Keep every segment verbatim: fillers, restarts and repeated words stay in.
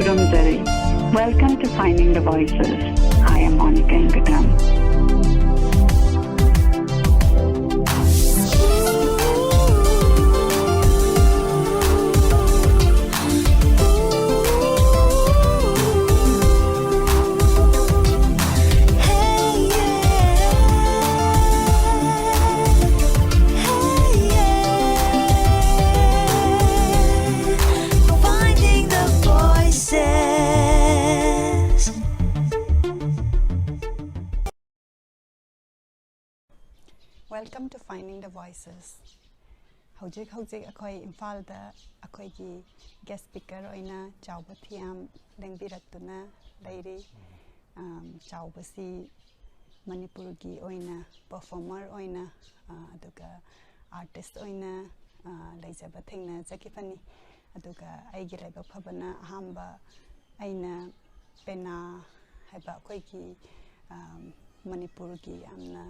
Welcome to Finding the Voices. I am Monica Ingadam. Welcome to Finding the Voices. ꯍꯧꯖꯤꯛ ꯍꯧꯖꯤꯛ ꯑꯩꯈꯣꯏ ꯏꯝꯐꯥꯜꯗ ꯑꯩꯈꯣꯏꯒꯤ guest speaker ꯑꯣꯏꯅ ꯆꯥꯎꯕ ꯊꯤꯌꯥꯝ ꯂꯦꯡꯕꯤꯔꯛꯇꯨꯅ ꯂꯩꯔꯤ꯫ ꯑꯝ, ꯆꯥꯎꯕꯁꯤ ꯃꯅꯤꯄꯨꯔꯒꯤ ꯑꯣꯏꯅ performer ꯑꯣꯏꯅ, ꯑ, ꯑꯗꯨꯒ artist ꯑꯣꯏꯅ, ꯑ, ꯂꯩꯖꯕ ꯊꯦꯡꯅꯖꯈꯤꯕꯅꯤ꯫ ꯑꯗꯨꯒ ꯑꯩꯒꯤ ꯂꯥꯏꯕꯛ ꯐꯕꯅ ꯑꯍꯥꯟꯕ ꯑꯩꯅ ꯄꯦꯅꯥ ꯍꯥꯏꯕ ꯑꯩꯈꯣꯏꯒꯤ, ꯑꯝ, ꯃꯅꯤꯄꯨꯔꯒꯤ ꯌꯥꯝꯅ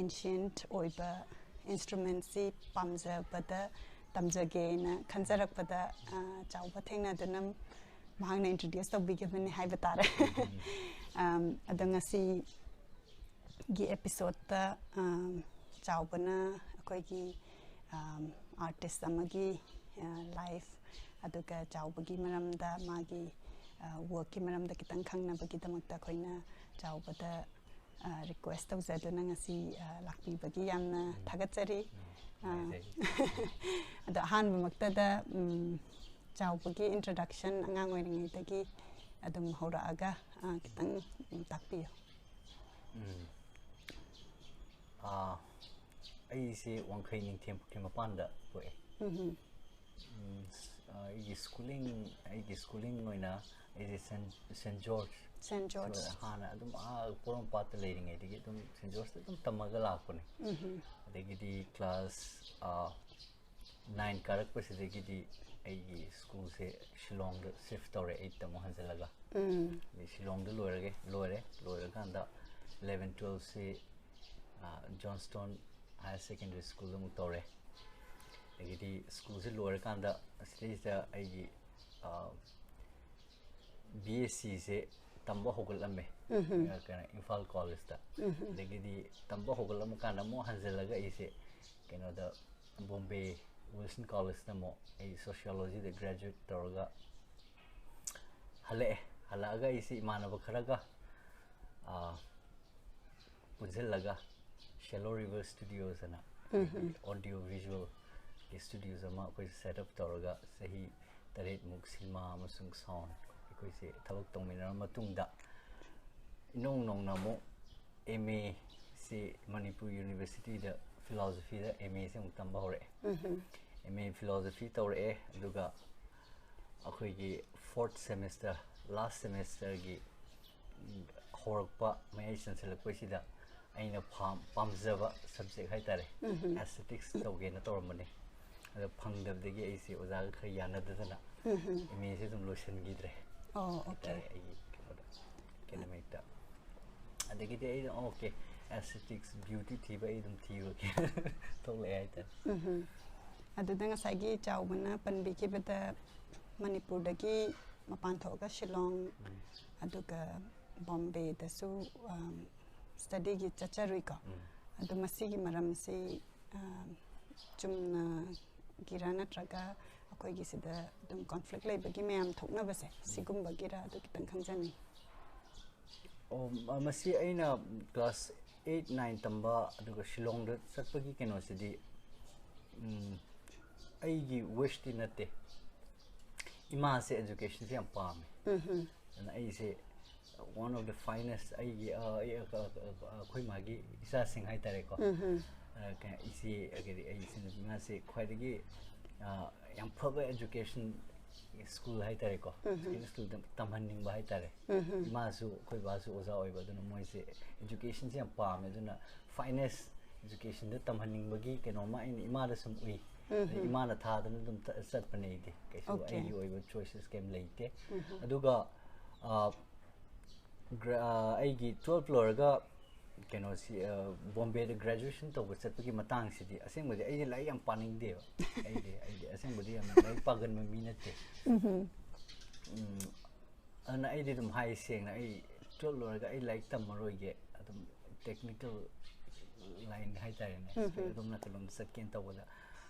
ancient ꯑꯣꯏꯕ instrumentꯁꯤ ꯄꯥꯝꯖꯕꯗ ꯇꯝꯖꯒꯦꯅ ꯈꯟꯖꯔꯛꯄꯗ, ꯑ, ꯆꯥꯎꯕ ꯊꯦꯡꯅꯗꯨꯅ ꯃꯍꯥꯛꯅ introduce ꯇꯧꯕꯤꯈꯤꯕꯅꯤ ꯍꯥꯏꯕ ꯇꯥꯔꯦ꯫ ꯑꯝ, ꯑꯗꯣ ꯉꯁꯤꯒꯤ episodeꯇ, ꯑꯝ, ꯆꯥꯎꯕꯅ ꯑꯩꯈꯣꯏꯒꯤ, ꯑꯝ, artist ꯑꯃꯒꯤ, ꯑ, life, ꯑꯗꯨꯒ ꯆꯥꯎꯕꯒꯤ ꯃꯔꯝꯗ, ꯃꯥꯒꯤ, ꯑ, workꯀꯤ ꯃꯔꯝꯗ ꯈꯤꯇꯪ ꯈꯪꯅꯕꯒꯤꯗꯃꯛꯇ ꯑꯩꯈꯣꯏꯅ ꯆꯥꯎꯕꯗ, ꯑ, request ꯇꯧꯖꯗꯨꯅ ꯉꯁꯤ, ꯑ, ꯂꯥꯛꯄꯤꯕꯒꯤ ꯌꯥꯝꯅ ꯎꯝ꯫ ꯊꯥꯒꯠꯆꯔꯤ꯫ ꯎꯝ꯫ ꯑ, ꯅꯨꯡꯉꯥꯏꯖꯩ꯫ ꯑꯗꯣ ꯑꯍꯥꯟꯕꯃꯛꯇꯗ, ꯎꯝ, ꯆꯥꯎꯕꯒꯤ introduction ꯑꯉꯥꯡ ꯑꯣꯏꯔꯤꯉꯩꯗꯒꯤ ꯑꯗꯨꯝ ꯍꯧꯔꯛꯑꯒ, ꯑ, ꯈꯤꯇꯪ, ꯎꯝ, ꯇꯥꯛꯄꯤꯌꯨ꯫ ꯎꯝ꯫ ꯑꯥ, ꯑꯩꯁꯦ ꯋꯥꯡꯈꯩ ꯅꯤꯡꯊꯦꯝ ꯄꯨꯈ꯭ꯔꯤ ꯃꯄꯥꯟꯗ ꯄꯣꯛꯑꯦ꯫ ꯎꯝꯍꯨꯝ꯫ ꯎꯝ, ꯁ-, ꯑꯥ, ꯑꯩꯒꯤ schooling, ꯑꯩꯒꯤ schooling ꯑꯣꯏꯅ ꯑꯩꯁꯦ ꯁꯦꯟ, ꯁꯦꯟ ꯖꯣꯔꯖ꯫ ꯁꯦꯟ ꯖꯣꯔꯖ꯫ ꯍꯥꯟꯅ ꯑꯗꯨꯝ ꯑꯥ ꯄꯣꯔꯣꯝꯄꯥꯠꯇ ꯂꯩꯔꯤꯉꯩꯗꯒꯤ ꯑꯗꯨꯝ ꯁꯦꯟ ꯖꯣꯔꯖꯇ ꯑꯗꯨꯝ ꯇꯝꯃꯒ ꯂꯥꯛꯄꯅꯦ꯫ ꯎꯝꯍꯨꯝ꯫ ꯑꯗꯒꯤꯗꯤ class, ꯑꯥ, nine ꯀꯥꯔꯛꯄꯁꯤꯗꯒꯤꯗꯤ ꯑꯩꯒꯤ schoolꯁꯦ ꯁꯤꯂꯣꯡꯗ shift ꯇꯧꯔꯦ, eight ꯑꯃꯨꯛ ꯍꯟꯖꯤꯜꯂꯒ꯫ ꯎꯝ꯫ ꯑꯗꯩ ꯁꯤꯂꯣꯡꯗ ꯂꯣꯏꯔꯒꯦ, ꯂꯣꯏꯔꯦ꯫ ꯂꯣꯏꯔꯀꯥꯟꯗ eleven twelveꯁꯤ, ꯑꯥ, Johnstone Higher Secondary Schoolꯗ ꯑꯃꯨꯛ ꯇꯧꯔꯦ꯫ ꯑꯗꯒꯤꯗꯤ schoolꯁꯦ ꯂꯣꯏꯔꯀꯥꯟꯗ ꯑꯁꯤꯗꯩꯁꯤꯗ ꯑꯩꯒꯤ, ꯑꯥ, ꯕꯤ ꯑꯦꯁ ꯁꯤꯁꯦ ꯇꯝꯕ ꯍꯧꯒꯠꯂꯝꯃꯦ꯫ ꯀꯩꯅꯣ, ꯏꯝꯐꯥꯜ ꯀꯣꯂꯦꯖꯇ꯫ ꯑꯗꯒꯤꯗꯤ ꯇꯝꯕ ꯍꯧꯒꯠꯂꯝꯃ ꯀꯥꯟꯗ ꯑꯃꯨꯛ ꯍꯟꯖꯤꯜꯂꯒ ꯑꯩꯁꯦ ꯀꯩꯅꯣꯗ, ꯕꯣꯝꯕꯦ ꯋꯤꯜꯁꯟ ꯀꯣꯂꯦꯖꯇ ꯑꯃꯨꯛ ꯑꯩ ꯁꯣꯁꯤꯌꯣꯂꯣꯖꯤꯗ ꯒ꯭ꯔꯦꯖꯨꯋꯦꯠ ꯇꯧꯔꯒ ꯍꯜꯂꯛꯑꯦ꯫ ꯍꯜꯂꯛꯑꯒ ꯑꯩꯁꯦ ꯏꯃꯥꯟꯅꯕ ꯈꯔꯒ, ꯑꯥ, ꯄꯨꯟꯁꯤꯜꯂꯒ Shallow River Studios ꯑꯅ ꯑꯣꯗꯤꯑꯣ ꯚꯤꯖꯨꯋꯦꯜꯒꯤ ꯁ꯭ꯇꯨꯗꯤꯑꯣꯁ ꯑꯃ ꯑꯩꯈꯣꯏ ꯁꯦꯠ ꯑꯞ ꯇꯧꯔꯒ ꯆꯍꯤ ꯇꯔꯦꯠꯃꯨꯛ ꯁꯤꯅꯦꯃꯥ ꯑꯃꯁꯨꯡ ꯁꯥꯎꯟ ꯑꯩꯈꯣꯏꯁꯦ ꯊꯕꯛ ꯇꯧꯃꯤꯟꯅꯔ ꯃꯇꯨꯡꯗ, ꯏꯅꯧ ꯅꯧꯅ ꯑꯃꯨꯛ ꯑꯦꯝ ꯑꯦꯁꯤ ꯃꯅꯤꯄꯨꯔ ꯌꯨꯅꯤꯚꯔꯁꯤꯇꯤꯗ ꯐꯤꯂꯣꯁꯣꯐꯤꯗ ꯑꯦꯝ ꯑꯦꯁꯤ ꯑꯃꯨꯛ ꯇꯝꯕ ꯍꯧꯔꯛꯑꯦ꯫ ꯑꯦꯝ ꯑꯦ ꯐꯤꯂꯣꯁꯣꯐꯤ ꯇꯧꯔꯛꯑꯦ꯫ ꯑꯗꯨꯒ ꯑꯩꯈꯣꯏꯒꯤ ꯐꯣꯔꯠ ꯁꯦꯃꯤꯁꯇꯔ, ꯂꯥꯁ ꯁꯦꯃꯤꯁꯇꯔꯒꯤ ꯍꯧꯔꯛꯄ, ꯃꯌꯥꯏ ꯆꯟꯁꯤꯜꯂꯛꯄꯁꯤꯗ ꯑꯩꯅ ꯄꯥꯝꯖꯕ ꯁꯕꯖꯦꯛ ꯍꯥꯏꯇꯥꯔꯦ, ꯑꯦꯁꯊꯦꯇꯤꯛꯁ ꯇꯧꯒꯦꯅ ꯇꯧꯔꯝꯕꯅꯦ꯫ ꯑꯗꯣ ꯐꯪꯗꯕꯗꯒꯤ ꯑꯩꯁꯦ ꯑꯣꯖꯥꯒ ꯈꯔ ꯌꯥꯅꯗꯗꯅ ꯑꯦꯝ ꯑꯦꯁꯦ ꯑꯗꯨꯝ ꯂꯣꯏꯁꯤꯟꯈꯤꯗ꯭ꯔꯦ꯫ ꯑꯣ, ꯑꯣꯀꯦ꯫ ꯍꯥꯏꯇꯥꯔꯦ, ꯑꯩꯒꯤ ꯀꯩꯅꯣꯗ, ꯑꯦꯀꯥꯗꯃꯤꯛꯇ꯫ ꯑꯗꯒꯤꯗꯤ ꯑꯩꯅ, "ꯑꯣꯀꯦ, ꯑꯦꯁꯊꯦꯇꯤꯛꯁ, ꯕ꯭ꯌꯨꯇꯤ ꯊꯤꯕ ꯑꯩ ꯑꯗꯨꯝ ꯊꯤꯔꯨꯔꯒꯦ" ꯊꯣꯛꯂꯛꯑꯦ ꯍꯥꯏꯇꯥꯔꯦ꯫ ꯑꯗꯨꯗ ꯉꯁꯥꯏꯒꯤ ꯆꯥꯎꯕꯅ ꯄꯟꯕꯤꯈꯤꯕꯗ, ꯃꯅꯤꯄꯨꯔꯗꯒꯤ ꯃꯄꯥꯟ ꯊꯣꯛꯑꯒ ꯁꯤꯂꯣꯡ, ꯑꯗꯨꯒ ꯕꯣꯝꯕꯦꯗꯁꯨ, ꯑꯝ, ꯁ꯭ꯇꯗꯤꯒꯤ ꯆꯠꯆꯔꯨꯏꯀꯣ꯫ ꯑꯗꯣ ꯃꯁꯤꯒꯤ ꯃꯔꯝꯁꯤ, ꯑꯝ, ꯆꯨꯝꯅꯒꯤꯔ ꯅꯠꯇ꯭ꯔꯒ ꯑꯩꯈꯣꯏꯒꯤ ꯁꯤꯗ ꯑꯗꯨꯝ ꯀꯣꯟꯐ꯭ꯂꯤꯛ ꯂꯩꯕꯒꯤ ꯃꯌꯥꯝ ꯊꯣꯛꯅꯕꯁꯦ ꯁꯤꯒꯨꯝꯕꯒꯤꯔ, ꯑꯗꯨ ꯈꯤꯇꯪ ꯈꯪꯖꯅꯤꯡꯉꯤ꯫ ꯑꯣ, ꯃ-, ꯃꯁꯤ ꯑꯩꯅ ꯀ꯭ꯂꯥꯁ ꯑꯩꯠ, ꯅꯥꯏꯟ ꯇꯝꯕ ꯑꯗꯨꯒ ꯁꯤꯂꯣꯡꯗ ꯆꯠꯄꯒꯤ ꯀꯩꯅꯣꯁꯤꯗꯤ, ꯎꯝ, ꯑꯩꯒꯤ ꯋꯤꯁꯇꯤ ꯅꯠꯇꯦ꯫ ꯏꯃꯥꯁꯦ ꯑꯦꯖꯨꯀꯦꯁꯟꯁꯦ ꯌꯥꯝ ꯄꯥꯝꯃꯦ꯫ ꯑꯗꯨꯅ ꯑꯩꯁꯦ one of the finest, ꯑꯩꯒꯤ, ꯑ, ꯑꯩ, ꯑ, ꯑ, ꯑ, ꯑꯩꯈꯣꯏ ꯃꯥꯒꯤ ꯏꯆꯥꯁꯤꯡ ꯍꯥꯏꯇꯥꯔꯦꯀꯣ꯫ ꯑ, ꯀ-, ꯏꯆꯦ, ꯑ, ꯀꯔꯤ, ꯑꯩ ꯏꯆꯤꯟ ꯏꯅꯥꯎꯁꯦ ꯈ꯭ꯋꯥꯏꯗꯒꯤ, ꯑ, ꯌꯥꯝ ꯐꯕ ꯑꯦꯖꯨꯀꯦꯁꯟ ꯁ꯭ꯀꯨꯜ ꯍꯥꯏꯇꯥꯔꯦꯀꯣ꯫ ꯁ꯭ꯀꯨꯜ, ꯁ꯭ꯀꯨꯜꯗ ꯇꯝꯍꯟꯅꯤꯡꯕ ꯍꯥꯏꯇꯥꯔꯦ꯫ ꯏꯃꯥꯁꯨ, ꯑꯩꯈꯣꯏ ꯕꯥꯁꯨ ꯑꯣꯖꯥ ꯑꯣꯏꯕ, ꯑꯗꯨꯅ ꯃꯣꯏꯁꯦ ꯑꯦꯖꯨꯀꯦꯁꯟꯁꯦ ꯌꯥꯝ ꯄꯥꯝꯃꯦ꯫ ꯑꯗꯨꯅ ꯐꯥꯏꯅꯦꯁ ꯑꯦꯖꯨꯀꯦꯁꯟꯗ ꯇꯝꯍꯟꯅꯤꯡꯕꯒꯤ ꯀꯩꯅꯣꯝꯃ ꯑꯩꯅ ꯏꯃꯥꯗ ꯁꯨꯝ ꯎꯏ꯫ ꯑꯗꯩ ꯏꯃꯥꯅ ꯊꯥꯗꯅ ꯑꯗꯨꯝ ꯆ-, ꯆꯠꯄꯅꯦ ꯑꯩꯗꯤ꯫ ꯀꯩꯁꯨ ꯑꯣꯀꯦ꯫ ꯑꯩꯒꯤ ꯑꯣꯏꯕ ꯆꯣꯏꯁꯦꯁ ꯀꯩꯝ ꯂꯩꯇꯦ꯫ ꯑꯗꯨꯒ, ꯑ, ꯒ꯭ꯔ-, ꯑ, ꯑꯩꯒꯤ ꯇꯨꯋꯦꯜꯐ ꯂꯣꯏꯔꯒ ꯀꯩꯅꯣꯁꯤ, ꯑ, ꯕꯣꯝꯕꯦꯗ ꯒ꯭ꯔꯦꯖꯨꯑꯦꯁꯟ ꯇꯧꯕ ꯆꯠꯄꯒꯤ ꯃꯇꯥꯡꯁꯤꯗꯤ, ꯑꯁꯦꯡꯕꯗꯤ ꯑꯩꯗꯤ ꯂꯥꯏꯔꯤꯛ ꯌꯥꯝ ꯄꯥꯅꯤꯡꯗꯦꯕ꯫ ꯑꯩꯗꯤ, ꯑꯩꯗꯤ ꯑꯁꯦꯡꯕꯗꯤ ꯌꯥꯝꯅ ꯂꯥꯏꯔꯤꯛ ꯄꯥꯒꯟꯕ ꯃꯤ ꯅꯠꯇꯦ꯫ ꯎꯝ, ꯑꯗꯨꯅ ꯑꯩꯗꯤ ꯑꯗꯨꯝ ꯍꯥꯏ ꯁꯦꯡꯅ, ꯑꯩ ꯇꯨꯌꯦꯜꯞ ꯂꯣꯏꯔꯒ ꯑꯩ ꯂꯥꯏꯔꯤꯛ ꯇꯝꯃꯔꯣꯏꯒꯦ, ꯑꯗꯨꯝ technical line ꯍꯥꯏꯇꯥꯔꯦꯅꯦ, ꯑꯗꯨꯝꯅ ꯀꯩꯅꯣꯝ ꯆꯠꯀꯦꯅ ꯇꯧꯕꯗ,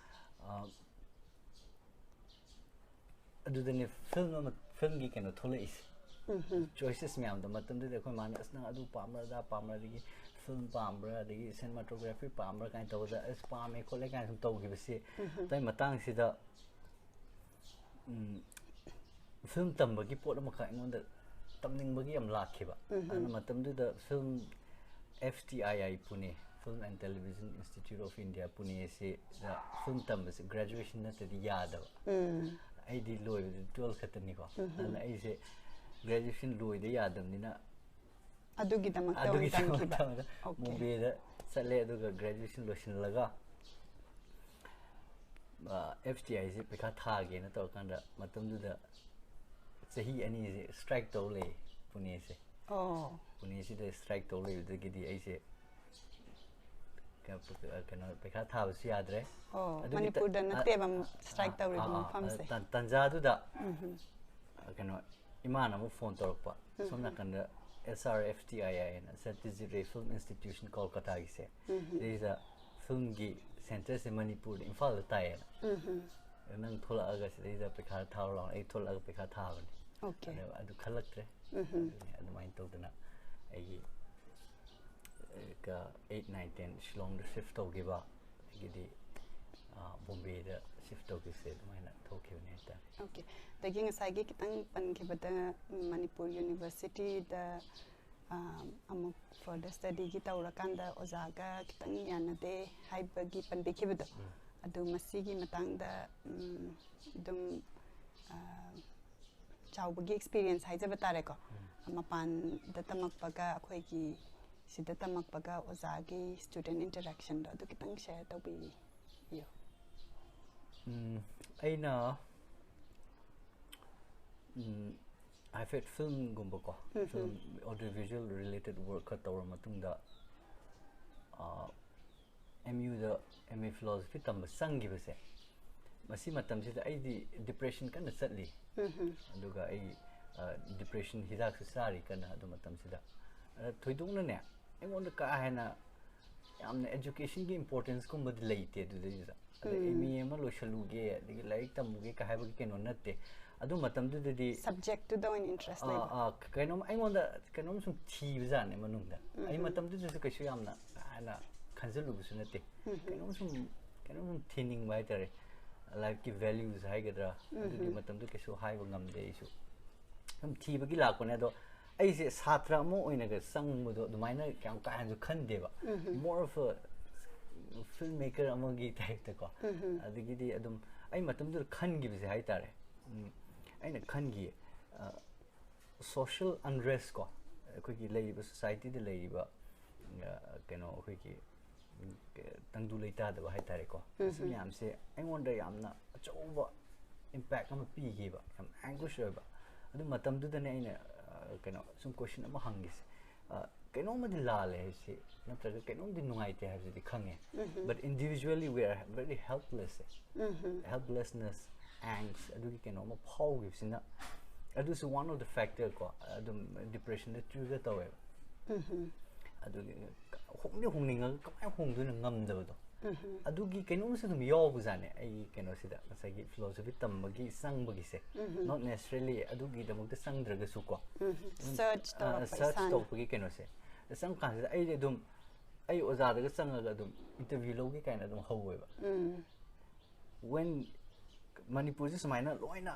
ꯑ, ꯑꯗꯨꯗꯅꯦ ꯐꯤꯂꯝ ꯑꯃ, ꯐꯤꯂꯝꯒꯤ ꯀꯩꯅꯣ ꯊꯣꯛꯂꯛꯏꯁꯦ꯫ ꯆꯣꯏꯁꯦꯁ ꯃꯌꯥꯝꯗꯣ ꯃꯇꯝꯗꯨꯗ ꯑꯩꯈꯣꯏ ꯃꯥꯅ, "ꯑꯁ, ꯅꯪ ꯑꯗꯨ ꯄꯥꯝꯕ꯭ꯔꯥ, ꯑꯗꯥ ꯄꯥꯝꯕ꯭ꯔꯥ?" ꯑꯗꯒꯤ ꯐꯤꯂꯝ ꯄꯥꯝꯕ꯭ꯔꯥ, ꯑꯗꯒꯤ ꯁꯤꯅꯦꯃꯥꯇꯣꯒ꯭ꯔꯥꯐꯤ ꯄꯥꯝꯕ꯭ꯔꯥ ꯀꯥꯏꯅ ꯇꯧꯕꯗ, "ꯑꯁ, ꯄꯥꯝꯃꯦ ꯈꯣꯠꯂꯦ" ꯀꯥꯏꯅ ꯁꯨꯝ ꯇꯧꯈꯤꯕꯁꯤ꯫ ꯑꯗꯨꯒꯤ ꯃꯇꯥꯡꯁꯤꯗ ꯎꯝ, ꯐꯤꯂꯝ ꯇꯝꯕꯒꯤ ꯄꯣꯠ ꯑꯃꯈꯛ ꯑꯩꯉꯣꯟꯗ ꯇꯝꯅꯤꯡꯕꯒꯤ ꯌꯥꯝ ꯂꯥꯛꯈꯤꯕ꯫ ꯑꯗꯨꯅ ꯃꯇꯝꯗꯨꯗ film, F T I I, Pune, Film and Television Institute of India, Pune ꯑꯁꯤꯗ ꯐꯤꯂꯝ ꯇꯝꯕꯁꯦ graduation ꯅꯠꯇ꯭ꯔꯗꯤ ꯌꯥꯗꯕ꯫ ꯑꯩꯗꯤ ꯂꯣꯏꯕꯗꯤ ꯇꯨꯌꯦꯜꯞ ꯈꯛꯇꯅꯤꯀꯣ꯫ ꯑꯗꯨꯅ ꯑꯩꯁꯦ graduation ꯂꯣꯏꯗ ꯌꯥꯗꯕꯅꯤꯅ ꯑꯗꯨꯒꯤꯗꯃꯛꯇ ꯑꯣꯏꯅ ꯑꯗꯨꯒꯤꯗꯃꯛꯇ ꯇꯝꯈꯤꯕ꯫ ꯑꯣꯀꯦ꯫ ꯕꯣꯝꯕꯦꯗ ꯆꯠꯂꯦ, ꯑꯗꯨꯒ graduation ꯂꯣꯏꯁꯤꯜꯂꯒ, ꯑ, F T I ꯁꯦ ꯄꯩꯈꯥ ꯊꯥꯒꯦꯅ ꯇꯧꯔꯀꯥꯟꯗ, ꯃꯇꯝꯗꯨꯗ ꯆꯍꯤ ꯑꯅꯤꯁꯦ strike ꯇꯧ ꯂꯩ, ꯄꯨꯅꯦꯁꯦ꯫ ꯑꯣ꯫ ꯄꯨꯅꯦꯁꯤꯗ strike ꯇꯧ ꯂꯩꯕꯗꯒꯤꯗꯤ ꯑꯩꯁꯦ ꯀ-, ꯀꯩꯅꯣ, ꯄꯩꯈꯥ ꯊꯥꯕꯁꯨ ꯌꯥꯗ꯭ꯔꯦ꯫ ꯑꯣ, ꯑꯗꯨꯒꯤ ꯇ-, ꯃꯅꯤꯄꯨꯔꯗ ꯑ, ꯅꯠꯇꯦꯕ ꯑꯃꯨꯛ strike ꯑ, ꯇꯧꯔꯤꯕ ꯑ, ꯑ, ꯃꯐꯝꯁꯦ꯫ ꯇꯟ-, ꯇꯟꯖꯥꯗꯨꯗ, ꯎꯝ꯫ ꯑ, ꯀꯩꯅꯣ, ꯏꯃꯥꯅ ꯑꯃꯨꯛ ꯐꯣꯟ ꯇꯧꯔꯛꯄ, ꯁꯣꯝ ꯅꯥꯀꯟꯗ S R F T I I ꯍꯥꯏꯅ, Satyajit Ray Film Institution, ꯀꯣꯜꯀꯇꯥꯒꯤꯁꯦ꯫ ꯁꯤꯗꯩꯁꯤꯗ ꯐꯤꯂꯝꯒꯤ centreꯁꯦ ꯃꯅꯤꯄꯨꯔꯗ, ꯏꯝꯐꯥꯜꯗ ꯇꯥꯏꯌꯦꯅ꯫ ꯎꯝ꯫ "ꯅꯪ ꯊꯣꯛꯂꯛꯑꯒ ꯁꯤꯗꯩꯗ ꯄꯩꯈꯥ ꯊꯥꯔꯨ ꯂꯥꯎ"꯫ ꯑꯩ ꯊꯣꯛꯂꯛꯑꯒ ꯄꯩꯈꯥ ꯊꯥꯕꯅꯤ꯫ ꯑꯣꯀꯦ꯫ ꯑꯗꯨ, ꯑꯗꯨ ꯈꯜꯂꯛꯇ꯭ꯔꯦ꯫ ꯎꯝ꯫ ꯑꯗꯨꯅꯤ, ꯑꯗꯨꯃꯥꯏꯅ ꯇꯧꯗꯅ ꯑꯩꯒꯤ, ꯑ, ꯀ-, eight, nine, ten ꯁꯤꯂꯣꯡꯗ shift ꯇꯧꯈꯤꯕ, ꯑꯗꯒꯤꯗꯤ, ꯑ, ꯕꯣꯝꯕꯦꯗ shift ꯇꯧꯈꯤꯕꯁꯦ ꯑꯗꯨꯃꯥꯏꯅ ꯊꯣꯛꯈꯤꯕꯅꯦ ꯍꯥꯏꯇꯥꯔꯦ꯫ ꯑꯣꯀꯦ꯫ ꯑꯗꯒꯤ ꯉꯁꯥꯏꯒꯤ ꯈꯤꯇꯪ ꯄꯟꯈꯤꯕꯗ, ꯎꯝ, ꯃꯅꯤꯄꯨꯔ Universityꯗ, ꯑ, ꯑꯃꯨꯛ further studyꯒꯤ ꯇꯧꯔꯀꯥꯟꯗ ꯑꯣꯖꯥꯒ ꯈꯤꯇꯪ ꯌꯥꯅꯗꯦ ꯍꯥꯏꯕꯒꯤ ꯄꯟꯕꯤꯈꯤꯕꯗꯣ, ꯎꯝ꯫ ꯑꯗꯨ ꯃꯁꯤꯒꯤ ꯃꯇꯥꯡꯗ, ꯎꯝ, ꯑꯗꯨꯝ, ꯑ, ꯆꯥꯎꯕꯒꯤ experience ꯍꯥꯏꯖꯕ ꯇꯥꯔꯦꯀꯣ꯫ ꯎꯝ꯫ ꯃꯄꯥꯟꯗ ꯇꯝꯃꯛꯄꯒ ꯑꯩꯈꯣꯏꯒꯤ ꯁꯤꯗ ꯇꯝꯃꯛꯄꯒ ꯑꯣꯖꯥꯒꯤ student interactionꯗꯣ ꯑꯗꯨ ꯈꯤꯇꯪ share ꯇꯧꯕꯤꯌꯨ꯫ ꯎꯝ, ꯑꯩꯅ, ꯎꯝ, ꯍꯥꯏꯐꯦꯠ ꯐꯤꯂꯝꯒꯨꯝꯕꯀꯣ, ꯎꯝ, ꯐꯤꯂꯝ, ꯎꯝ꯫ Audio visual related work ꯈꯔ ꯇꯧꯔ ꯃꯇꯨꯡꯗ, ꯑ, M Uꯗ M A Philosophy ꯇꯝꯕ ꯆꯪꯈꯤꯕꯁꯦ, ꯃꯁꯤ ꯃꯇꯝꯁꯤꯗ ꯑꯩꯗꯤ depression ꯀꯟꯅ ꯆꯠꯂꯤ꯫ ꯎꯝ, ꯎꯝ꯫ ꯑꯗꯨꯒ ꯑꯩ ꯗꯤꯄ꯭ꯔꯦꯁꯟ ꯍꯤꯗꯥꯛꯁꯨ ꯆꯥꯔꯤ ꯀꯟꯅ ꯑꯗꯨ ꯃꯇꯝꯁꯤꯗ꯫ ꯑꯗ ꯊꯣꯏꯗꯣꯛꯅꯅꯦ ꯑꯩꯉꯣꯟꯗ ꯀꯥ ꯍꯦꯟꯅ ꯌꯥꯝꯅ educationꯒꯤ importanceꯀꯨꯝꯕꯗꯤ ꯂꯩꯇꯦ ꯑꯗꯨꯗꯩꯗꯨꯗ꯫ ꯑꯗ ꯎꯝ꯫ ꯑꯦꯝ ꯑꯦ ꯑꯃ ꯂꯣꯏꯁꯜꯂꯨꯒꯦ ꯑꯗꯒꯤ ꯂꯥꯏꯔꯤꯛ ꯇꯝꯃꯨꯒꯦ ꯀꯥ ꯍꯥꯏꯕꯒꯤ ꯀꯩꯅꯣ ꯅꯠꯇꯦ꯫ ꯑꯗꯨ ꯃꯇꯝꯗꯨꯗꯗꯤ Subjectꯇꯨꯗ ꯑꯣꯏꯅ interest ꯑꯥ, ꯂꯩꯕ꯫ ꯑꯥ, ꯀꯩꯅꯣꯝ ꯑꯩꯉꯣꯟꯗ ꯀꯩꯅꯣꯝ ꯁꯨꯝ ꯊꯤꯕꯖꯥꯠꯅꯦ ꯃꯅꯨꯡꯗ꯫ ꯑꯩ ꯎꯝ꯫ ꯃꯇꯝꯗꯨꯗꯁꯨ ꯀꯩꯁꯨ ꯌꯥꯝꯅ ꯀꯥ ꯍꯦꯟꯅ ꯈꯟꯖꯜꯂꯨꯕꯁꯨ ꯅꯠꯇꯦ꯫ ꯎꯝ꯫ ꯀꯩꯅꯣꯝ ꯁꯨꯝ ꯀꯩꯅꯣꯝ ꯁꯨꯝ ꯊꯤꯅꯤꯡꯕ ꯍꯥꯏꯇꯥꯔꯦ꯫ Lifeꯀꯤ values ꯍꯥꯏꯒꯗ꯭ꯔꯥ, ꯑꯗꯨꯒꯤ ꯎꯝ꯫ ꯃꯇꯝꯗꯨ ꯀꯩꯁꯨ ꯍꯥꯏꯕ ꯉꯝꯗꯦ ꯑꯩꯁꯨ꯫ ꯁꯨꯝ ꯊꯤꯕꯒꯤ ꯂꯥꯛꯄꯅꯦ꯫ ꯑꯗꯣ ꯑꯩꯁꯦ ꯁꯥꯇ꯭ꯔ ꯑꯃ ꯑꯣꯏꯅꯒ ꯆꯪꯕꯗꯣ ꯑꯗꯨꯃꯥꯏꯅ ꯌꯥꯝ ꯀꯥ ꯍꯦꯟꯅꯁꯨ ꯈꯟꯗꯦꯕ꯫ ꯎꯝ꯫ More of a film maker ꯑꯃꯒꯤ typeꯇꯀꯣ꯫ ꯎꯝ꯫ ꯑꯗꯒꯤꯗꯤ ꯑꯗꯨꯝ ꯑꯩ ꯃꯇꯝꯗꯨꯗ ꯈꯟꯈꯤꯕꯁꯦ ꯍꯥꯏꯇꯥꯔꯦ꯫ ꯎꯝ, ꯑꯩꯅ ꯈꯟꯈꯤ, ꯑ, social unrest ꯀꯣ, ꯑꯩꯈꯣꯏꯒꯤ ꯂꯩꯔꯤꯕ societyꯗ ꯂꯩꯔꯤꯕ, ꯑ, ꯀꯩꯅꯣ ꯑꯩꯈꯣꯏꯒꯤ, ꯎꯝ, ꯀ-, ꯇꯪꯗꯨ ꯂꯩꯇꯥꯗꯕ ꯍꯥꯏꯇꯥꯔꯦꯀꯣ꯫ ꯃꯁꯤ ꯎꯝ꯫ ꯃꯌꯥꯝꯁꯦ ꯑꯩꯉꯣꯟꯗ ꯌꯥꯝꯅ ꯑꯆꯧꯕ impact ꯑꯃ ꯄꯤꯈꯤꯕ, ꯌꯥꯝ anguish ꯑꯣꯏꯕ꯫ ꯑꯗꯨ ꯃꯇꯝꯗꯨꯗꯅꯦ ꯑꯩꯅ, ꯑ, ꯀꯩꯅꯣ ꯁꯨꯝ question ꯑꯃ ꯍꯪꯈꯤꯁꯦ꯫ ꯑ, ꯀꯩꯅꯣꯝꯃꯗꯤ ꯂꯥꯜꯂꯦ ꯍꯥꯏꯕꯁꯤ ꯅꯠꯇ꯭ꯔꯒ ꯀꯩꯅꯣꯝꯗꯤ ꯅꯨꯡꯉꯥꯏꯇꯦ ꯍꯥꯏꯕꯁꯤꯗꯤ ꯈꯪꯉꯦ꯫ ꯎꯝ꯫ But individually we are very helpless꯫ Um. Helplessness, angst ꯑꯗꯨꯒꯤ ꯀꯩꯅꯣꯝꯃ ꯐꯥꯎꯈꯤꯕꯁꯤꯅ ꯑꯗꯨꯁꯨ one of the factor ꯀꯣ, ꯑꯗꯨꯝ depressionꯗ trigger ꯇꯧꯋꯦꯕ꯫ ꯎꯝ꯫ ꯑꯗꯨꯒꯤ ꯍꯣꯡꯗꯤ ꯍꯣꯡꯅꯤꯡꯉꯒ ꯀꯃꯥꯏꯅ ꯍꯣꯡꯗꯣꯏꯅꯣ ꯉꯝꯗꯕꯗꯣ꯫ ꯎꯝ꯫ ꯑꯗꯨꯒꯤ ꯀꯩꯅꯣꯝꯁꯨ ꯑꯗꯨꯝ ꯌꯥꯎꯕꯖꯥꯠꯅꯦ ꯑꯩꯒꯤ ꯀꯩꯅꯣꯁꯤꯗ, ꯉꯁꯥꯏꯒꯤ philosophy ꯇꯝꯕꯒꯤ ꯆꯪꯕꯒꯤꯁꯦ꯫ ꯎꯝ꯫ Not necessarily ꯑꯗꯨꯒꯤꯗꯃꯛꯇ ꯆꯪꯗ꯭ꯔꯒꯁꯨꯀꯣ꯫ ꯎꯝ꯫ Search ꯑ, ꯇꯧꯔꯛꯄ search ꯏꯁꯥꯅ꯫ ꯇꯧꯔꯛꯄꯒꯤ ꯀꯩꯅꯣꯁꯦ꯫ ꯆꯪꯀꯥꯟꯁꯤꯗ ꯑꯩꯗꯤ ꯑꯗꯨꯝ ꯑꯩ ꯑꯣꯖꯥꯗꯒ ꯆꯪꯉꯒ ꯑꯗꯨꯝ interview ꯂꯧꯒꯦ ꯀꯥꯏꯅ ꯑꯗꯨꯝ ꯍꯧꯋꯦꯕ꯫ ꯎꯝ꯫ When ꯃꯅꯤꯄꯨꯔꯁꯦ ꯁꯨꯃꯥꯏꯅ ꯂꯣꯏꯅ,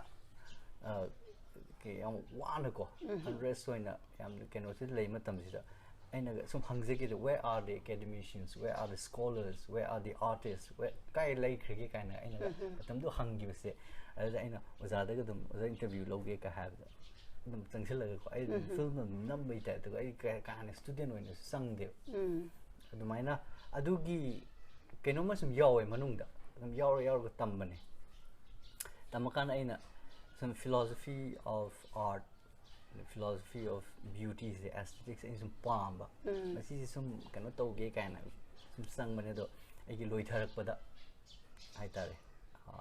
ꯑ, ꯀꯩ, ꯌꯥꯝ ꯋꯥꯅꯀꯣ, ꯎꯝ꯫ unrest ꯑꯣꯏꯅ ꯌꯥꯝ ꯀꯩꯅꯣꯁꯤ ꯂꯩ ꯃꯇꯝꯁꯤꯗ ꯑꯩꯅ ꯁꯨꯝ ꯍꯪꯖꯒꯦꯗ, "Where are the academicians? Where are the scholars? Where are the artists? Where, ꯀꯥꯏ ꯂꯩꯈ꯭ꯔꯒꯦ?" ꯀꯥꯏꯅ ꯑꯩꯅ ꯎꯝ꯫ ꯃꯇꯝꯗꯨ ꯍꯪꯈꯤꯕꯁꯦ꯫ ꯑꯗꯨꯗ ꯑꯩꯅ ꯑꯣꯖꯥꯗꯒ ꯑꯗꯨꯝ, "ꯑꯣꯖꯥ, interview ꯂꯧꯒꯦ" ꯀꯥꯏ ꯍꯥꯏꯕꯗ ꯑꯗꯨꯝ ꯆꯪꯁꯤꯜꯂꯒꯀꯣ, ꯑꯩ ꯑꯗꯨꯝ ꯎꯝ꯫ Film ꯑꯗꯨꯝ ꯅꯝꯕꯩ typeꯇꯀꯣ, ꯑꯩ ꯀꯌꯥ ꯀꯥ ꯍꯦꯟꯅ student ꯑꯣꯏꯅꯁꯨ ꯆꯪꯗꯦꯕ꯫ ꯎꯝ꯫ ꯑꯗꯨꯃꯥꯏꯅ ꯑꯗꯨꯒꯤ ꯀꯩꯅꯣꯝꯃ ꯁꯨꯝ ꯌꯥꯎꯋꯦ ꯃꯅꯨꯡꯗ, ꯑꯗꯨꯝ ꯌꯥꯎꯔ ꯌꯥꯎꯔꯒ ꯇꯝꯕꯅꯦ꯫ ꯇꯝꯃꯀꯥꯟꯗ ꯑꯩꯅ ꯁꯨꯝ philosophy of art, philosophy of beautyꯁꯦ, aestheticsꯁꯦ ꯑꯩꯅ ꯁꯨꯝ ꯄꯥꯝꯕ꯫ ꯎꯝ꯫ ꯃꯁꯤꯁꯦ ꯁꯨꯝ ꯀꯩꯅꯣ ꯇꯧꯒꯦ ꯀꯥꯏꯅ ꯁꯨꯝ ꯆꯪꯕꯅꯦ꯫ ꯑꯗꯣ ꯑꯩꯒꯤ ꯂꯣꯏꯊꯔꯛꯄꯗ ꯍꯥꯏꯇꯥꯔꯦ, ꯑ,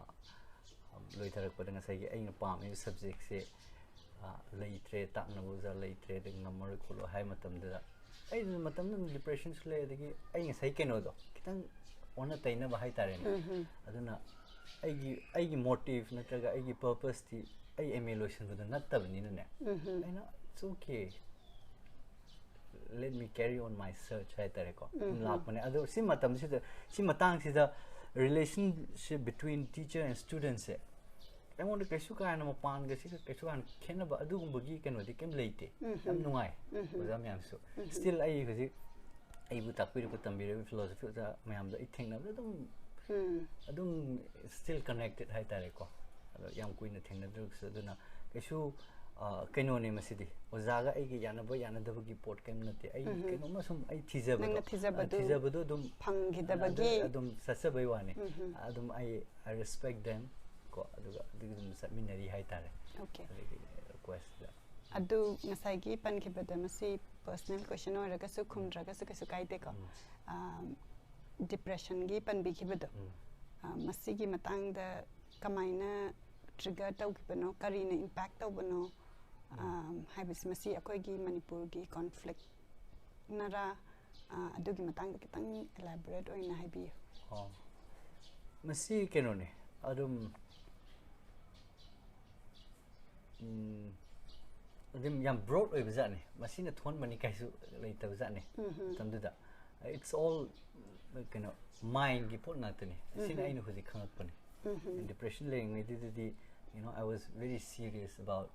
ꯂꯣꯏꯊꯔꯛꯄꯗ ꯉꯁꯥꯏꯒꯤ ꯑꯩꯅ ꯄꯥꯝꯃꯤꯕ subjectꯁꯦ, ꯑ, ꯂꯩꯇ꯭ꯔꯦ, ꯇꯥꯛꯅꯕ ꯑꯣꯖꯥ ꯂꯩꯇ꯭ꯔꯦ, ꯑꯗꯒꯤ ꯉꯝꯃꯔꯣꯏ ꯈꯣꯠꯂꯣꯏ ꯍꯥꯏ ꯃꯇꯝꯗꯨꯗ, ꯑꯩ ꯃꯇꯝꯗꯨꯗ ꯗꯤꯄ꯭ꯔꯦꯁꯟꯁꯨ ꯂꯩ, ꯑꯗꯒꯤ ꯑꯩ ꯉꯁꯥꯏ ꯀꯩꯅꯣꯗꯣ ꯈꯤꯇꯪ ꯑꯣꯟꯅ ꯇꯩꯅꯕ ꯍꯥꯏꯇꯥꯔꯦꯅꯦ꯫ ꯑꯗꯨꯅ ꯑꯩꯒꯤ ꯑꯩꯒꯤ ꯃꯣꯇꯤꯚ ꯅꯠꯇ꯭ꯔꯒ ꯑꯩꯒꯤ ꯄꯔꯄꯁꯇꯤ ꯑꯩ ꯑꯦꯝ ꯑꯦ ꯂꯣꯏꯁꯤꯟꯕꯗꯣ ꯅꯠꯇꯕꯅꯤꯅꯅꯦ, ꯑꯩꯅ "It's okay, let me carry on my search" ꯍꯥꯏꯇꯥꯔꯦꯀꯣ, ꯑꯗꯨꯝ ꯂꯥꯛꯄꯅꯦ꯫ ꯑꯗꯣ ꯁꯤ ꯃꯇꯝꯁꯤꯗ, ꯁꯤ ꯃꯇꯥꯡꯁꯤꯗ relationship between teacher and studentꯁꯦ ꯑꯩꯉꯣꯟꯗ ꯀꯩꯁꯨ ꯀꯥ ꯍꯦꯟꯅ, ꯃꯄꯥꯟꯒꯁꯤꯒ ꯀꯩꯁꯨ ꯀꯥ ꯍꯦꯟꯅ ꯈꯦꯠꯅꯕ ꯑꯗꯨꯒꯨꯝꯕꯒꯤ ꯀꯩꯅꯣꯗꯤ ꯀꯩꯝ ꯂꯩꯇꯦ꯫ ꯌꯥꯝ ꯅꯨꯡꯉꯥꯏ ꯑꯣꯖꯥ ꯃꯌꯥꯝꯁꯨ꯫ ꯁ꯭ꯇꯤꯜ ꯑꯩ ꯍꯧꯖꯤꯛ ꯑꯩꯕꯨ ꯇꯥꯛꯄꯤꯔꯤꯕ, ꯇꯝꯕꯤꯔꯤꯕ ꯐꯤꯂꯣꯁꯣꯐꯤ ꯑꯣꯖꯥ ꯃꯌꯥꯝꯗꯣ ꯑꯩ ꯊꯦꯡꯅꯕꯗ ꯑꯗꯨꯝ, ꯑꯗꯨꯝ ꯁ꯭ꯇꯤꯜ ꯀꯅꯦꯛꯇꯦꯠ ꯍꯥꯏꯇꯥꯔꯦꯀꯣ꯫ ꯑꯗꯣ ꯌꯥꯝ ꯀꯨꯏꯅ ꯊꯦꯡꯅꯗ꯭ꯔꯒꯁꯨ, ꯑꯗꯨꯅ ꯀꯩꯁꯨ, ꯑ, ꯀꯩꯅꯣꯅꯦ ꯃꯁꯤꯗꯤ, ꯑꯣꯖꯥꯒ ꯑꯩꯒ ꯌꯥꯅꯕ ꯌꯥꯅꯗꯕꯒꯤ ꯄꯣꯠ ꯀꯩꯝ ꯅꯠꯇꯦ꯫ ꯑꯩ ꯀꯩꯅꯣꯝꯃ ꯁꯨꯝ ꯑꯩ ꯊꯤꯖꯕꯗꯣ, ꯅꯪꯅ ꯊꯤꯖꯕꯗꯨ ꯑ, ꯊꯤꯖꯕꯗꯣ ꯑꯗꯨꯝ ꯐꯪꯈꯤꯗꯕꯒꯤ ꯑꯗꯨ ꯑꯗꯨꯝ ꯆꯠꯆꯕꯩ ꯋꯥꯅꯤ꯫ ꯑꯗꯨꯝ ꯑꯩ, I respect them ꯀꯣ, ꯑꯗꯨꯒ ꯑꯗꯨꯒꯤ ꯑꯗꯨꯝ ꯆꯠꯃꯤꯟꯅꯔꯤ ꯍꯥꯏꯇꯥꯔꯦ꯫ Okay. ꯑꯗꯒꯤ ꯔꯤꯀ꯭ꯋꯦꯁꯇ ꯑꯗꯨ ꯉꯁꯥꯏꯒꯤ ꯄꯟꯈꯤꯕꯗ, ꯃꯁꯤ ꯄꯔꯁꯅꯦꯜ ꯀꯣꯏꯁꯟ ꯑꯣꯏꯔꯒꯁꯨ ꯈꯨꯝꯗ꯭ꯔꯒꯁꯨ ꯀꯩꯁꯨ ꯀꯥꯏꯗꯦꯀꯣ꯫ ꯗꯤꯄ꯭ꯔꯦꯁꯟꯒꯤ ꯄꯟꯕꯤꯈꯤꯕꯗꯣ, ꯑ, ꯃꯁꯤꯒꯤ ꯃꯇꯥꯡꯗ ꯀꯃꯥꯏꯅ ꯇ꯭ꯔꯤꯒꯔ ꯇꯧꯈꯤꯕꯅꯣ, ꯀꯔꯤꯅ ꯏꯝꯄꯦꯛ ꯇꯧꯕꯅꯣ, ꯑ, ꯍꯥꯏꯕꯁꯤ, ꯃꯁꯤ ꯑꯩꯈꯣꯏꯒꯤ ꯃꯅꯤꯄꯨꯔꯒꯤ ꯀꯣꯟꯐ꯭ꯂꯤꯛꯅꯔꯥ, ꯑ, ꯑꯗꯨꯒꯤ ꯃꯇꯥꯡꯗ ꯈꯤꯇꯪ ꯏꯂꯥꯕꯣꯔꯦꯠ ꯑꯣꯏꯅ ꯍꯥꯏꯕꯤꯌꯨ꯫ ꯑꯣ, ꯃꯁꯤ ꯀꯩꯅꯣꯅꯦ, ꯑꯗꯨꯝ, ꯎꯝ, ꯑꯗꯨꯝ ꯌꯥꯝ ꯕ꯭ꯔꯣꯗ ꯑꯣꯏꯕ ꯖꯥꯠꯅꯦ, ꯃꯁꯤꯅ ꯊꯣꯛꯍꯟꯕꯅꯤ ꯀꯥꯏꯁꯨ ꯂꯩꯇꯕ ꯖꯥꯠꯅꯦ꯫ ꯃꯇꯝꯗꯨꯗ it's all, ꯀꯩꯅꯣ, ꯃꯥꯏꯟꯒꯤ ꯄꯣꯠ ꯉꯥꯛꯇꯅꯦ꯫ ꯁꯤꯅ ꯑꯩꯅ ꯍꯧꯖꯤꯛ ꯈꯪꯉꯛꯄꯅꯦ꯫ ꯗꯤꯄ꯭ꯔꯦꯁꯟ ꯂꯩꯔꯤꯉꯩꯗꯨꯗꯗꯤ, you know, I was very serious about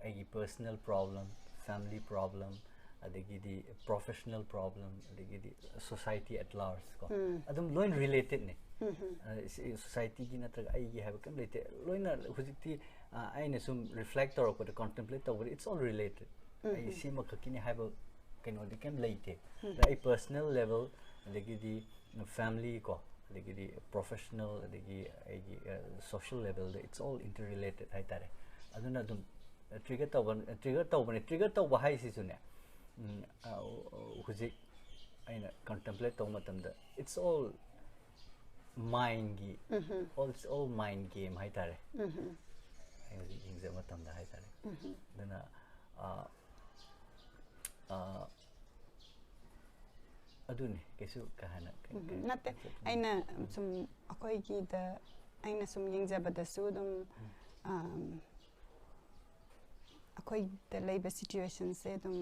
ꯑꯩꯒꯤ ꯄꯔꯁꯅꯦꯜ ꯄ꯭ꯔꯣꯕ꯭ꯂꯦꯝ, ꯐꯦꯃꯤꯂꯤ ꯄ꯭ꯔꯣꯕ꯭ꯂꯦꯝ, ꯑꯗꯒꯤꯗꯤ ꯄ꯭ꯔꯣꯐꯦꯁꯅꯦꯜ ꯄ꯭ꯔꯣꯕ꯭ꯂꯦꯝ, ꯑꯗꯒꯤꯗꯤ ꯁꯣꯁꯥꯏꯇꯤ ꯑꯦꯠ ꯂꯥꯔꯖ ꯀꯣ, ꯑꯗꯨꯝ ꯂꯣꯏꯅ ꯔꯤꯂꯦꯇꯦꯠꯅꯦ꯫ ꯁꯣꯁꯥꯏꯇꯤꯒꯤ ꯅꯠꯇ꯭ꯔꯒ ꯑꯩꯒꯤ ꯍꯥꯏꯕ ꯀꯩꯝ ꯂꯩꯇꯦ꯫ ꯂꯣꯏꯅ ꯍꯧꯖꯤꯛꯇꯤ, ꯑ, ꯑꯩꯅ ꯁꯨꯝ ꯔꯤꯐ꯭ꯂꯦꯛ ꯇꯧꯔꯛꯄꯗ, ꯀꯣꯟꯇꯦꯝꯄ꯭ꯂꯦꯠ ꯇꯧꯕꯗ, it's all related꯫ ꯑꯩ ꯁꯤꯃꯈꯛꯀꯤꯅꯤ ꯍꯥꯏꯕ ꯀꯩꯅꯣꯗꯤ ꯀꯩꯝ ꯂꯩꯇꯦ꯫ ꯑꯗ ꯑꯩ ꯄꯔꯁꯅꯦꯜ ꯂꯦꯚꯦꯜ, ꯑꯗꯒꯤꯗꯤ ꯐꯦꯃꯤꯂꯤ ꯀꯣ, ꯑꯗꯒꯤꯗꯤ ꯄ꯭ꯔꯣꯐꯦꯁꯅꯦꯜ, ꯑꯗꯒꯤ ꯑꯩꯒꯤ ꯁꯣꯁꯤꯌꯦꯜ ꯂꯦꯚꯦꯜꯗ, it's all interrelated ꯍꯥꯏꯇꯥꯔꯦ꯫ ꯑꯗꯨꯅ ꯑꯗꯨꯝ ꯇ꯭ꯔꯤꯒꯔ ꯇꯧꯕ, ꯇ꯭ꯔꯤꯒꯔ ꯇꯧꯕꯅꯦ꯫ ꯇ꯭ꯔꯤꯒꯔ ꯇꯧꯕ ꯍꯥꯏꯁꯤꯁꯨꯅꯦ, ꯎꯝ, ꯑ, ꯍꯧꯖꯤꯛ ꯑꯩꯅ ꯀꯟꯇꯦꯝꯄ꯭ꯂꯦꯠ ꯇꯧꯕ ꯃꯇꯝꯗ, it's all ꯃꯥꯏꯟꯒꯤ, all, it's all mind game ꯍꯥꯏꯇꯥꯔꯦ꯫ ꯑꯩ ꯍꯧꯖꯤꯛ ꯌꯦꯡꯖꯕ ꯃꯇꯝꯗ ꯍꯥꯏꯇꯥꯔꯦ꯫ ꯑꯗꯨꯅ ꯑ, ꯑ, ꯑꯗꯨꯅꯤ ꯀꯩꯁꯨ ꯀꯥ ꯍꯦꯟꯅ ꯀꯩ- ꯎꯝ, ꯀꯩ- ꯅꯠꯇꯦ ꯎꯝ. ꯑꯩꯅ ꯁꯨꯝ ꯑꯩꯈꯣꯏꯒꯤꯗ ꯑꯩꯅ ꯁꯨꯝ ꯌꯦꯡꯖꯕꯗꯁꯨ ꯑꯗꯨꯝ ꯑꯝ, ꯑꯩꯈꯣꯏꯗ ꯂꯩꯕ ꯁꯤꯆꯨꯋꯦꯁꯟꯁꯦ ꯑꯗꯨꯝ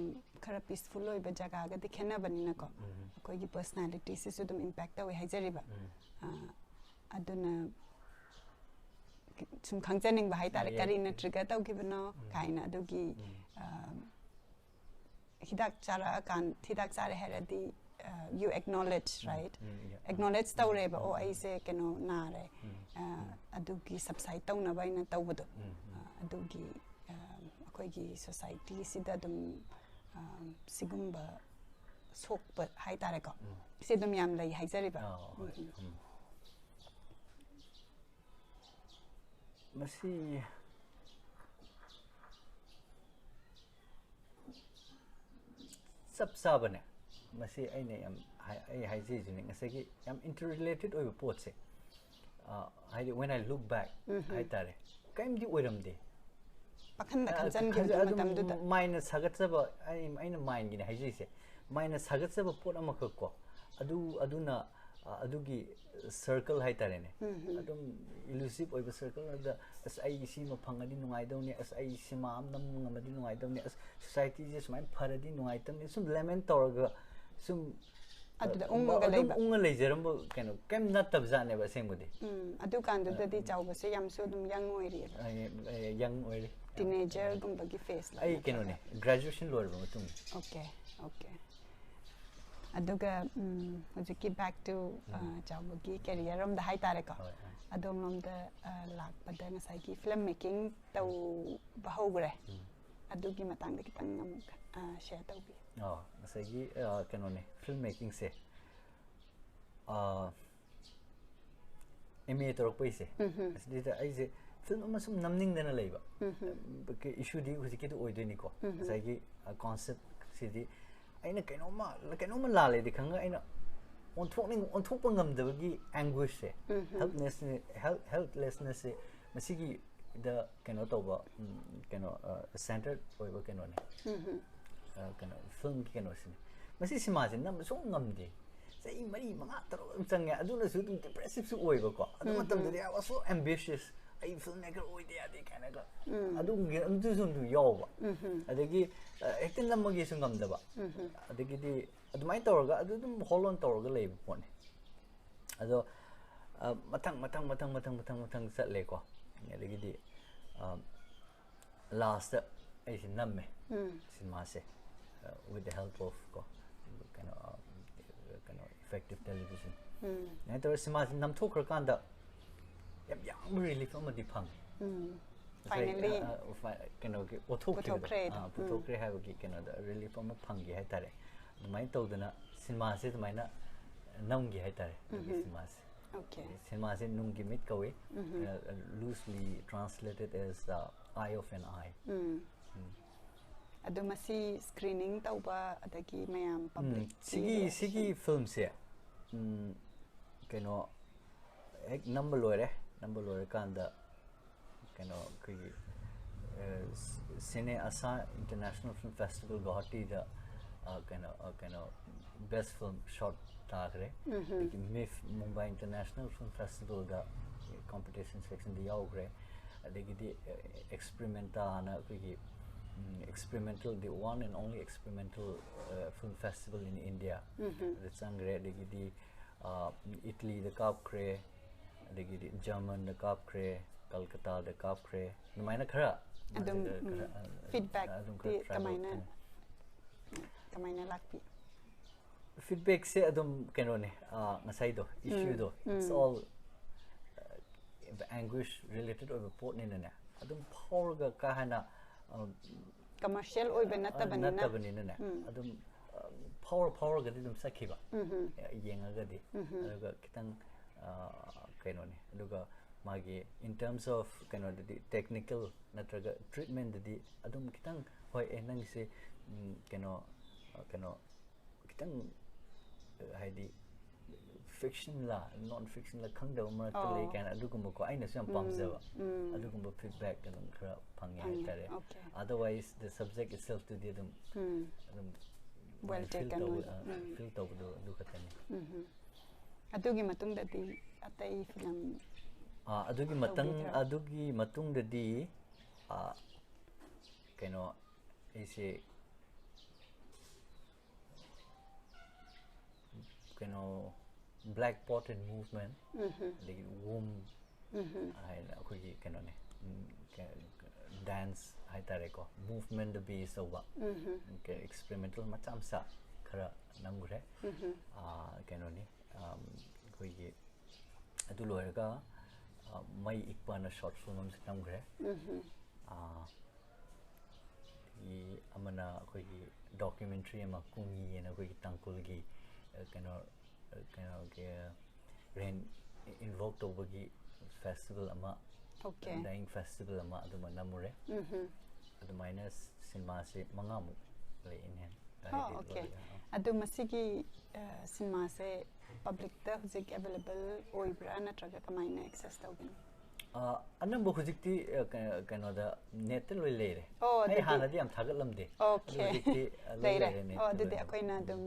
ꯈꯔ ꯄꯤꯁꯐꯨꯜ ꯑꯣꯏꯕ ꯖꯒꯥꯒꯗꯤ ꯈꯦꯠꯅꯕꯅꯤꯅꯀꯣ ꯎꯝ. ꯑꯩꯈꯣꯏꯒꯤ ꯄꯔꯁꯅꯥꯂꯤꯇꯤꯁꯤꯁꯨ ꯑꯗꯨꯝ ꯏꯝꯄꯦꯛ ꯇꯧꯋꯦ ꯍꯥꯏꯖꯔꯤꯕ꯫ ꯎꯝ. ꯑ, ꯑꯗꯨꯅ ꯁꯨꯝ ꯈꯪꯖꯅꯤꯡꯕ ꯍꯥꯏꯇꯥꯔꯦ, ꯌꯥꯏ. ꯀꯔꯤꯅ ꯇ꯭ꯔꯤꯒꯔ ꯇꯧꯈꯤꯕꯅꯣ ꯎꯝ. ꯀꯥꯏꯅ꯫ ꯑꯗꯨꯒꯤ ꯎꯝ. ꯑ, ꯍꯤꯗꯥꯛ ꯆꯥꯔꯛꯑꯀꯥꯟ ꯍꯤꯗꯥꯛ ꯆꯥꯔꯦ ꯍꯥꯏꯔꯗꯤ, uh, you acknowledge, um, right? Um, yeah. Acknowledge ꯇꯧꯔꯦꯕ, "ꯑꯣ, ꯎꯝ. ꯑꯩꯁꯦ ꯀꯩꯅꯣ ꯅꯥꯔꯦ", ꯎꯝ, ꯑ, ꯎꯝ. ꯑꯗꯨꯒꯤ ꯁꯕꯁꯥꯏꯠ ꯇꯧꯅꯕ ꯑꯩꯅ ꯇꯧꯕꯗꯣ꯫ ꯎꯝ, ꯎꯝ. ꯑ, ꯑꯗꯨꯒꯤ, ꯑ, ꯑꯩꯈꯣꯏꯒꯤ ꯁꯣꯁꯥꯏꯇꯤꯁꯤꯗ ꯑꯗꯨꯝ, ꯑ, ꯁꯤꯒꯨꯝꯕ ꯁꯣꯛꯄ ꯍꯥꯏꯇꯥꯔꯦꯀꯣ, ꯎꯝ. ꯁꯤ ꯑꯗꯨꯝ ꯌꯥꯝ ꯂꯩ ꯍꯥꯏꯖꯔꯤꯕ꯫ ꯑꯥ, ꯍꯣꯏ. ꯎꯝ, ꯎꯝ. ꯎꯝ. ꯃꯁꯤ ꯆꯞ ꯆꯥꯕꯅꯦ꯫ ꯃꯁꯤ ꯑꯩꯅ ꯌꯥꯝ ꯍꯥꯏ- ꯑꯩ ꯍꯥꯏꯖꯔꯤꯁꯤꯅꯦ, ꯉꯁꯥꯏꯒꯤ ꯌꯥꯝ ꯏꯟꯇꯔ ꯔꯤꯂꯦꯇꯦꯠ ꯑꯣꯏꯕ ꯄꯣꯠꯁꯦ꯫ ꯑ, ꯍꯥꯏꯗꯤ, when I look back ꯍꯥꯏꯇꯥꯔꯦ, ꯀꯔꯤꯝꯗꯤ ꯑꯣꯏꯔꯝꯗꯦ꯫ ꯄꯥꯈꯟꯗ ꯑ, ꯈꯟꯖꯟꯈꯤꯕꯗꯣ ꯈꯟꯖ- ꯑꯗꯨꯝ ꯃꯇꯝꯗꯨꯗ꯫ ꯃꯥꯏꯟꯅ ꯁꯥꯒꯠꯆꯕ, ꯑꯩ- ꯑꯩꯅ ꯃꯥꯏꯟꯒꯤꯅꯦ ꯍꯥꯏꯖꯔꯤꯁꯦ, ꯃꯥꯏꯟꯅ ꯁꯥꯒꯠꯆꯕ ꯄꯣꯠ ꯑꯃꯈꯛ ꯀꯣ, ꯑꯗꯨ ꯑꯗꯨꯅ, ꯑ, ꯑꯗꯨꯒꯤ ꯁꯔꯀꯜ ꯍꯥꯏꯇꯥꯔꯦꯅꯦ, ꯑꯗꯨꯝ ꯏꯂꯨꯁꯤꯞ ꯑꯣꯏꯕ ꯁꯔꯀꯜ ꯑꯗꯨꯗ, "ꯑꯁ, ꯑꯩ ꯁꯤꯃ ꯐꯪꯉꯗꯤ ꯅꯨꯡꯉꯥꯏꯗꯧꯅꯤ, ꯑꯁ, ꯑꯩ ꯁꯤꯃ ꯑꯃ ꯅꯝ ꯉꯝꯃꯗꯤ ꯅꯨꯡꯉꯥꯏꯗꯧꯅꯤ, ꯑꯁ, ꯁꯣꯁꯥꯏꯇꯤꯁꯦ ꯁꯨꯃꯥꯏꯅ ꯐꯔꯗꯤ ꯅꯨꯡꯉꯥꯏꯇꯕꯅꯤ", ꯁꯨꯝ ꯂꯦꯃꯦꯟ ꯇꯧꯔꯒ ꯁꯨꯝ ꯑꯗꯨꯗ ꯑ, ꯎꯪꯉꯒ ꯑꯗꯨꯝ ꯂꯩꯕ꯫ ꯎꯪꯉ ꯂꯩꯖꯔꯝꯕ ꯀꯩꯅꯣ ꯀꯩꯝ ꯅꯠꯇꯕ ꯖꯥꯠꯅꯦꯕ ꯑꯁꯦꯡꯕꯗꯤ꯫ ꯎꯝ, ꯑꯗꯨꯀꯥꯟꯗꯨꯗꯗꯤ ꯆꯥꯎꯕꯁꯦ ꯌꯥꯝꯁꯨ ꯑꯗꯨꯝ ꯌꯪ ꯑꯣꯏꯔꯤꯑꯕ꯫ ꯑ, ꯑ, ꯌꯪ ꯑꯣꯏꯔꯤ꯫ ꯇꯤꯅꯦꯖꯔꯒꯨꯝꯕꯒꯤ ꯐꯦꯁ꯫ ꯑꯩ ꯀꯩꯅꯣꯅꯦ, ꯒ꯭ꯔꯦꯖꯨꯑꯦꯁꯟ ꯂꯣꯏꯔꯕ ꯃꯇꯨꯡ꯫ Okay, okay. ꯑꯗꯨꯒ, ꯎꯝ, ꯍꯧꯖꯤꯛꯀꯤ back to, ꯑ, ꯆꯥꯎꯕꯒꯤ ꯀꯦꯔꯤꯌꯔ ꯔꯣꯝꯗ ꯍꯥꯏꯇꯥꯔꯦꯀꯣ꯫ ꯍꯣꯏ, ꯍꯣꯏ. ꯑꯗꯣꯝꯂꯣꯝꯗ, ꯑ, ꯂꯥꯛꯄꯗ ꯉꯁꯥꯏꯒꯤ ꯐꯤꯂꯝ ꯃꯦꯀꯤꯡ ꯇꯧꯕ ꯍꯧꯈ꯭ꯔꯦ꯫ ꯑꯗꯨꯒꯤ ꯃꯇꯥꯡꯗ ꯈꯤꯇꯪ ꯑꯃꯨꯛ, ꯑ, ꯁꯤꯌꯔ ꯇꯧꯕꯤꯌꯨ꯫ ꯑꯣ, ꯉꯁꯥꯏꯒꯤ, ꯑ, ꯀꯩꯅꯣꯅꯦ, ꯐꯤꯜꯝ ꯃꯦꯀꯤꯡꯁꯦ, ꯑ, ꯑꯦꯝ ꯑꯦ ꯇꯧꯔꯛꯄꯩꯁꯦ, ꯑꯁꯤꯗꯩꯗ ꯑꯩꯁꯦ ꯐꯤꯂꯝ ꯑꯃ ꯁꯨꯝ ꯅꯝꯅꯤꯡꯗꯅ ꯂꯩꯕ꯫ ꯏꯁꯨꯗꯤ ꯍꯧꯖꯤꯛꯀꯤꯗꯨ ꯑꯣꯏꯗꯣꯏꯅꯤꯀꯣ, ꯉꯁꯥꯏꯒꯤ, ꯑ, ꯀꯣꯟꯁꯦꯞꯁꯤꯗꯤ ꯑꯩꯅ ꯀꯩꯅꯣꯝꯃ, ꯀꯩꯅꯣꯝꯃ ꯂꯥꯜꯂꯦꯗꯤ ꯈꯪꯉꯒ ꯑꯩꯅ ꯑꯣꯟꯊꯣꯛꯅꯤꯡ-, ꯑꯣꯟꯊꯣꯛꯄ ꯉꯝꯗꯕꯒꯤ ꯑꯦꯡꯒ꯭ꯋꯤꯁꯁꯦ, ꯍꯦꯜꯞꯅꯦꯁꯅꯦ-, ꯍꯦꯜꯞ-, ꯍꯦꯜꯞꯂꯦꯁꯅꯦꯁꯁꯦ, ꯃꯁꯤꯒꯤ ꯗ ꯀꯩꯅꯣ ꯇꯧꯕ, ꯎꯝ, ꯀꯩꯅꯣ, ꯁꯦꯟꯇꯔ ꯑꯣꯏꯕ ꯀꯩꯅꯣꯅꯤ꯫ ꯑ, ꯀꯩꯅꯣ, ꯐꯤꯂꯝꯒꯤ ꯀꯩꯅꯣꯁꯤꯅꯤ꯫ ꯃꯁꯤ ꯁꯤꯃꯥꯁꯤ ꯅꯝꯕ ꯁꯨꯡ ꯉꯝꯗꯦ꯫ ꯆꯍꯤ ꯃꯔꯤ, ꯃꯉꯥ, ꯇꯔꯨꯛ ꯑꯗꯨꯝ ꯆꯪꯉꯦ꯫ ꯑꯗꯨꯅꯁꯨ ꯑꯗꯨꯝ ꯗꯤꯄ꯭ꯔꯦꯁꯤꯞꯁꯨ ꯑꯣꯏꯕꯀꯣ꯫ ꯑꯗꯨ ꯃꯇꯝꯗꯗꯤ I was so ambitious, "ꯑꯩ ꯐꯤꯜꯝ ꯃꯦꯀꯔ ꯑꯣꯏꯗ ꯌꯥꯗꯦ" ꯀꯥꯏꯅꯒ꯫ ꯑꯗꯨꯒꯤ, ꯑꯗꯨꯁꯨ ꯑꯗꯨꯝ ꯌꯥꯎꯕ꯫ ꯑꯗꯒꯤ, ꯑ, ꯍꯦꯛꯇ ꯅꯝꯃꯒꯦꯁꯨ ꯉꯝꯗꯕ꯫ ꯑꯗꯒꯤꯗꯤ ꯑꯗꯨꯃꯥꯏꯅ ꯇꯧꯔꯒ ꯑꯗꯨ ꯑꯗꯨꯝ ꯍꯣꯜ ꯑꯣꯟ ꯇꯧꯔꯒ ꯂꯩꯕ ꯄꯣꯠꯅꯤ꯫ ꯑꯗꯣ, ꯑ, ꯃꯊꯪ, ꯃꯊꯪ, ꯃꯊꯪ, ꯃꯊꯪ, ꯃꯊꯪ, ꯃꯊꯪ ꯆꯠꯂꯦꯀꯣ꯫ ꯑꯗꯒꯤꯗꯤ, ꯑ, ꯂꯥꯁꯇ ꯑꯩꯁꯦ ꯅꯝꯃꯦ ꯁꯤꯅꯦꯃꯥꯁꯦ, ꯑ, with the help of ꯀꯣ, ꯀꯩꯅꯣ, ꯑ, ꯀꯩꯅꯣ, effective television꯫ ꯑꯗꯨꯃꯥꯏꯅ ꯇꯧꯔꯒ ꯁꯤꯅꯦꯃꯥꯁꯦ ꯅꯝꯊꯣꯛꯈ꯭ꯔꯀꯥꯟꯗ ꯌꯥꯝ ꯌꯥꯝꯕ ꯔꯤꯂꯤꯐ ꯑꯃꯗꯤ ꯐꯪꯉꯦ꯫ ꯉꯁꯥꯏ, Finally꯫ ꯑ, ꯑ, ꯐ-, ꯀꯩꯅꯣꯒꯤ ꯑꯣꯊꯣꯛꯈꯤꯕꯗꯣ, ꯄꯨꯊꯣꯛꯈ꯭ꯔꯦꯗꯣ꯫ ꯑ, ꯄꯨꯊꯣꯛꯈ꯭ꯔꯦ ꯍꯥꯏꯕꯒꯤ ꯀꯩꯅꯣꯗ ꯔꯤꯂꯤꯐ ꯑꯃ ꯐꯪꯈꯤ ꯍꯥꯏꯇꯥꯔꯦ꯫ ꯑꯗꯨꯃꯥꯏꯅ ꯇꯧꯗꯅ ꯁꯤꯅꯦꯃꯥꯁꯦ ꯑꯗꯨꯃꯥꯏꯅ ꯅꯝꯈꯤ ꯍꯥꯏꯇꯥꯔꯦ, ꯑꯗꯨꯒꯤ ꯁꯤꯅꯦꯃꯥꯁꯦ꯫ Okay꯫ ꯁꯤꯅꯦꯃꯥꯁꯦ ꯅꯨꯡꯒꯤ ꯃꯤꯠ ꯀꯧꯏ꯫ ꯑ, loosely translated as the eye of an eye꯫ ꯑꯗꯣ ꯃꯁꯤ screening ꯇꯧꯕ ꯑꯗꯒꯤ ꯃꯌꯥꯝ ꯎꯝ, public ꯁꯤꯒꯤ, ꯁꯤꯒꯤ ꯐꯤꯂꯝꯁꯦ, ꯎꯝ, ꯀꯩꯅꯣ, ꯍꯦꯛ ꯅꯝꯕ ꯂꯣꯏꯔꯦ꯫ ꯅꯝꯕ ꯂꯣꯏꯔꯀꯥꯟꯗ ꯀꯩꯅꯣ, ꯑꯩꯈꯣꯏꯒꯤ, ꯑ, ꯁꯤꯅꯦ ꯑꯁꯥ International Film Festival ꯒꯨꯋꯥꯍꯥꯇꯤꯗ, ꯑ, ꯀꯩꯅꯣ, ꯑ, ꯀꯩꯅꯣ, best film short ꯇꯥꯈ꯭ꯔꯦ꯫ ꯑꯗꯒꯤ ꯃꯤꯐ Mumbai International Film Festivalꯗ competition sectionꯗ ꯌꯥꯎꯈ꯭ꯔꯦ꯫ ꯑꯗꯒꯤꯗꯤ, ꯑ, Experimentaꯅ ꯑꯩꯈꯣꯏꯒꯤ, ꯎꯝ, experimental, the one and only experimental, ꯑ, film festival in India꯫ ꯑꯗ ꯆꯪꯈ꯭ꯔꯦ꯫ ꯑꯗꯒꯤꯗꯤ, ꯑ, ꯏꯇꯂꯤꯗ ꯀꯥꯞꯈ꯭ꯔꯦ꯫ ꯑꯗꯒꯤꯗꯤ ꯖꯔꯃꯟꯗ ꯀꯥꯞꯈ꯭ꯔꯦ, ꯀꯜꯀꯇꯥꯗ ꯀꯥꯞꯈ꯭ꯔꯦ꯫ ꯑꯗꯨꯃꯥꯏꯅ ꯈꯔ ꯑꯗꯨꯝ, ꯈꯔ, ꯎꯝ, ꯑ, feedbackꯇꯤ ꯑꯗꯨꯝ ꯈꯔ travel ꯀꯃꯥꯏꯅ, ꯇꯧ-, ꯀꯃꯥꯏꯅ ꯂꯥꯛꯄꯤ? Feedbackꯁꯦ ꯑꯗꯨꯝ ꯀꯩꯅꯣꯅꯦ, ꯑ, ꯉꯁꯥꯏꯗꯣ, ꯎꯝ, issueꯗꯣ, it's ꯎꯝ꯫ All, ꯑ, anguish related ꯑꯣꯏꯕ ꯄꯣꯠꯅꯤꯅꯅꯦ, ꯑꯗꯨꯝ ꯐꯥꯎꯔꯒ ꯀꯥ ꯍꯦꯟꯅ, ꯑ, Commercial ꯑꯣꯏꯕ ꯑ, ꯅꯠꯇꯕꯅꯤꯅ꯫ ꯅꯠꯇꯕꯅꯤꯅꯅꯦ, ꯎꯝ꯫ ꯑꯗꯨꯝ, ꯑ, ꯐꯥꯎꯔ ꯐꯥꯎꯔꯒꯗꯤ ꯑꯗꯨꯝ ꯆꯠꯈꯤꯕ, ꯎꯝꯍꯨꯝ꯫ ꯑ, ꯌꯦꯡꯉꯒꯗꯤ꯫ ꯎꯝꯍꯨꯝ꯫ ꯑꯗꯨꯒ ꯈꯤꯇꯪ, ꯑ, ꯀꯩꯅꯣꯅꯤ꯫ ꯑꯗꯨꯒ ꯃꯥꯒꯤ in terms of ꯀꯩꯅꯣꯗꯗꯤ, technical ꯅꯠꯇ꯭ꯔꯒ treatmentꯗꯗꯤ ꯑꯗꯨꯝ ꯈꯤꯇꯪ, ꯍꯣꯏ, ꯑꯦ, ꯅꯪꯒꯤꯁꯦ, ꯎꯝ, ꯀꯩꯅꯣ, ꯑ, ꯀꯩꯅꯣ, ꯈꯤꯇꯪ, ꯑ, ꯍꯥꯏꯗꯤ, ꯐꯤꯛꯁꯟꯂ ꯅꯣꯟ ꯐꯤꯛꯁꯟꯂ ꯈꯪꯗꯕ ꯃꯔꯛꯇ ꯂꯩ ꯀꯥꯏꯅ ꯑꯗꯨꯒꯨꯝꯕꯀꯣ ꯑꯩꯅꯁꯨ ꯌꯥꯝ ꯄꯥꯝꯖꯕ ꯑꯗꯨꯒꯨꯝꯕ ꯐꯤꯗꯕꯦꯛ ꯑꯗꯨꯝ ꯈꯔ ꯐꯪꯉꯦ ꯍꯥꯏꯇꯥꯔꯦ. Okay. Otherwise the subject itself ꯇꯨꯗꯤ ꯑꯗꯨꯝ ꯑꯗꯨꯝ Well feel taken ꯇꯧꯕ ꯑꯣꯏꯕ. feel ꯇꯧꯕꯗꯣ ꯑꯗꯨ ꯈꯛꯇꯅꯤ. ꯎꯝ. ꯑꯗꯨꯒꯤ ꯃꯇꯨꯡꯗꯗꯤ ꯑꯇꯩ ꯐꯤꯂꯝ ꯑꯥ, ꯑꯗꯨꯒꯤ ꯃꯇꯪ ꯇꯧꯕꯤꯗ꯭ꯔꯥ? ꯑꯗꯨꯒꯤ ꯃꯇꯨꯡꯗꯗꯤ ꯑꯥ, ꯀꯩꯅꯣ ꯑꯩꯁꯦ ꯀꯩꯅꯣ Black Pot and Movement ꯑꯗꯒꯤ Womb ꯍꯥꯏꯅ ꯑꯩꯈꯣꯏꯒꯤ ꯀꯩꯅꯣꯅꯦ, dance ꯍꯥꯏꯇꯥꯔꯦꯀꯣ, movementꯗ base ꯇꯧꯕ experimental ꯃꯆꯥ ꯃꯆꯥ ꯈꯔ ꯅꯝꯈ꯭ꯔꯦ. ꯑꯥ, ꯀꯩꯅꯣꯅꯤ, ꯑꯥꯝ, ꯑꯩꯈꯣꯏꯒꯤ ꯑꯗꯨ ꯂꯣꯏꯔꯒ ꯑꯥ, ꯃꯩ ꯏꯛꯄꯅ short film ꯑꯃꯁꯨ ꯅꯝꯈ꯭ꯔꯦ. ꯑꯥ, ꯑꯗꯒꯤ ꯑꯃꯅ ꯑꯩꯈꯣꯏꯒꯤ documentary ꯑꯃ ꯀꯨꯡꯉꯤꯅ ꯑꯩꯈꯣꯏꯒꯤ ꯇꯥꯡꯈꯨꯜꯒꯤ ꯑ, ꯀꯩꯅꯣ ꯑ, ꯀꯩꯅꯣꯒꯤ ꯔꯦꯟ invoke ꯇꯧꯕꯒꯤ festival ꯑꯃ Okay. Dying Festival ꯑꯃ ꯑꯗꯨꯃ ꯅꯝꯃꯨꯔꯦ. ꯑꯗꯨꯃꯥꯏꯅ ꯁꯤꯅꯦꯃꯥꯁꯦ ꯃꯉꯥꯃꯨꯛ ꯂꯩ in hand. Oh, okay. ꯑꯗꯨ ꯃꯁꯤꯒꯤ ꯑ, ꯁꯤꯅꯦꯃꯥꯁꯦ ꯄꯕ꯭ꯂꯤꯛꯇ ꯍꯧꯖꯤꯛ available ꯑꯣꯏꯕ꯭ꯔꯥ ꯅꯠꯇ꯭ꯔꯒ ꯀꯃꯥꯏꯅ access ꯇꯧꯒꯅꯤ? ꯑ, ꯑꯅꯝꯕ ꯍꯧꯖꯤꯛꯇꯤ ꯑ, ꯀ- ꯀꯩꯅꯣꯗ ꯅꯦꯠꯇ ꯂꯣꯏ ꯂꯩꯔꯦ. ꯑꯣ, ꯑꯩ ꯑꯗꯨꯗꯤ ꯍꯥꯟꯅꯗꯤ ꯌꯥꯝ ꯊꯥꯒꯠꯂꯝꯗꯦ. Okay. ꯑꯗꯣ ꯍꯧꯖꯤꯛꯇꯤ ꯑ, ꯂꯣꯏ ꯂꯩꯔꯦ. ꯂꯩꯔꯦ net ꯑꯣ, ꯑꯗꯨꯗꯤ ꯇ ꯂꯣꯏꯅ. ꯑꯩꯈꯣꯏꯅ ꯑꯗꯨꯝ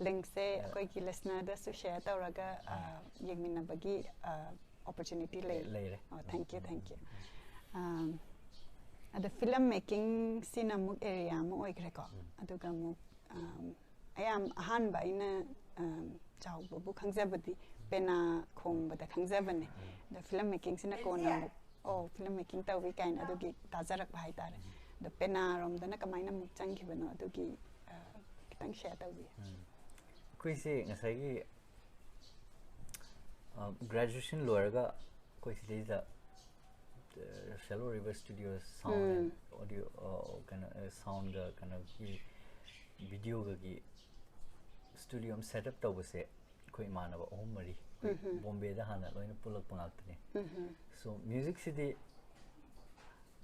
linkꯁꯦ ꯑꯩꯈꯣꯏꯒꯤ listenerꯗꯁꯨ share ꯇꯧꯔꯒ ꯑ, ꯌꯦꯡꯃꯤꯟꯅꯕꯒꯤ ꯑ, opportunity ꯂꯩ. ꯂꯩꯔꯦ. ꯑꯣ, thank you, thank you. ꯑꯝ, ꯑꯗꯣ film making ꯁꯤꯅ ꯑꯃꯨꯛ area ꯑꯃ ꯑꯣꯏꯈ꯭ꯔꯦꯀꯣ. ꯑꯗꯨꯒ ꯑꯃꯨꯛ ꯑꯝ, ꯑꯌꯥꯝ ꯑꯍꯥꯟꯕ ꯑꯩꯅ ꯑꯝ, ꯆꯥꯎꯕꯕꯨ ꯈꯪꯖꯕꯗꯤ ꯄꯦꯅꯥ ꯈꯣꯡꯕꯗ ꯈꯪꯖꯕꯅꯦ. ꯑꯗꯣ film making ꯁꯤꯅ ꯀꯣꯟꯅ ꯑꯃꯨꯛ ꯑꯣ film making ꯇꯧꯏ ꯀꯥꯏꯅ ꯑꯗꯨꯒꯤ ꯇꯥꯖꯔꯛꯄ ꯍꯥꯏꯇꯥꯔꯦ. ꯑꯗꯣ ꯄꯦꯅꯥꯔꯣꯝꯗꯅ ꯀꯃꯥꯏꯅ ꯑꯃꯨꯛ ꯆꯪꯈꯤꯕꯅꯣ ꯑꯗꯨꯒꯤ ꯑ, ꯈꯤꯇꯪ share ꯇꯧꯕꯤꯌꯨ. ꯑꯩꯈꯣꯏꯁꯦ ꯉꯁꯥꯏꯒꯤ ꯒ꯭ꯔꯦꯖꯨꯑꯦꯁꯟ ꯂꯣꯏꯔꯒ ꯑꯩꯈꯣꯏ ꯁꯤꯗꯩꯗ Shallow River Studio sound and audio ꯑ, ꯀꯩꯅꯣ soundꯒ ꯀꯩꯅꯣꯒꯤ videoꯒꯒꯤ studio ꯑꯃ set up ꯇꯧꯕꯁꯦ ꯑꯩꯈꯣꯏ ꯏꯃꯥꯟꯅꯕ ꯑꯍꯨꯝ ꯃꯔꯤ ꯑꯩꯈꯣꯏ ꯕꯣꯝꯕꯦꯗ ꯍꯥꯟꯅ ꯂꯣꯏꯅ ꯄꯨꯜꯂꯛꯄ ꯉꯥꯛꯇꯅꯦ. So musicꯁꯤꯗꯤ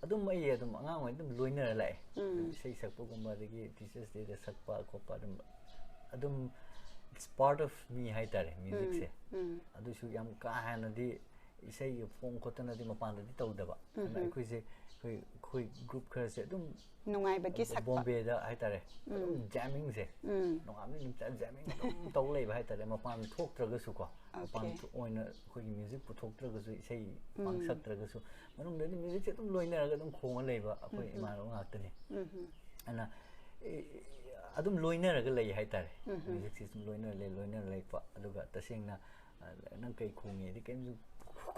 ꯑꯗꯨꯝ ꯑꯩ ꯑꯗꯨꯝ ꯑꯉꯥꯡ ꯑꯣꯏꯅ ꯑꯗꯨꯝ ꯂꯣꯏꯅꯔ ꯂꯥꯛꯑꯦ. ꯑꯗꯨꯝ ꯏꯁꯩ ꯁꯛꯄꯒꯨꯝꯕ ꯑꯗꯒꯤ Teachers Dayꯗ ꯁꯛꯄ ꯈꯣꯠꯄ ꯑꯗꯨꯝ ꯑꯗꯨꯝ it's part of me ꯍꯥꯏꯇꯥꯔꯦ ꯃ꯭ꯌꯨꯖꯤꯛꯁꯦ꯫ ꯑꯗꯨꯁꯨ ꯌꯥꯝ ꯀꯥ ꯍꯦꯟꯅꯗꯤ ꯏꯁꯩꯒ ꯐꯣꯡ ꯈꯣꯠꯇꯅꯗꯤ ꯃꯄꯥꯟꯗꯗꯤ ꯇꯧꯗꯕ꯫ ꯑꯗꯨꯅ ꯑꯩꯈꯣꯏꯁꯦ ꯑꯩꯈꯣꯏ ꯑꯩꯈꯣꯏ ꯒ꯭ꯔꯨꯞ ꯈꯔꯁꯦ ꯑꯗꯨꯝ ꯅꯨꯡꯉꯥꯏꯕꯒꯤ ꯁꯛꯄ꯫ ꯕꯣꯝꯕꯦꯗ ꯍꯥꯏꯇꯥꯔꯦ ꯑꯗꯨꯝ ꯖꯦꯃꯤꯡꯁꯦ ꯅꯣꯡꯉꯥꯟꯕ ꯅꯨꯃꯤꯠꯇ ꯖꯦꯃꯤꯡ ꯑꯗꯨꯝ ꯇꯧ ꯂꯩꯕ ꯍꯥꯏꯇꯥꯔꯦ꯫ ꯃꯄꯥꯟ ꯊꯣꯛꯇ꯭ꯔꯒꯁꯨꯀꯣ ꯃꯄꯥꯟ Okay. ꯊꯣꯛ- ꯑꯣꯏꯅ ꯑꯩꯈꯣꯏꯒꯤ ꯃ꯭ꯌꯨꯖꯤꯛ ꯄꯨꯊꯣꯛꯇ꯭ꯔꯒꯁꯨ ꯏꯁꯩ ꯄꯥꯡꯁꯛꯇ꯭ꯔꯒꯁꯨ ꯃꯅꯨꯡꯗꯗꯤ ꯃ꯭ꯌꯨꯖꯤꯛꯁꯦ ꯑꯗꯨꯝ ꯂꯣꯏꯅꯔꯒ ꯑꯗꯨꯝ ꯈꯣꯡꯉ ꯂꯩꯕ ꯑꯩꯈꯣꯏ ꯏꯃꯥꯟꯅꯕ ꯉꯥꯛꯇꯅꯤ꯫ ꯑꯗꯨꯅ ꯑꯦ, ꯑꯗꯨꯝ ꯂꯣꯏꯅꯔꯒ ꯂꯩ ꯍꯥꯏꯇꯥꯔꯦ꯫ ꯃ꯭ꯌꯨꯖꯤꯛꯁꯦ ꯑꯗꯨꯝ ꯂꯣꯏꯅꯔ ꯂꯩ ꯂꯣꯏꯅꯔ ꯂꯩꯄ ꯑꯗꯨꯒ ꯇꯁꯦꯡꯅ ꯑ, ꯅꯪ ꯀꯩ ꯈꯣꯡꯉꯦꯗꯤ ꯀꯩꯝꯁꯨ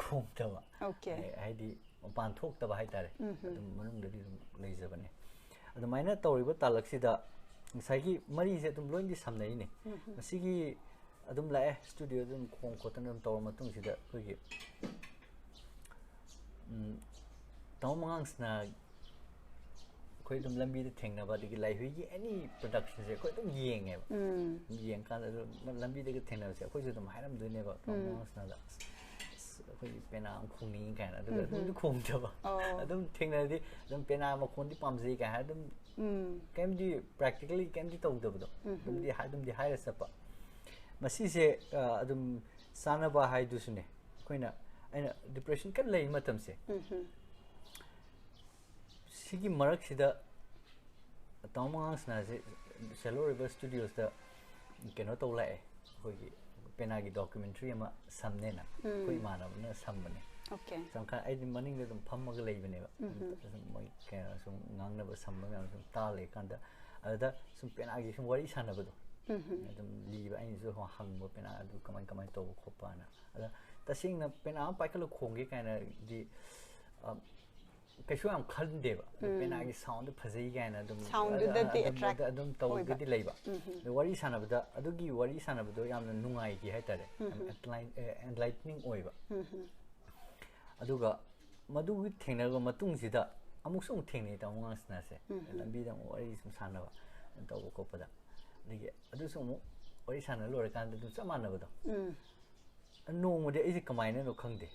ꯈꯣꯡꯗꯕ꯫ Okay. ꯍꯥꯏ- ꯍꯥꯏꯗꯤ ꯃꯄꯥꯟ ꯊꯣꯛꯇꯕ ꯍꯥꯏꯇꯥꯔꯦ꯫ ꯑꯗꯨꯝ ꯃꯅꯨꯡꯗꯗꯤ ꯑꯗꯨꯝ ꯂꯩꯖꯕꯅꯦ꯫ ꯑꯗꯨꯃꯥꯏꯅ ꯇꯧꯔꯤꯕ ꯇꯥꯂꯛꯁꯤꯗ ꯉꯁꯥꯏꯒꯤ ꯃꯔꯤꯁꯦ ꯑꯗꯨꯝ ꯂꯣꯏꯅꯗꯤ ꯁꯝꯅꯩꯅꯦ꯫ ꯃꯁꯤꯒꯤ ꯑꯗꯨꯝ ꯂꯥꯛꯑꯦ ꯁ꯭ꯇꯨꯗꯤꯑꯣꯗ ꯑꯗꯨꯝ ꯈꯣꯡ ꯈꯣꯠꯇꯅ ꯑꯗꯨꯝ ꯇꯧꯔ ꯃꯇꯨꯡꯁꯤꯗ ꯑꯩꯈꯣꯏꯒꯤ ꯎꯝ, ꯇꯥꯃꯣ ꯃꯉꯥꯡꯁꯤꯅ ꯑꯩꯈꯣꯏ ꯑꯗꯨꯝ ꯂꯝꯕꯤꯗ ꯊꯦꯡꯅꯕ ꯑꯗꯒꯤ ꯂꯥꯏꯍꯨꯏꯒꯤ ꯑꯦꯅꯤ ꯄ꯭ꯔꯗꯛꯁꯟꯁꯦ ꯑꯩꯈꯣꯏ ꯑꯗꯨꯝ ꯌꯦꯡꯉꯦꯕ꯫ ꯑꯗꯨꯝ ꯌꯦꯡꯀꯥꯟꯗ ꯑꯗꯨꯝ ꯂꯝꯕꯤꯗꯒ ꯊꯦꯡꯅꯕꯁꯦ ꯑꯩꯈꯣꯏꯁꯨ ꯑꯗꯨꯝ ꯍꯥꯏꯔꯝꯗꯣꯏꯅꯦꯕ ꯇꯥꯃꯣ ꯃꯉꯥꯡꯁꯤꯅꯗ "ꯑꯁ, ꯑꯩꯈꯣꯏꯒꯤ ꯄꯦꯅꯥ ꯑꯃ ꯈꯣꯡꯅꯤꯡꯉꯤ" ꯀꯥꯏꯅ꯫ ꯑꯗꯨꯒ ꯑꯗꯨꯝꯗꯤ ꯈꯣꯡꯗꯕ꯫ ꯑꯣ꯫ ꯑꯗꯨꯝ ꯊꯦꯡꯅꯔꯗꯤ ꯑꯗꯨꯝ "ꯄꯦꯅꯥ ꯃꯈꯣꯟꯗꯤ ꯄꯥꯝꯖꯩ" ꯀꯥꯏꯅ ꯑꯗꯨꯝ ꯎꯝ ꯀꯩꯝꯗꯤ ꯄ꯭ꯔꯦꯛꯇꯤꯀꯦꯜꯂꯤ ꯀꯩꯝꯗꯤ ꯇꯧꯗꯕꯗꯣ ꯑꯗꯨꯝꯗꯤ ꯍꯥꯏ- ꯑꯗꯨꯝꯗꯤ ꯍꯥꯏꯔ ꯆꯠꯄ꯫ ꯃꯁꯤꯁꯦ ꯑ, ꯑꯗꯨꯝ ꯆꯥꯅꯕ ꯍꯥꯏꯗꯨꯁꯨꯅꯦ ꯑꯩꯈꯣꯏꯅ ꯑꯩꯅ ꯗꯤꯄ꯭ꯔꯦꯁꯟ ꯀꯟꯅ ꯂꯩꯔꯤ ꯃꯇꯝꯁꯦ ꯎꯝ ꯁꯤꯒꯤ ꯃꯔꯛꯁꯤꯗ ꯇꯥꯃꯣ ꯃꯉꯥꯡꯁꯅꯥꯁꯦ ꯁꯦꯂꯣ ꯔꯤꯚꯔ ꯁ꯭ꯇꯨꯗꯤꯑꯣꯁꯇ ꯀꯩꯅꯣ ꯇꯧ ꯂꯥꯛꯑꯦ ꯑꯩꯈꯣꯏꯒꯤ ꯄꯦꯅꯥꯒꯤ ꯗꯣꯀꯨꯃꯦꯟꯇ꯭ꯔꯤ ꯑꯃ ꯁꯝꯅꯦꯅ ꯑꯩꯈꯣꯏ ꯏꯃꯥꯟꯅꯕꯅ ꯁꯝꯕꯅꯦ꯫ Okay. ꯆꯪꯈꯥ ꯑꯩꯗꯤ ꯃꯅꯤꯡꯗ ꯑꯗꯨꯝ ꯐꯝꯃꯒ ꯂꯩꯕꯅꯦꯕ꯫ ꯑꯗꯨꯝ ꯃꯣꯏ ꯀꯩꯅꯣ ꯁꯨꯝ ꯉꯥꯡꯅꯕ ꯁꯝꯕ ꯃꯌꯥꯝ ꯁꯨꯝ ꯇꯥ ꯂꯩꯀꯥꯟꯗ ꯑꯗꯨꯗ ꯁꯨꯝ ꯄꯦꯅꯥꯒꯤ ꯁꯨꯝ ꯋꯥꯔꯤ ꯁꯥꯟꯅꯕꯗꯣ ꯑꯗꯨꯝ ꯂꯤꯕ ꯑꯩꯅꯁꯨ ꯍꯪꯕ ꯄꯦꯅꯥ ꯑꯗꯨ ꯀꯃꯥꯏ ꯀꯃꯥꯏꯅ ꯇꯧꯕ ꯈꯣꯠꯄꯅ꯫ ꯑꯗ ꯇꯁꯦꯡꯅ ꯄꯦꯅꯥ ꯑꯃ ꯄꯥꯏꯈꯠꯂꯒ ꯈꯣꯡꯒꯦ ꯀꯥꯏꯅꯗꯤ ꯑ, ꯀꯩꯁꯨ ꯌꯥꯝ ꯈꯟꯗꯦꯕ꯫ ꯑꯗ ꯄꯦꯅꯥꯒꯤ ꯁꯥꯎꯟꯗꯣ ꯐꯖꯩ ꯀꯥꯏꯅ ꯑꯗꯨꯝ ꯁꯥꯎꯟꯗꯨꯗꯗꯤ ꯑꯗꯨꯝ- ꯑꯦꯇ꯭ꯔꯦꯛ ꯑꯗꯨꯝ ꯇꯧꯔꯒꯗꯤ ꯂꯩꯕ꯫ ꯑꯗ ꯋꯥꯔꯤ ꯁꯥꯟꯅꯕꯗ ꯑꯗꯨꯒꯤ ꯋꯥꯔꯤ ꯁꯥꯟꯅꯕꯗꯣ ꯌꯥꯝꯅ ꯅꯨꯡꯉꯥꯏꯈꯤ ꯍꯥꯏꯇꯥꯔꯦ꯫ ꯌꯥꯝ ꯑꯦꯟꯂꯥꯏꯠꯅꯤꯡ ꯑꯣꯏꯕ꯫ ꯑꯗꯨꯒ ꯃꯗꯨꯒꯤ ꯊꯦꯡꯅꯔꯕ ꯃꯇꯨꯡꯁꯤꯗ ꯑꯃꯨꯛꯁꯨ ꯑꯃꯨꯛ ꯊꯦꯡꯅꯩ ꯇꯥꯃꯣ ꯃꯉꯥꯡꯁꯅꯥꯁꯦ꯫ ꯂꯝꯕꯤꯗ ꯑꯃꯨꯛ ꯋꯥꯔꯤ ꯁꯨꯝ ꯁꯥꯟꯅꯕ ꯇꯧꯕ ꯈꯣꯠꯄꯗ ꯑꯗꯒꯤ ꯑꯗꯨꯁꯨ ꯑꯃꯨꯛ ꯋꯥꯔꯤ ꯁꯥꯟꯅ ꯂꯣꯏꯔꯀꯥꯟꯗ ꯑꯗꯨꯝ ꯆꯞ ꯃꯥꯟꯅꯕꯗꯣ꯫ ꯎꯝ ꯅꯣꯡꯃꯗꯤ ꯑꯩꯁꯦ ꯀꯃꯥꯏꯅꯅꯣ ꯈꯪꯗꯦ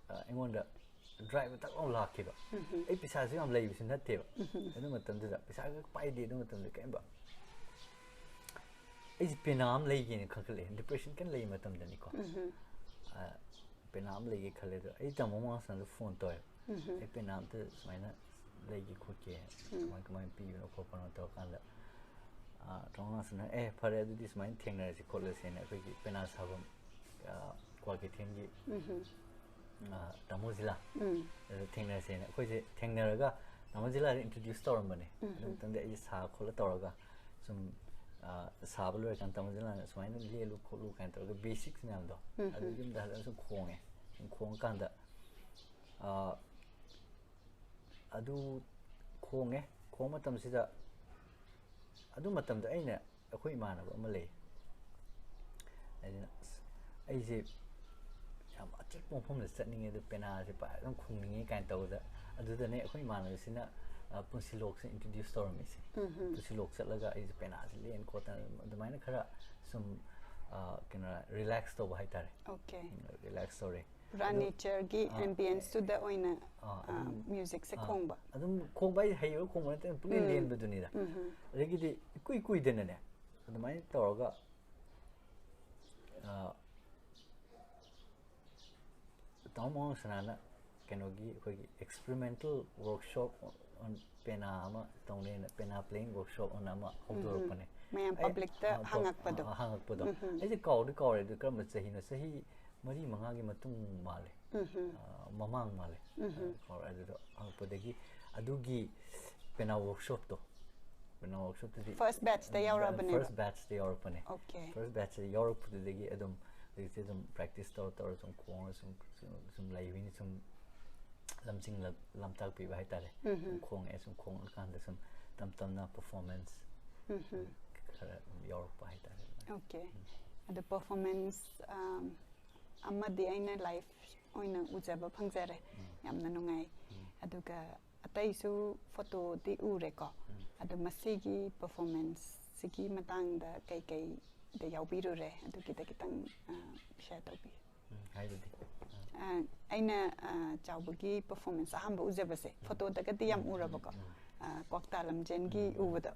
ꯑ, ꯑꯩꯉꯣꯟꯗ ꯗ꯭ꯔꯥꯏꯕ ꯇꯛ ꯂꯥꯎ ꯂꯥꯛꯈꯤꯕ꯫ ꯑꯩ ꯄꯩꯁꯥꯁꯨ ꯌꯥꯝ ꯂꯩꯕꯁꯨ ꯅꯠꯇꯦꯕ꯫ ꯑꯗꯨ ꯃꯇꯝꯗꯨꯗ ꯄꯩꯁꯥꯒ ꯄꯥꯏꯗꯦ ꯑꯗꯨ ꯃꯇꯝꯗ ꯀꯩꯝꯕ꯫ ꯑꯩꯁꯦ ꯄꯦꯅꯥ ꯑꯃ ꯂꯩꯒꯦꯅ ꯈꯟꯒꯠꯂꯛꯑꯦ, ꯗꯤꯄ꯭ꯔꯦꯁꯟ ꯀꯟꯅ ꯂꯩꯕ ꯃꯇꯝꯗꯅꯤꯀꯣ꯫ ꯄꯦꯅꯥ ꯑꯃ ꯂꯩꯒꯦ ꯈꯜꯂꯦ ꯑꯗꯣ ꯑꯩ ꯇꯥꯃꯣ ꯃꯉꯥꯡꯁꯅꯥꯗ ꯐꯣꯟ ꯇꯧꯋꯦ꯫ ꯑꯩ ꯄꯦꯅꯥ ꯑꯝꯇ ꯁꯨꯃꯥꯏꯅ ꯂꯩꯒꯦ ꯈꯣꯠꯀꯦ, ꯀꯃꯥꯏ ꯀꯃꯥꯏꯅ ꯄꯤꯕꯅꯣ ꯈꯣꯠꯄꯅꯣ ꯇꯧꯔꯀꯥꯟꯗ ꯇꯥꯃꯣ ꯃꯉꯥꯡꯁꯅꯥ, ꯑꯦ ꯐꯔꯦ ꯑꯗꯨꯗꯤ ꯁꯨꯃꯥꯏꯅ ꯊꯦꯡꯅꯔꯁꯤ ꯈꯣꯠꯂꯁꯦꯅ ꯑꯩꯈꯣꯏꯒꯤ ꯄꯦꯅꯥ ꯁꯥꯐꯝ ꯀ꯭ꯋꯥꯀꯩꯊꯦꯜꯒꯤ ꯇꯥꯃꯣ ꯖꯤꯂꯥ, ꯑꯗꯨꯗ ꯊꯦꯡꯅꯔꯁꯦꯅ ꯑꯩꯈꯣꯏꯁꯦ ꯊꯦꯡꯅꯔꯒ ꯇꯥꯃꯣ ꯖꯤꯂꯥꯗ ꯏꯟꯇ꯭ꯔꯣꯗ꯭ꯌꯨꯁ ꯇꯧꯔꯝꯕꯅꯦ꯫ ꯑꯗꯨ ꯃꯇꯝꯗ ꯑꯩꯁꯦ ꯁꯥ ꯈꯣꯠꯂ ꯇꯧꯔꯒ ꯁꯨꯝ ꯁꯥꯕ ꯂꯣꯏꯔꯀꯥꯟꯗ ꯇꯥꯃꯣ ꯖꯤꯂꯥꯅ ꯁꯨꯃꯥꯏꯅ ꯂꯦꯜꯂꯨ ꯈꯣꯠꯂꯨ ꯀꯥꯏꯅ ꯇꯧꯔꯒ ꯕꯦꯁꯤꯛꯁ ꯃꯌꯥꯝꯗꯣ ꯑꯗꯨ ꯌꯨꯝꯗ ꯍꯜꯂꯒ ꯁꯨꯝ ꯈꯣꯡꯉꯦ꯫ ꯁꯨꯝ ꯈꯣꯡꯉꯀꯥꯟꯗ ꯑꯗꯨ ꯈꯣꯡꯉꯦ꯫ ꯈꯣꯡꯕ ꯃꯇꯝꯁꯤꯗ ꯑꯗꯨ ꯃꯇꯝꯗ ꯑꯩꯅ, ꯑꯩꯈꯣꯏ ꯏꯃꯥꯟꯅꯕ ꯑꯃ ꯂꯩ, ꯑꯩꯅ ꯑꯩꯁꯦ ꯌꯥꯝ ꯑꯆꯤꯛꯄ ꯃꯐꯝꯗ ꯆꯠꯅꯤꯡꯉꯦ ꯑꯗꯨ ꯄꯦꯅꯥꯁꯦ ꯄꯥꯏꯔꯒ ꯑꯗꯨꯝ ꯈꯣꯡꯅꯤꯡꯉꯦ ꯀꯥꯏꯅ ꯇꯧꯕꯗ, ꯑꯗꯨꯗꯅꯦ ꯑꯩꯈꯣꯏ ꯏꯃꯥꯟꯅꯕꯁꯤꯅ ꯄꯨꯟꯁꯤꯂꯣꯛꯁꯦ ꯏꯟꯇ꯭ꯔꯣꯗ꯭ꯌꯨꯁ ꯇꯧꯔꯝꯃꯤꯁꯦ꯫ ꯄꯨꯟꯁꯤꯂꯣꯛ ꯆꯠꯂꯒ ꯑꯩꯁꯦ ꯄꯦꯅꯥꯁꯦ ꯂꯦꯟ ꯈꯣꯠꯇꯅ ꯑꯗꯨꯃꯥꯏꯅ ꯈꯔ ꯁꯨꯝ ꯀꯩꯅꯣ ꯔꯤꯂꯦꯛꯁ ꯇꯧꯕ ꯍꯥꯏꯇꯥꯔꯦ꯫ ꯑꯣꯀꯦ꯫ ꯔꯤꯂꯦꯛꯁ ꯇꯧꯔꯦ꯫ ꯄꯨꯔꯥ ꯅꯦꯆꯔꯒꯤ ꯑꯦꯝꯕꯤꯌꯟꯁꯇꯨꯗ ꯑꯣꯏꯅ ꯃ꯭ꯌꯨꯖꯤꯛꯁꯦ ꯈꯣꯡꯕ꯫ ꯑꯗꯨꯝ ꯈꯣꯡꯕ ꯍꯥꯏꯁꯦ ꯍꯩꯔꯒ ꯈꯣꯡꯕ ꯅꯠꯇꯦ, ꯄꯨꯛꯅꯤꯡ ꯂꯦꯟꯕꯗꯨꯅꯤꯗ꯫ ꯑꯗꯒꯤꯗꯤ ꯏꯀꯨꯏ ꯀꯨꯏꯗꯅꯅꯦ ꯑꯗꯨꯃꯥꯏꯅ ꯇꯧꯔꯒ ꯇꯥꯃꯣ ꯃꯉꯥꯡꯁꯅꯥꯅ ꯀꯩꯅꯣꯒꯤ ꯑꯩꯈꯣꯏꯒꯤ ꯑꯦꯛꯁꯄꯦꯔꯤꯃꯦꯟꯇꯦꯜ ꯋꯥꯔꯛꯁꯣꯞ ꯄꯦꯅꯥ ꯑꯃ ꯇꯧꯅꯦꯅ ꯄꯦꯅꯥ ꯄ꯭ꯂꯦꯌꯤꯡ ꯋꯥꯔꯛꯁꯣꯞ ꯑꯅ ꯑꯃ ꯍꯧꯗꯣꯔꯛꯄꯅꯦ꯫ ꯃꯌꯥꯝ ꯄꯕ꯭ꯂꯤꯛꯇ ꯍꯪꯉꯛꯄꯗꯣ꯫ ꯍꯪꯉꯛꯄꯗꯣ ꯑꯩꯁꯦ ꯀꯥꯎꯗꯤ ꯀꯥꯎꯔꯦ ꯑꯗꯨ ꯀꯔꯝꯕ ꯆꯍꯤꯅꯣ, ꯆꯍꯤ ꯃꯔꯤ ꯃꯉꯥꯒꯤ ꯃꯇꯨꯡ ꯃꯥꯜꯂꯦ꯫ ꯃꯃꯥꯡ ꯃꯥꯜꯂꯦ꯫ ꯀꯥꯎꯔꯦ꯫ ꯑꯗꯨꯗꯣ ꯍꯪꯉꯛꯄꯗꯒꯤ ꯑꯗꯨꯒꯤ ꯄꯦꯅꯥ ꯋꯥꯔꯛꯁꯣꯞꯇꯣ, ꯄꯦꯅꯥ ꯋꯥꯔꯛꯁꯣꯞꯇꯨꯗꯤ ꯐꯥꯔꯁ ꯕꯦꯠꯁꯇ ꯌꯥꯎꯔꯛꯑꯕꯅꯦꯕ꯫ ꯐꯥꯔꯁ ꯕꯦꯠꯁꯇ ꯌꯥꯎꯔꯛꯄꯅꯦ꯫ ꯑꯣꯀꯦ꯫ ꯐꯥꯔꯁ ꯕꯦꯠꯁꯇ ꯌꯥꯎꯔꯛꯄꯗꯨꯗꯒꯤ ꯑꯗꯨꯝ ꯍꯧꯖꯤꯛꯇꯤ ꯑꯗꯨꯝ ꯄ꯭ꯔꯦꯛꯇꯤꯁ ꯇꯧꯔ ꯇꯧꯔ ꯁꯨꯝ ꯈꯣꯡꯉ ꯁꯨꯝ ꯁꯨꯝ ꯂꯩꯕꯅꯤ꯫ ꯁꯨꯝ ꯂꯝꯖꯤꯡ ꯂꯝꯇꯥꯛꯄꯤꯕ ꯍꯥꯏꯇꯥꯔꯦ꯫ ꯁꯨꯝ ꯈꯣꯡꯉꯛꯑꯦ꯫ ꯁꯨꯝ ꯈꯣꯡꯉꯀꯥꯟꯗ ꯁꯨꯝ ꯇꯞ ꯇꯞꯅ ꯄꯔꯐꯣꯔꯃꯦꯟꯁ ꯈꯔ ꯑꯗꯨꯝ ꯌꯥꯎꯔꯛꯄ ꯍꯥꯏꯇꯥꯔꯦ꯫ ꯑꯣꯀꯦ꯫ ꯑꯗꯣ ꯄꯔꯐꯣꯔꯃꯦꯟꯁ ꯑꯃꯗꯤ ꯑꯩꯅ ꯂꯥꯏꯐ ꯑꯣꯏꯅ ꯎꯖꯕ ꯐꯪꯖꯔꯦ꯫ ꯌꯥꯝꯅ ꯅꯨꯡꯉꯥꯏ꯫ ꯑꯗꯨꯒ ꯑꯇꯩꯁꯨ ꯐꯣꯇꯣꯗꯤ ꯎꯔꯦꯀꯣ꯫ ꯑꯗꯣ ꯃꯁꯤꯒꯤ ꯄꯔꯐꯣꯔꯃꯦꯟꯁꯁꯤꯒꯤ ꯃꯇꯥꯡꯗ ꯀꯩꯀꯩꯗ ꯌꯥꯎꯕꯤꯔꯨꯔꯦ? ꯑꯗꯨꯒꯤꯗ ꯈꯤꯇꯪ ꯁꯤꯌꯔ ꯇꯧꯕꯤꯌꯨ꯫ ꯎꯝ, ꯍꯥꯏꯕꯗꯤ? ꯑ, ꯑꯩꯅ ꯑ, ꯆꯥꯎꯕꯒꯤ ꯄꯔꯐꯣꯔꯃꯦꯟꯁ ꯑꯍꯥꯟꯕ ꯎꯖꯕꯁꯦ ꯐꯣꯇꯣꯗꯒꯗꯤ ꯌꯥꯝ ꯎꯔꯕꯀꯣ꯫ ꯑ, ꯀ꯭ꯋꯥꯛꯇꯥ ꯂꯝꯖꯦꯟꯒꯤ ꯎꯕꯗꯣ,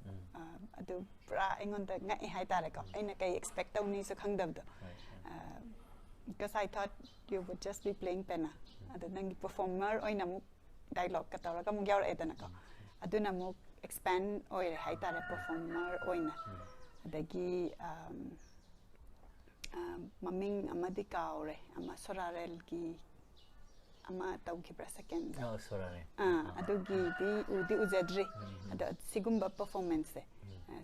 ꯑꯗꯨ ꯄꯨꯔꯥ ꯑꯩꯉꯣꯟꯗ ꯉꯛꯑꯦ ꯍꯥꯏꯇꯥꯔꯦꯀꯣ꯫ ꯑꯩꯅ ꯀꯩ expect ꯇꯧꯅꯤ ꯁꯨ ꯈꯪꯗꯕꯗꯣ꯫ Because I thought you would just be playing ꯄꯦꯅꯥ, ꯑꯗꯣ ꯅꯪꯒꯤ performer ꯑꯣꯏꯅ ꯑꯃꯨꯛ dialogue ꯀ ꯇꯧꯔꯒ ꯑꯃꯨꯛ ꯌꯥꯎꯔꯛꯑꯦꯗꯅꯀꯣ꯫ ꯑꯗꯨꯅ ꯑꯃꯨꯛ expand ꯑꯣꯏꯔꯦ ꯍꯥꯏꯇꯥꯔꯦ, performer ꯑꯣꯏꯅ꯫ ꯑꯗꯒꯤ ꯃꯃꯤꯡ ꯑꯃꯗꯤ ꯀꯥꯎꯔꯦ, ꯑꯃ ꯁꯣꯔꯥꯔꯦꯜꯒꯤ ꯑꯃ ꯇꯧꯈꯤꯕ꯭ꯔꯥ, second? ꯑꯣ, ꯁꯣꯔꯥꯔꯦꯜ꯫ ꯑꯥ, ꯑꯗꯨꯒꯤꯗꯤ ꯎꯗꯤ ꯎꯖꯗ꯭ꯔꯤ꯫ ꯑꯗꯣ ꯁꯤꯒꯨꯝꯕ performance ꯁꯦ,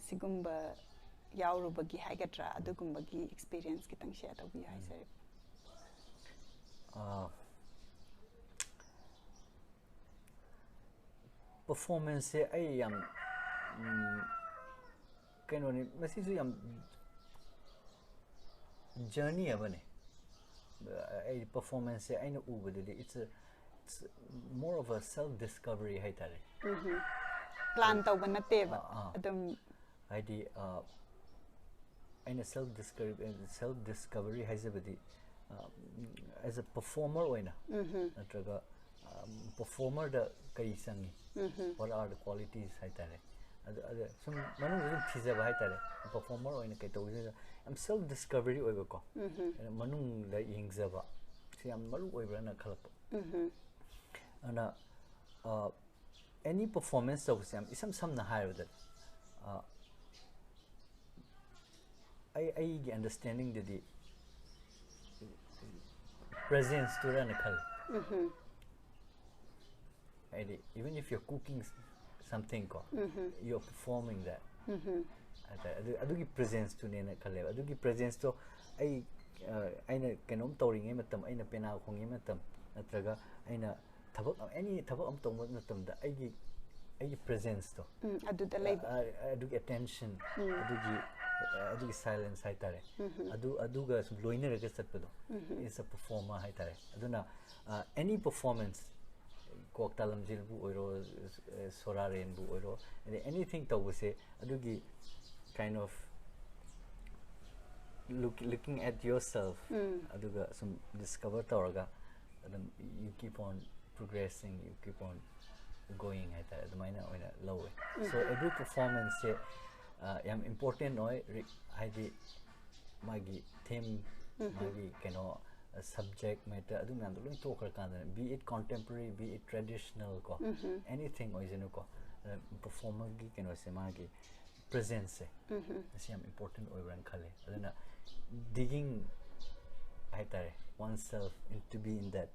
ꯁꯤꯒꯨꯝꯕ ꯌꯥꯎꯔꯨꯕꯒꯤ ꯍꯥꯏꯒꯗ꯭ꯔꯥ, ꯑꯗꯨꯒꯨꯝꯕꯒꯤ experience ꯈꯤꯇꯪ share ꯇꯧꯕꯤꯌꯨ ꯍꯥꯏꯖꯔꯤꯕ꯫ Performance ꯁꯦ ꯑꯩ ꯌꯥꯝ, ꯀꯩꯅꯣꯅꯤ, ꯃꯁꯤꯁꯨ ꯌꯥꯝ journey ꯑꯃꯅꯤ꯫ ꯑꯩ performance ꯁꯦ ꯑꯩꯅ ꯎꯕꯗꯗꯤ it's a, it's more of a self discovery ꯍꯥꯏꯇꯥꯔꯦ꯫ Plan ꯇꯧꯕ ꯅꯠꯇꯦꯕ꯫ ꯑꯥ, ꯑꯥ꯫ ꯑꯗꯨꯝ ꯍꯥꯏꯗꯤ, ꯑꯩꯅ self discovery, self discovery ꯍꯥꯏꯖꯕꯗꯤ, as a performer ꯑꯣꯏꯅ, ꯅꯠꯇ꯭ꯔꯒ performer ꯗ ꯀꯔꯤ ꯆꯪꯉꯤ, what are the qualities ꯍꯥꯏꯇꯥꯔꯦ꯫ ꯑꯗꯨ, ꯑꯗꯨ ꯁꯨꯝ ꯃꯅꯨꯡꯗ ꯁꯨꯝ ꯊꯤꯖꯕ ꯍꯥꯏꯇꯥꯔꯦ꯫ Performer ꯑꯣꯏꯅ ꯀꯩ ꯇꯧꯒꯦ, ꯌꯥꯝ self discovery ꯑꯣꯏꯕꯀꯣ꯫ ꯑꯗꯨꯅ ꯃꯅꯨꯡꯗ ꯌꯦꯡꯖꯕ ꯁꯤ ꯌꯥꯝ ꯃꯔꯨ ꯑꯣꯏꯕ꯭ꯔꯥꯅ ꯈꯜꯂꯛꯄ꯫ ꯑꯗꯨꯅ, any performance ꯇꯧꯕꯁꯦ, ꯌꯥꯝ ꯏꯁꯝ ꯁꯝꯅ ꯍꯥꯏꯔꯕꯗ, ꯑꯩ, ꯑꯩꯒꯤ understanding ꯗꯗꯤ presence ꯇꯨꯔꯅ ꯈꯜꯂꯤ꯫ ꯍꯥꯏꯗꯤ, even if you're cooking something ꯀꯣ, you're performing that ꯍꯥꯏꯇꯥꯔꯦ꯫ ꯑꯗꯨ, ꯑꯗꯨꯒꯤ presence ꯇꯨꯅꯦꯅ ꯈꯜꯂꯦꯕ꯫ ꯑꯗꯨꯒꯤ presence ꯇꯣ ꯑꯩ, ꯑꯩꯅ ꯀꯩꯅꯣꯝ ꯇꯧꯔꯤꯉꯩ ꯃꯇꯝ, ꯑꯩꯅ ꯄꯦꯅꯥ ꯈꯣꯡꯉꯤꯉꯩ ꯃꯇꯝ, ꯅꯠꯇ꯭ꯔꯒ ꯑꯩꯅ ꯊꯕꯛ, any ꯊꯕꯛ ꯑꯃ ꯇꯧꯕ ꯃꯇꯝꯗ ꯑꯩꯒꯤ, ꯑꯩꯒꯤ presence ꯇꯣ, ꯎꯝ, ꯑꯗꯨꯗ ꯂꯩꯕ꯫ ꯑ-, ꯑꯗꯨꯒꯤ attention, ꯑꯗꯨꯒꯤ, ꯑꯗꯨꯒꯤ silence ꯍꯥꯏꯇꯥꯔꯦ꯫ ꯑꯗꯨ, ꯑꯗꯨꯒ ꯁꯨꯝ ꯂꯣꯏꯅꯔꯒ ꯆꯠꯄꯗꯣ is a performer ꯍꯥꯏꯇꯥꯔꯦ꯫ ꯑꯗꯨꯅ, ꯑ, any performance, ꯀ꯭ꯋꯥꯛꯇꯥ ꯂꯝꯖꯦꯜꯕꯨ ꯑꯣꯏꯔꯣ, ꯑ, ꯁꯣꯔꯥꯔꯦꯟꯕꯨ ꯑꯣꯏꯔꯣ, ꯑꯗꯩ anything ꯇꯧꯕꯁꯦ, ꯑꯗꯨꯒꯤ kind of look, looking at yourself, ꯑꯗꯨꯒ ꯁꯨꯝ discover ꯇꯧꯔꯒ ꯑꯗꯨꯝ you keep on progressing, you keep on going ꯍꯥꯏꯇꯥꯔꯦ, ꯑꯗꯨꯃꯥꯏꯅ ꯑꯣꯏꯅ ꯂꯧꯋꯦ꯫ So every performance ꯁꯦ, ꯑ, ꯌꯥꯝ important ꯑꯣꯏ, ꯔꯤ-, ꯍꯥꯏꯗꯤ ꯃꯥꯒꯤ theme, ꯃꯥꯒꯤ ꯀꯩꯅꯣ, subject matter, ꯑꯗꯨ ꯃꯌꯥꯝꯗꯣ ꯂꯣꯏ ꯇꯣꯛꯈ꯭ꯔꯀꯥꯟꯗ, be it contemporary, be it traditional ꯀꯣ, anything ꯑꯣꯏꯁꯅꯨꯀꯣ, performer ꯒꯤ ꯀꯩꯅꯣꯁꯦ, ꯃꯥꯒꯤ presence ꯁꯦ, ꯑꯁꯤ ꯌꯥꯝ important ꯑꯣꯏꯕ꯭ꯔꯥꯅ ꯈꯜꯂꯦ꯫ ꯑꯗꯨꯅ digging ꯍꯥꯏꯇꯥꯔꯦ, oneself in, to be in that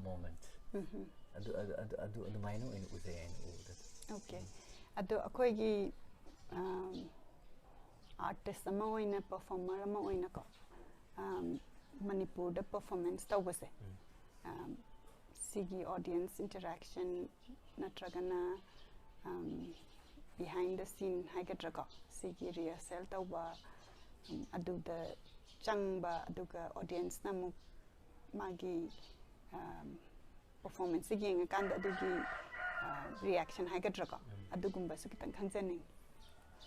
moment, ꯑꯗꯨ, ꯑꯗꯨ, ꯑꯗꯨ, ꯑꯗꯨ, ꯑꯗꯨꯃꯥꯏꯅ ꯑꯣꯏꯅ ꯎꯖꯩ, ꯑꯩꯅ ꯎꯕꯗꯗꯤ꯫ Okay. ꯑꯗꯣ ꯑꯩꯈꯣꯏꯒꯤ, um, artist ꯑꯃ ꯑꯣꯏꯅ, performer ꯑꯃ ꯑꯣꯏꯅꯀꯣ, um, ꯃꯅꯤꯄꯨꯔꯗ performance ꯇꯧꯕꯁꯦ, um, ꯁꯤꯒꯤ audience interaction ꯅꯠꯇ꯭ꯔꯒꯅ, um, behind the scene ꯍꯥꯏꯒꯗ꯭ꯔꯥꯀꯣ, ꯁꯤꯒꯤ rehearsal ꯇꯧꯕ, um, ꯑꯗꯨꯗ ꯆꯪꯕ, ꯑꯗꯨꯒ audience ꯅ ꯑꯃꯨꯛ ꯃꯥꯒꯤ, um, performance ꯁꯦ ꯌꯦꯡꯉꯀꯥꯟꯗ ꯑꯗꯨꯒꯤ, uh, reaction ꯍꯥꯏꯒꯗ꯭ꯔꯥꯀꯣ, ꯑꯗꯨꯒꯨꯝꯕꯁꯨ ꯈꯤꯇꯪ ꯈꯪꯖꯅꯤꯡꯉꯤ꯫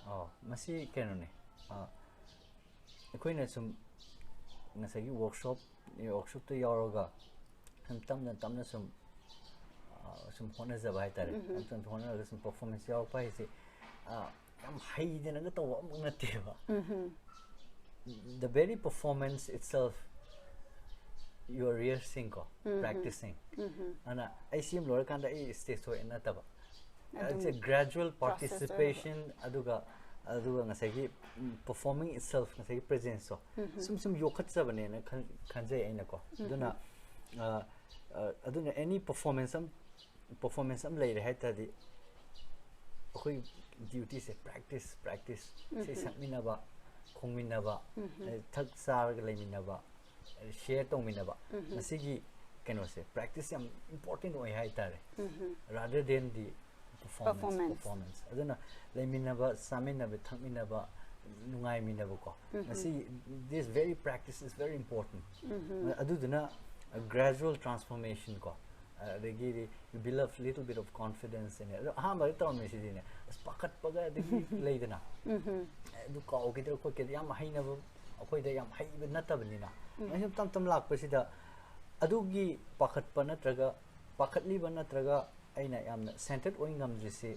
ꯑꯣ, ꯃꯁꯤ ꯀꯩꯅꯣꯅꯦ, ꯑ, ꯑꯩꯈꯣꯏꯅ ꯁꯨꯝ ꯉꯁꯥꯏꯒꯤ workshop, workshop ꯇ ꯌꯥꯎꯔꯒ ꯁꯨꯝ ꯇꯞꯅ ꯇꯞꯅ ꯁꯨꯝ, ꯑ, ꯁꯨꯝ ꯍꯣꯠꯅꯖꯕ ꯍꯥꯏꯇꯥꯔꯦ꯫ ꯇꯞꯅ ꯇꯞꯅ ꯍꯣꯠꯅꯔꯒ ꯁꯨꯝ performance ꯌꯥꯎꯔꯛꯄ ꯍꯥꯏꯁꯦ, ꯑ, ꯌꯥꯝ ꯍꯩꯗꯅꯒ ꯇꯧꯕ ꯑꯃꯨꯛ ꯅꯠꯇꯦꯕ꯫ The very performance itself, you are rehearsing ꯀꯣ, practicing. ꯑꯗꯨꯅ ꯑꯩ ꯁꯤ ꯑꯃ ꯂꯣꯏꯔꯀꯥꯟꯗ ꯑꯩ stage ꯊꯣꯛꯑꯦ ꯅꯠꯇꯕ, ꯑꯗꯨꯝ it's a gradual process ꯑꯣꯏꯅ꯫ Participation, ꯑꯗꯨꯒ, ꯑꯗꯨꯒ ꯉꯁꯥꯏꯒꯤ, ꯎꯝ, performing itself, ꯉꯁꯥꯏꯒꯤ presence ꯇꯣ ꯁꯨꯝ ꯁꯨꯝ ꯌꯣꯛꯈꯠꯆꯕꯅꯦꯅ ꯈꯟ-, ꯈꯟꯖꯩ ꯑꯩꯅꯀꯣ꯫ ꯑꯗꯨꯅ, ꯑ, ꯑ, ꯑꯗꯨꯅ any performance ꯑꯃ, performance ꯑꯃ ꯂꯩꯔꯦ ꯍꯥꯏ ꯇꯥꯔꯗꯤ, ꯑꯩꯈꯣꯏ duty ꯁꯦ practice, practice꯫ ꯏꯁꯩ ꯁꯛꯃꯤꯟꯅꯕ, ꯈꯣꯡꯃꯤꯟꯅꯕ, ꯑꯗꯩ ꯊꯛ ꯆꯥꯔꯒ ꯂꯩꯃꯤꯟꯅꯕ, share ꯇꯧꯃꯤꯟꯅꯕ, ꯃꯁꯤꯒꯤ ꯀꯩꯅꯣꯁꯦ, practice ꯌꯥꯝ important ꯑꯣꯏ ꯍꯥꯏꯇꯥꯔꯦ, rather than the performance, Performance. Performance. ꯑꯗꯨꯅ ꯂꯩꯃꯤꯟꯅꯕ, ꯆꯥꯃꯤꯟꯅꯕ, ꯊꯛꯃꯤꯟꯅꯕ, ꯅꯨꯡꯉꯥꯏꯃꯤꯟꯅꯕꯀꯣ, ꯃꯁꯤ, this very practice is very important. ꯑꯗꯨꯗꯨꯅ gradual transformation ꯀꯣ, ꯑꯗꯒꯤꯗꯤ you build up little bit of confidence in it. ꯑꯗꯣ ꯑꯍꯥꯟꯕꯗ ꯇꯧꯔꯝꯃꯤꯁꯤꯗꯤꯅꯦ, ꯑꯁ, ꯄꯥꯈꯠꯄꯒ ꯑꯗꯒꯤ ꯂꯩꯗꯅ, ꯑꯗꯨ ꯀꯥꯎꯈꯤꯗ꯭ꯔꯥ ꯈꯣꯠꯈꯤꯗ꯭ꯔꯥ, ꯌꯥꯝ ꯍꯩꯅꯕ, ꯑꯩꯈꯣꯏꯗ ꯌꯥꯝ ꯍꯩꯕ ꯅꯠꯇꯕꯅꯤꯅ, ꯑꯩ ꯁꯨꯝ ꯇꯞ ꯇꯞ ꯂꯥꯛꯄꯁꯤꯗ ꯑꯗꯨꯒꯤ ꯄꯥꯈꯠꯄ ꯅꯠꯇ꯭ꯔꯒ ꯄꯥꯈꯠꯂꯤꯕ ꯅꯠꯇ꯭ꯔꯒ ꯑꯩꯅ ꯌꯥꯝꯅ centered ꯑꯣꯏ ꯉꯝꯗ꯭ꯔꯤꯁꯤ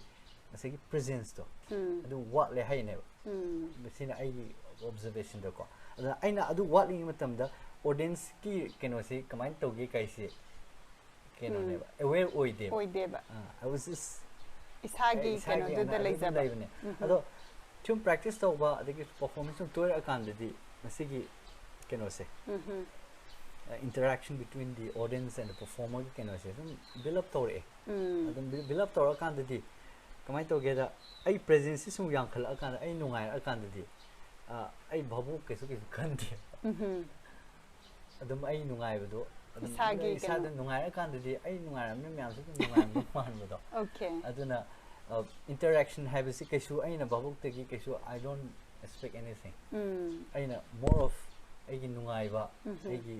ꯉꯁꯥꯏꯒꯤ presenceꯇꯣ ꯎꯝ ꯑꯗꯨ ꯋꯥꯠꯂꯦ ꯍꯥꯏꯅꯦꯕ꯫ ꯎꯝ ꯁꯤꯅ ꯑꯩꯒꯤ observationꯗꯀꯣ꯫ ꯑꯗꯨꯅ ꯑꯩꯅ ꯑꯗꯨ ꯋꯥꯠꯂꯤꯉꯩ ꯃꯇꯝꯗ audienceꯀꯤ ꯀꯩꯅꯣꯁꯤ ꯀꯃꯥꯏꯅ ꯇꯧꯒꯦ ꯀꯥꯏꯁꯤ ꯀꯩꯅꯣꯅꯦꯕ, aware ꯑꯣꯏꯗꯦꯕ꯫ ꯑꯣꯏꯗꯦꯕ꯫ ꯑꯥ, I was just ꯏꯁꯥꯒꯤ ꯏꯁꯥꯒꯤ ꯀꯩꯅꯣꯗꯨꯗ ꯑꯗꯨꯝ ꯂꯩꯖꯕ꯫ ꯂꯩꯕꯅꯦ꯫ ꯑꯗꯣ ꯁꯨꯝ practice ꯇꯧꯕ ꯑꯗꯒꯤ performance ꯁꯨꯝ ꯇꯣꯏꯔꯛꯑꯀꯥꯟꯗꯗꯤ ꯃꯁꯤꯒꯤ ꯀꯩꯅꯣꯁꯦ, ꯎꯝ interaction between the audience and the performerꯒꯤ ꯀꯩꯅꯣꯁꯦ ꯑꯗꯨꯝ build up ꯇꯧꯔꯛꯑꯦ꯫ ꯎꯝ ꯑꯗꯨꯝ build up ꯇꯧꯔꯛꯑꯀꯥꯟꯗꯗꯤ ꯀꯃꯥꯏꯅ ꯇꯧꯒꯦꯗ, ꯑꯩ presenceꯁꯤ ꯁꯨꯝ ꯌꯥꯝꯈꯠꯂꯛꯑꯀꯥꯟꯗ, ꯑꯩ ꯅꯨꯡꯉꯥꯏꯔꯛꯑꯀꯥꯟꯗꯗꯤ ꯑꯥ, ꯑꯩ ꯚꯥꯕꯣꯛ ꯀꯩꯁꯨ ꯀꯩꯁꯨ ꯈꯟꯗꯦ꯫ ꯎꯝ ꯑꯗꯨꯝ ꯑꯩ ꯅꯨꯡꯉꯥꯏꯕꯗꯣ ꯑꯗꯨꯝ ꯏꯁꯥꯒꯤ ꯏꯁꯥꯗ ꯀꯩꯅꯣ꯫ ꯅꯨꯡꯉꯥꯏꯔꯀꯥꯟꯗꯗꯤ ꯑꯩ ꯅꯨꯡꯉꯥꯏꯔꯝꯅꯤ, ꯃꯌꯥꯝꯁꯨ ꯑꯗꯨꯝ ꯅꯨꯡꯉꯥꯏꯔꯝꯗꯧ ꯃꯥꯟꯕꯗꯣ꯫ Okay꯫ ꯑꯗꯨꯅ interaction ꯍꯥꯏꯕꯁꯤ ꯀꯩꯁꯨ ꯑꯩꯅ ꯚꯥꯕꯣꯛꯇꯒꯤ ꯀꯩꯁꯨ I don't expect anything꯫ ꯎꯝ ꯑꯩꯅ more of ꯑꯩꯒꯤ ꯅꯨꯡꯉꯥꯏꯕ, ꯎꯝ ꯑꯩꯒꯤ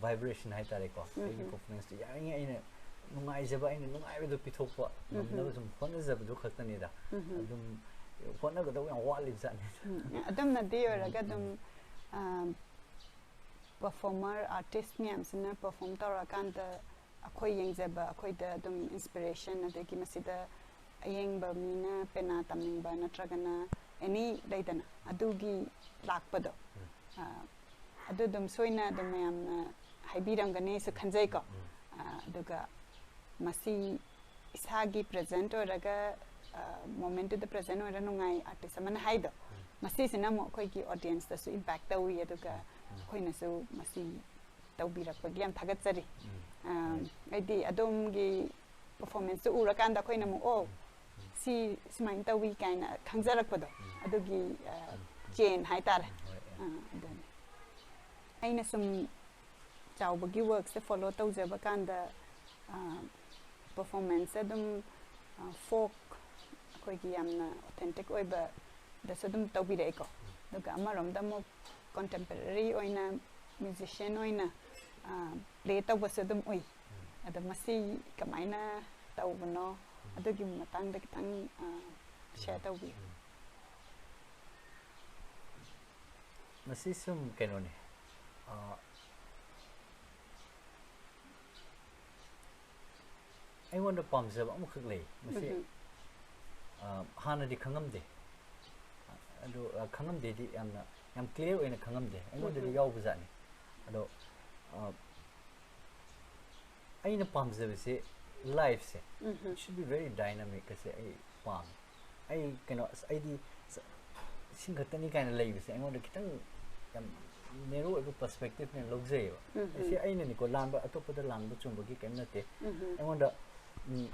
vibration ꯍꯥꯏꯇꯥꯔꯦꯀꯣ, ꯑꯩꯒꯤ ꯎꯝ performanceꯇ ꯌꯥꯔꯤꯉꯩ ꯑꯩꯅ ꯅꯨꯡꯉꯥꯏꯖꯕ, ꯑꯩꯅ ꯅꯨꯡꯉꯥꯏꯕꯗꯣ ꯄꯤꯊꯣꯛꯄ ꯎꯝ ꯉꯝꯅꯕ ꯁꯨꯝ ꯍꯣꯠꯅꯖꯕꯗꯨ ꯈꯛꯇꯅꯤꯗ꯫ ꯎꯝ ꯑꯗꯨꯝ ꯍꯣꯠꯅꯒꯗꯧꯕ ꯌꯥꯝ ꯋꯥꯠꯂꯤꯕ ꯖꯥꯠꯅꯤꯗ꯫ ꯎꯝ ꯑꯗꯨꯝꯅꯗꯤ ꯑꯣꯏꯔꯒ ꯑꯗꯨꯝ performer artist ꯃꯌꯥꯝꯁꯤꯅ perform ꯇꯧꯔꯀꯥꯟꯗ ꯑꯩꯈꯣꯏ ꯌꯦꯡꯖꯕ, ꯑꯩꯈꯣꯏꯗ ꯑꯗꯨꯝ inspiration, ꯑꯗꯒꯤ ꯃꯁꯤꯗ ꯑꯌꯦꯡꯕ ꯃꯤꯅ ꯄꯦꯅꯥ ꯇꯝꯅꯤꯡꯕ ꯅꯠꯇ꯭ꯔꯒꯅ any ꯂꯩꯗꯅ, ꯑꯗꯨꯒꯤ ꯂꯥꯛꯄꯗꯣ꯫ ꯑꯥ, ꯑꯗꯨ ꯑꯗꯨꯝ ꯁꯣꯏꯅ ꯑꯗꯨꯝ ꯃꯌꯥꯝꯅ ꯍꯥꯏꯕꯤꯔꯝꯒꯅꯤꯁꯨ ꯈꯟꯖꯩꯀꯣ꯫ ꯑꯥ, ꯑꯗꯨꯒ ꯃꯁꯤ ꯏꯁꯥꯒꯤ present ꯑꯣꯏꯔꯒ momentꯇꯨꯗ present ꯑꯣꯏꯔ ꯅꯨꯡꯉꯥꯏ artist ꯑꯃꯅ ꯍꯥꯏꯗꯣ, ꯃꯁꯤꯁꯤꯅ ꯑꯃꯨꯛ ꯑꯩꯈꯣꯏꯒꯤ audienceꯇꯁꯨ impact ꯇꯧꯏ꯫ ꯑꯗꯨꯒ ꯑꯩꯈꯣꯏꯅꯁꯨ ꯃꯁꯤ ꯇꯧꯕꯤꯔꯛꯄꯒꯤ ꯌꯥꯝ ꯊꯥꯒꯠꯆꯔꯤ꯫ ꯑꯥ, ꯍꯥꯏꯗꯤ ꯑꯗꯣꯝꯒꯤ performanceꯇꯨ ꯎꯔꯀꯥꯟꯗ ꯑꯩꯈꯣꯏꯅ ꯑꯃꯨꯛ ꯑꯣ ꯁꯤ ꯁꯨꯃꯥꯏꯅ ꯇꯧꯏ ꯀꯥꯏꯅ ꯈꯪꯖꯔꯛꯄꯗꯣ, ꯑꯗꯨꯒꯤ ꯑꯥ, chain ꯍꯥꯏꯇꯥꯔꯦ꯫ ꯑꯥ, ꯑꯗꯨꯅꯤ꯫ ꯑꯩꯅ ꯁꯨꯝ ꯆꯥꯎꯕꯒꯤ workꯁꯦ follow ꯇꯧꯖꯕ ꯀꯥꯟꯗ performanceꯁꯦ ꯑꯗꯨꯝ folk, ꯑꯩꯈꯣꯏꯒꯤ ꯌꯥꯝꯅ authentic ꯑꯣꯏꯕꯗꯁꯨ ꯑꯗꯨꯝ ꯇꯧꯕꯤꯔꯛꯑꯦꯀꯣ꯫ ꯑꯗꯨꯒ ꯑꯃꯔꯣꯝꯗ ꯑꯃꯨꯛ contemporary ꯑꯣꯏꯅ musician ꯑꯣꯏꯅ play ꯇꯧꯕꯁꯨ ꯑꯗꯨꯝ ꯎꯏ꯫ ꯑꯗꯣ ꯃꯁꯤ ꯀꯃꯥꯏꯅ ꯇꯧꯕꯅꯣ, ꯑꯗꯨꯒꯤ ꯃꯇꯥꯡꯗ ꯈꯤꯇꯪ share ꯇꯧꯕꯤꯌꯨ꯫ ꯃꯁꯤ ꯁꯨꯝ ꯀꯩꯅꯣꯅꯤ, ꯑꯥ, ꯑꯩꯉꯣꯟꯗ ꯄꯥꯝꯖꯕ ꯑꯃꯈꯛ ꯂꯩ꯫ ꯃꯁꯤ ꯎꯝꯍꯨꯝ꯫ ꯑ, ꯍꯥꯟꯅꯗꯤ ꯈꯪꯉꯝꯗꯦ꯫ ꯑꯗꯨ ꯑ, ꯈꯪꯉꯝꯗꯦꯗꯤ ꯌꯥꯝꯅ, ꯌꯥꯝ ꯀ꯭ꯂꯤꯌꯥꯔ ꯑꯣꯏꯅ ꯈꯪꯉꯝꯗꯦ꯫ ꯑꯩꯉꯣꯟꯗꯗꯤ ꯎꯝꯍꯨꯝ꯫ ꯌꯥꯎꯕꯖꯥꯠꯅꯤ꯫ ꯑꯗꯣ ꯑ, ꯑꯩꯅ ꯄꯥꯝꯖꯕꯁꯦ ꯂꯥꯏꯐꯁꯦ ꯎꯝꯍꯨꯝ꯫ It should be very dynamic ꯑꯁꯦ ꯑꯩ ꯄꯥꯝꯃꯦ꯫ ꯑꯩ ꯀꯩꯅꯣ, ꯑꯁ, ꯑꯩꯗꯤ ꯁ-, ꯁꯤꯡ ꯈꯛꯇꯅꯤ ꯀꯥꯏꯅ ꯂꯩꯕꯁꯦ ꯑꯩꯉꯣꯟꯗ ꯈꯤꯇꯪ ꯌꯥꯝ ꯅꯦꯔꯣ ꯑꯣꯏꯕ ꯄꯔꯁꯄꯦꯛꯇꯤꯞꯅꯦ ꯂꯧꯖꯩꯌꯦꯕ꯫ ꯎꯝꯍꯨꯝ꯫ ꯑꯁꯤ ꯑꯩꯅꯅꯤꯀꯣ, ꯂꯥꯟꯕ, ꯑꯇꯣꯞꯄꯗ ꯂꯥꯟꯕ ꯆꯨꯝꯕꯒꯤ ꯀꯩꯝ ꯅꯠꯇꯦ꯫ ꯎꯝꯍꯨꯝ꯫ ꯑꯩꯉꯣꯟꯗ ꯎꯝ,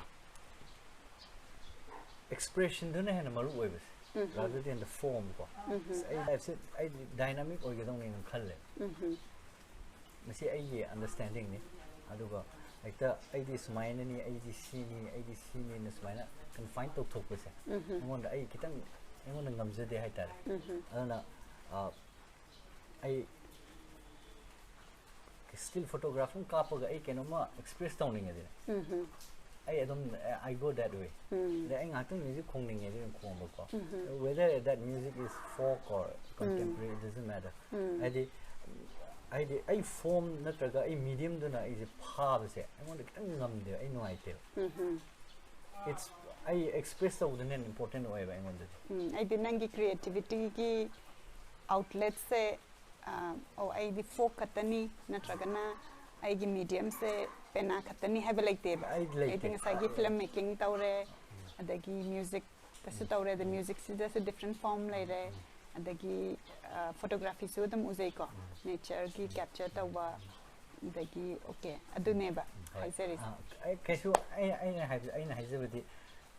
ꯑꯦꯛꯁꯄ꯭ꯔꯦꯁꯟꯗꯨꯅ ꯍꯦꯟꯅ ꯃꯔꯨ ꯑꯣꯏꯕꯁꯦ, ꯎꯝꯍꯨꯝ꯫ rather than the form ꯀꯣ꯫ ꯎꯝꯍꯨꯝ꯫ ꯑꯁ, ꯑꯩ ꯂꯥꯏꯐꯁꯦ ꯑꯩꯗꯤ ꯗꯥꯏꯅꯥꯃꯤꯛ ꯑꯣꯏꯒꯗꯧꯅꯦꯅ ꯈꯜꯂꯦ꯫ ꯎꯝꯍꯨꯝ꯫ ꯃꯁꯤ ꯑꯩꯒꯤ ꯑꯟꯗꯔꯁꯇꯦꯟꯗꯤꯡꯅꯤ꯫ ꯑꯗꯨꯒ ꯍꯦꯛꯇ ꯑꯩꯗꯤ ꯁꯨꯃꯥꯏꯅꯅꯤ, ꯑꯩꯗꯤ ꯁꯤꯅꯤ, ꯑꯩꯗꯤ ꯁꯤꯅꯤꯅ ꯁꯨꯃꯥꯏꯅ ꯀꯟꯐꯥꯏꯟ ꯇꯧꯊꯣꯛꯄꯁꯦ ꯎꯝꯍꯨꯝ꯫ ꯑꯩꯉꯣꯟꯗ, ꯑꯩ ꯈꯤꯇꯪ, ꯑꯩꯉꯣꯟꯗ ꯉꯝꯖꯗꯦ ꯍꯥꯏꯇꯥꯔꯦ꯫ ꯎꯝꯍꯨꯝ꯫ ꯑꯗꯨꯅ ꯑ, ꯑꯩ ꯁ꯭ꯇꯤꯜ ꯐꯣꯇꯣꯒ꯭ꯔꯥꯐ ꯑꯃ ꯀꯥꯞꯄꯒ ꯑꯩ ꯀꯩꯅꯣꯝꯃ ꯑꯦꯛꯁꯄ꯭ꯔꯦꯁ ꯇꯧꯅꯤꯡꯉꯗꯤꯅꯦ, ꯎꯝꯍꯨꯝ꯫ ꯑꯩ ꯑꯗꯨꯝ, I go that way꯫ ꯎꯝ꯫ ꯑꯗꯩ ꯑꯩ ꯉꯥꯏꯍꯥꯛꯇꯪ ꯃ꯭ꯌꯨꯖꯤꯛ ꯈꯣꯡꯅꯤꯡꯉꯦ ꯑꯗꯨꯝ ꯈꯣꯡꯕꯀꯣ꯫ ꯎꯝꯍꯨꯝ꯫ Whether that music is folk or contemporary, it doesn't matter꯫ ꯎꯝ꯫ ꯍꯥꯏꯗꯤ, ꯍꯥꯏꯗꯤ ꯑꯩ ꯐꯣꯝ ꯅꯠꯇ꯭ꯔꯒ ꯑꯩ ꯃꯤꯗꯤꯌꯝꯗꯨꯅ ꯑꯩꯁꯦ ꯐꯥꯕꯁꯦ ꯑꯩꯉꯣꯟꯗ ꯈꯤꯇꯪ ꯉꯝꯗꯦꯕ, ꯑꯩ ꯅꯨꯡꯉꯥꯏꯇꯦꯕ꯫ ꯎꯝꯍꯨꯝ꯫ It's, ꯑꯩ ꯑꯦꯛꯁꯄ꯭ꯔꯦꯁ ꯇꯧꯕꯗꯨꯅ ꯍꯦꯟꯅ ꯏꯝꯄꯣꯔꯇꯦꯟ ꯑꯣꯏꯌꯦꯕ ꯑꯩꯉꯣꯟꯗꯗꯤ꯫ ꯎꯝ, ꯑꯩꯗꯤ ꯅꯪꯒꯤ ꯀ꯭ꯔꯤꯌꯦꯇꯤꯚꯤꯇꯤꯒꯤ ꯑꯥꯎꯠꯂꯦꯠꯁꯦ, ꯑ, ꯑꯣ, ꯑꯩꯗꯤ ꯐꯣꯛ ꯈꯛꯇꯅꯤ ꯅꯠꯇ꯭ꯔꯒꯅ ꯑꯩꯒꯤ ꯃꯤꯗꯤꯌꯝꯁꯦ ꯄꯦꯅꯥ ꯈꯛꯇꯅꯤ ꯍꯥꯏꯕ ꯂꯩꯇꯦꯕ꯫ ꯑꯩ ꯂꯩꯇꯦ꯫ ꯑꯩꯗꯤ ꯉꯁꯥꯏꯒꯤ ꯐꯤꯂꯝ ꯃꯦꯀꯤꯡ ꯇꯧꯔꯦ, ꯑꯗꯒꯤ ꯃ꯭ꯌꯨꯖꯤꯛꯇꯁꯨ ꯇꯧꯔꯦ, ꯑꯗ ꯃ꯭ꯌꯨꯖꯤꯛꯁꯤꯗꯁꯨ ꯗꯤꯐ꯭ꯔꯦꯟ ꯐꯣꯝ ꯂꯩꯔꯦ, ꯑꯗꯒꯤ, ꯑ, ꯐꯣꯇꯣꯒ꯭ꯔꯥꯐꯤꯁꯨ ꯑꯗꯨꯝ ꯎꯖꯩꯀꯣ, ꯅꯦꯆꯔꯒꯤ ꯀꯦꯞꯆꯔ ꯇꯧꯕ, ꯑꯗꯒꯤ, ꯑꯣꯀꯦ, ꯑꯗꯨꯅꯦꯕ ꯍꯣꯏ꯫ ꯍꯥꯏꯖꯔꯤꯁꯦ꯫ ꯑ, ꯑꯩ ꯀꯩꯁꯨ, ꯑꯩ, ꯑꯩꯅ ꯍꯥꯏꯕ-, ꯑꯩꯅ ꯍꯥꯏꯖꯕꯗꯤ,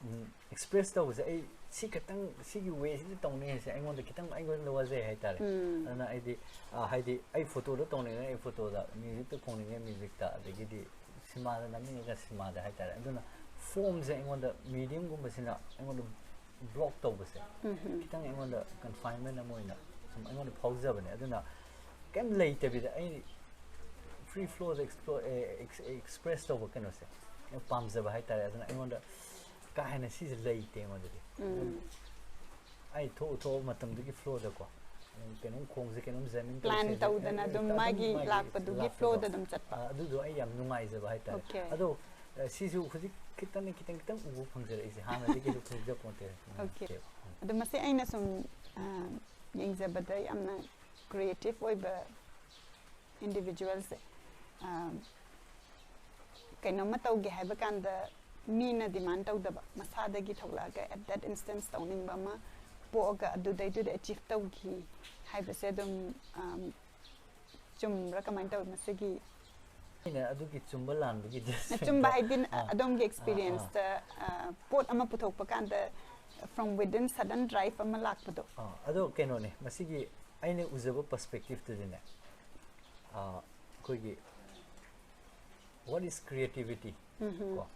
ꯎꯝ, ꯑꯦꯛꯁꯄ꯭ꯔꯦꯁ ꯇꯧꯕꯁꯦ ꯑꯩ ꯁꯤ ꯈꯛꯇꯪ, ꯁꯤꯒꯤ ꯋꯦꯁꯤꯗ ꯇꯧꯅꯤ ꯍꯥꯏꯁꯦ ꯑꯩꯉꯣꯟꯗ ꯈꯤꯇꯪ, ꯑꯩꯉꯣꯟꯗ ꯋꯥꯖꯩ ꯍꯥꯏꯇꯥꯔꯦ꯫ ꯎꯝ꯫ ꯑꯗꯨꯅ ꯑꯩꯗꯤ, ꯑ, ꯍꯥꯏꯗꯤ ꯑꯩ ꯐꯣꯇꯣꯗ ꯇꯧꯅꯤꯡꯉꯦ, ꯑꯩ ꯐꯣꯇꯣꯗ, ꯃ꯭ꯌꯨꯖꯤꯛꯇ ꯈꯣꯡꯅꯤꯡꯉꯦ, ꯃ꯭ꯌꯨꯖꯤꯛꯇ, ꯑꯗꯒꯤꯗꯤ ꯁꯤꯃꯥꯗ ꯅꯝꯅꯤꯡꯉꯒ ꯁꯤꯃꯥꯗ ꯍꯥꯏꯇꯥꯔꯦ꯫ ꯑꯗꯨꯅ ꯐꯣꯝꯁꯦ ꯑꯩꯉꯣꯟꯗ, ꯃꯤꯗꯤꯌꯝꯒꯨꯝꯕꯁꯤꯅ ꯑꯩꯉꯣꯟꯗ ꯕ꯭ꯂꯣꯛ ꯇꯧꯕꯁꯦ ꯎꯝꯍꯨꯝ꯫ ꯈꯤꯇꯪ ꯑꯩꯉꯣꯟꯗ ꯀꯟꯐꯥꯏꯟꯃꯦꯟ ꯑꯃ ꯑꯣꯏꯅ ꯁꯨꯝ ꯑꯩꯉꯣꯟꯗ ꯐꯥꯎꯖꯕꯅꯦ꯫ ꯑꯗꯨꯅ ꯀꯩꯝ ꯂꯩꯇꯕꯤꯗ ꯑꯩ ꯐ꯭ꯔꯤ ꯐ꯭ꯂꯣꯗ ꯑꯦꯛꯁꯄ꯭ꯔꯦꯁ ꯇꯧꯕ ꯀꯩꯅꯣꯁꯦ ꯌꯥꯝ ꯄꯥꯝꯖꯕ ꯍꯥꯏꯇꯥꯔꯦ꯫ ꯑꯗꯨꯅ ꯑꯩꯉꯣꯟꯗ ꯀꯥ ꯍꯦꯟꯅ ꯁꯤꯁꯦ ꯂꯩꯇꯦ ꯑꯩꯉꯣꯟꯗꯗꯤ꯫ ꯎꯝ꯫ ꯑꯩ ꯊꯣꯛ ꯊꯣꯛꯄ ꯃꯇꯝꯗꯨꯒꯤ ꯐ꯭ꯂꯣꯗꯀꯣ, ꯑꯗꯨꯝ ꯀꯩꯅꯣꯝ ꯈꯣꯡꯁꯦ, ꯀꯩꯅꯣꯝ ꯖꯦꯃꯤꯡ ꯄ꯭ꯂꯥꯟ ꯇꯧꯗꯅ ꯑꯗꯨꯝ ꯃꯥꯒꯤ ꯂꯥꯛꯄꯗꯨꯒꯤ ꯂꯥꯛꯄꯗꯣ꯫ ꯐ꯭ꯂꯣꯗ ꯑꯗꯨꯝ ꯆꯠꯄ꯫ ꯑ, ꯑꯗꯨꯗꯣ ꯑꯩ ꯌꯥꯝ ꯅꯨꯡꯉꯥꯏꯖꯕ ꯍꯥꯏꯇꯥꯔꯦ꯫ ꯑꯣꯀꯦ꯫ ꯑꯗꯣ ꯑ, ꯁꯤꯁꯨ ꯍꯧꯖꯤꯛ ꯈꯤꯇꯪ ꯈꯤꯇꯪ ꯈꯤꯇꯪ ꯎꯕ ꯐꯪꯖꯔꯛꯏꯁꯦ, ꯍꯥꯟꯅꯗꯤ ꯀꯩꯁꯨ ꯈꯪꯖ ꯄꯣꯟꯇꯦ꯫ Okay. ꯑꯗꯣ ꯃꯁꯤ ꯑꯩꯅ ꯁꯨꯝ ꯑ, ꯌꯦꯡꯖꯕꯗ ꯌꯥꯝꯅ creative ꯑꯣꯏꯕ individualꯁꯦ, ꯑ, ꯀꯩꯅꯣꯝꯃ ꯇꯧꯒꯦ ꯍꯥꯏꯕ ꯀꯥꯟꯗ ꯃꯤꯅ demand ꯇꯧꯗꯕ, ꯃꯁꯥꯗꯒꯤ ꯊꯣꯛꯂꯛꯑꯒ at that instance ꯇꯧꯅꯤꯡꯕ ꯑꯃ ꯄꯣꯛꯑꯒ ꯑꯗꯨꯗꯩꯗꯨꯗ achieve ꯇꯧꯈꯤ ꯍꯥꯏꯕꯁꯦ ꯑꯗꯨꯝ ꯑ, ꯆꯨꯝꯕ꯭ꯔꯥ? ꯀꯃꯥꯏꯅ ꯇꯧꯋꯤ ꯃꯁꯤꯒꯤ? ꯑꯩꯅ ꯑꯗꯨꯒꯤ ꯆꯨꯝꯕ ꯂꯥꯟꯕꯒꯤꯗꯤ ꯆꯨꯝꯕ ꯍꯥꯏꯗꯤ ꯑꯥ, ꯑꯗꯣꯝꯒꯤ ꯑꯥ, experienceꯇ ꯑ, ꯄꯣꯠ ꯑꯃ ꯄꯨꯊꯣꯛꯄ ꯀꯥꯟꯗ from within sudden drive ꯑꯃ ꯂꯥꯛꯄꯗꯣ? ꯑꯥ, ꯑꯗꯣ ꯀꯩꯅꯣꯅꯦ, ꯃꯁꯤꯒꯤ ꯑꯩꯅ ꯎꯖꯕ perspectiveꯇꯗꯤꯅꯦ, ꯑꯥ, ꯑꯩꯈꯣꯏꯒꯤ what is creativity? ꯀꯣ,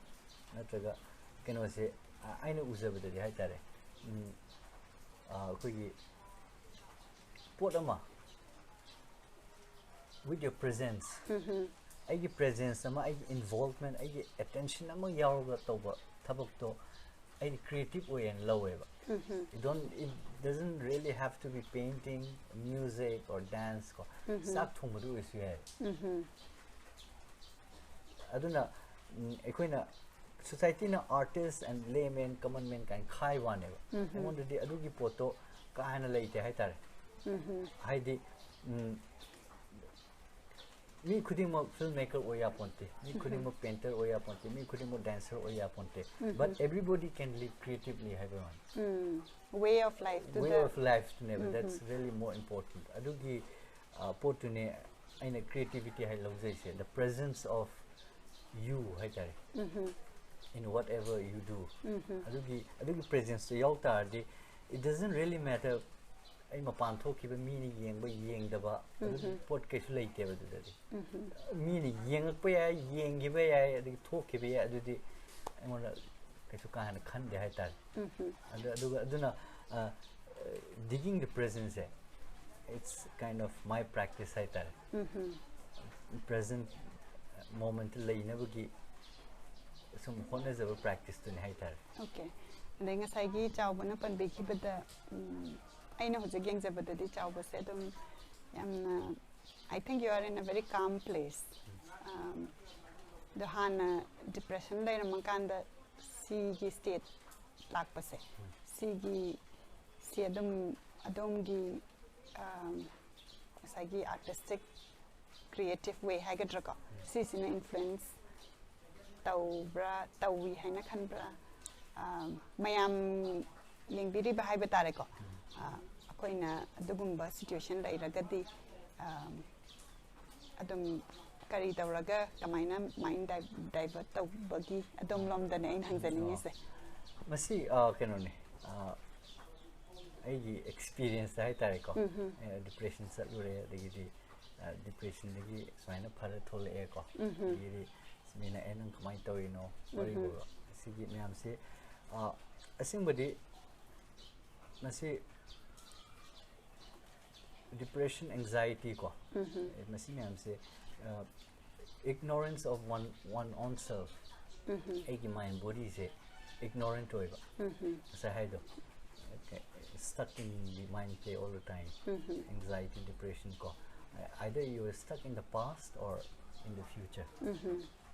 ꯅꯠꯇ꯭ꯔꯒ ꯀꯩꯅꯣꯁꯦ, ꯑ, ꯑꯩꯅ ꯎꯖꯕꯗꯗꯤ ꯍꯥꯏꯇꯥꯔꯦ, ꯎꯝ, ꯑ, ꯑꯩꯈꯣꯏꯒꯤ ꯄꯣꯠ ꯑꯃ with your presence, ꯑꯩꯒꯤ presence ꯑꯃ, ꯑꯩꯒꯤ involvement, ꯑꯩꯒꯤ attention ꯑꯃ ꯌꯥꯎꯔꯒ ꯇꯧꯕ ꯊꯕꯛꯇꯣ ꯑꯩꯗꯤ creative ꯑꯣꯏꯌꯦꯅ ꯂꯧꯋꯦꯕ꯫ It don't, it doesn't really have to be painting, music or dance ꯀꯣ, ꯆꯥꯛ ꯊꯣꯡꯕꯗ ꯑꯣꯏꯔꯁꯨ ꯌꯥꯏ꯫ ꯑꯗꯨꯅ, ꯎꯝ, ꯑꯩꯈꯣꯏꯅ societyꯅ artist and layman, common man ꯀꯥꯏꯅ ꯈꯥꯏ ꯋꯥꯅꯦꯕ꯫ ꯑꯩꯉꯣꯟꯗꯗꯤ ꯑꯗꯨꯒꯤ ꯄꯣꯠꯇꯣ ꯀꯥ ꯍꯦꯟꯅ ꯂꯩꯇꯦ ꯍꯥꯏꯇꯥꯔꯦ꯫ ꯍꯥꯏꯗꯤ, ꯎꯝ, ꯃꯤ ꯈꯨꯗꯤꯡꯃꯛ film maker ꯑꯣꯏ ꯌꯥꯄꯣꯟꯇꯦ, ꯃꯤ ꯈꯨꯗꯤꯡꯃꯛ painter ꯑꯣꯏ ꯌꯥꯄꯣꯟꯇꯦ, ꯃꯤ ꯈꯨꯗꯤꯡꯃꯛ dancer ꯑꯣꯏ ꯌꯥꯄꯣꯟꯇꯦ, but everybody can live creatively ꯍꯥꯏꯕ ꯋꯥꯅꯤ꯫ Way of life Way of lifeꯇꯨꯅꯦꯕ, that's really more important. ꯑꯗꯨꯒꯤ, ꯑ, ꯄꯣꯠꯇꯨꯅꯦ ꯑꯩꯅ creativity high ꯂꯧꯖꯩꯁꯦ, the presence of you ꯍꯥꯏꯇꯥꯔꯦ, in whatever you do. ꯑꯗꯨꯒꯤ, ꯑꯗꯨꯒꯤ presenceꯇꯣ ꯌꯥꯎ ꯇꯥꯔꯗꯤ, it doesn't really matter ꯑꯩ ꯃꯄꯥꯟ ꯊꯣꯛꯈꯤꯕ ꯃꯤꯅ ꯌꯦꯡꯕ ꯌꯦꯡꯗꯕ, ꯑꯗꯨꯒꯤ ꯄꯣꯠ ꯀꯩꯁꯨ ꯂꯩꯇꯦꯕ ꯑꯗꯨꯗꯗꯤ꯫ ꯃꯤꯅ ꯌꯦꯡꯉꯛꯄ ꯌꯥꯏ, ꯌꯦꯡꯈꯤꯕ ꯌꯥꯏ, ꯑꯗꯒꯤ ꯊꯣꯛꯈꯤꯕ ꯌꯥꯏ, ꯑꯗꯨꯗꯤ ꯑꯩꯉꯣꯟꯗ ꯀꯩꯁꯨ ꯀꯥ ꯍꯦꯟꯅ ꯈꯟꯗꯦ ꯍꯥꯏꯇꯥꯔꯦ꯫ ꯑꯗꯨ, ꯑꯗꯨꯒ, ꯑꯗꯨꯅ, ꯑ, digging the presenceꯁꯦ, it's kind of my practice ꯍꯥꯏꯇꯥꯔꯦ꯫ Present moment ꯂꯩꯅꯕꯒꯤ ꯁꯨꯝ ꯍꯣꯠꯅꯖꯕ practiceꯇꯨꯅꯤ ꯍꯥꯏꯇꯥꯔꯦ꯫ Okay. ꯑꯗꯩ ꯉꯁꯥꯏꯒꯤ ꯆꯥꯎꯕꯅ ꯄꯟꯕꯤꯈꯤꯕꯗ, ꯎꯝ, ꯑꯩꯅ ꯍꯧꯖꯤꯛ ꯌꯦꯡꯖꯕꯗꯗꯤ ꯆꯥꯎꯕꯁꯦ ꯑꯗꯨꯝ ꯌꯥꯝꯅ, I think you are in a very calm place. Um, ꯑꯗꯣ ꯍꯥꯟꯅ ꯗꯤꯄ꯭ꯔꯦꯁꯟ ꯂꯩꯔꯝꯃꯀꯥꯟꯗ ꯁꯤꯒꯤ ꯁ꯭ꯇꯦꯠ ꯂꯥꯛꯄꯁꯦ, ꯁꯤꯒꯤ ꯁꯤ ꯑꯗꯨꯝ ꯑꯗꯣꯝꯒꯤ ꯑꯝ, ꯉꯁꯥꯏꯒꯤ ꯑꯥꯔꯇꯤꯁꯇꯤꯛ ꯀ꯭ꯔꯤꯌꯦꯇꯤꯞ ꯋꯦ ꯍꯥꯏꯒꯗ꯭ꯔꯥꯀꯣ, ꯁꯤꯁꯤꯅ ꯏꯟꯐ꯭ꯂꯨꯌꯦꯟꯁ ꯇꯧꯕ꯭ꯔꯥ, ꯇꯧꯏ ꯍꯥꯏꯅ ꯈꯟꯕ꯭ꯔꯥ? ꯑꯝ, ꯃꯌꯥꯝ ꯌꯦꯡꯕꯤꯔꯤꯕ ꯍꯥꯏꯕ ꯇꯥꯔꯦꯀꯣ, ꯑ, ꯑꯩꯈꯣꯏꯅ ꯑꯗꯨꯒꯨꯝꯕ ꯁꯤꯆꯨꯋꯦꯁꯟ ꯂꯩꯔꯒꯗꯤ ꯑꯝ, ꯑꯗꯨꯝ ꯀꯔꯤ ꯇꯧꯔꯒ ꯀꯃꯥꯏꯅ ꯃꯥꯏꯟ ꯗꯥꯏꯚꯔꯠ ꯇꯧꯕꯒꯤ ꯑꯗꯣꯝꯂꯣꯝꯗꯅꯦ ꯑꯩꯅ ꯍꯪꯖꯅꯤꯡꯉꯤꯁꯦ꯫ ꯃꯁꯤ ꯑ, ꯀꯩꯅꯣꯅꯦ, ꯑ, ꯑꯩꯒꯤ ꯑꯦꯛꯁꯄꯤꯔꯤꯌꯦꯟꯁꯇ ꯍꯥꯏꯇꯥꯔꯦꯀꯣ, ꯗꯤꯄ꯭ꯔꯦꯁꯟ ꯆꯠꯂꯨꯔꯦ, ꯑꯗꯒꯤꯗꯤ ꯗꯤꯄ꯭ꯔꯦꯁꯟꯗꯒꯤ ꯁꯨꯃꯥꯏꯅ ꯐꯔ ꯊꯣꯛꯂꯛꯑꯦꯀꯣ, ꯑꯗꯒꯤꯗꯤ ꯃꯤꯅ ꯑꯦ ꯅꯪ ꯀꯃꯥꯏꯅ ꯇꯧꯔꯤꯅꯣ ꯋꯥꯔꯤꯕꯣ, ꯁꯤꯒꯤ ꯃꯌꯥꯝꯁꯤ ꯑ, ꯑꯁꯦꯡꯕꯗꯤ ꯃꯁꯤ ꯗꯤꯄ꯭ꯔꯦꯁꯟ, ꯑꯦꯡꯖꯥꯏꯇꯤ ꯀꯣ, ꯃꯁꯤ ꯃꯌꯥꯝꯁꯦ ignorance of one one own self, ꯑꯩꯒꯤ ꯃꯥꯏꯟ ꯕꯣꯗꯤꯁꯦ ꯏꯒꯅꯣꯔꯦꯟꯠ ꯑꯣꯏꯕ, ꯉꯁꯥꯏ ꯍꯥꯏꯗꯣ, stuck in the mind play all the time, anxiety, depression ꯀꯣ, either you are stuck in the past or in the future.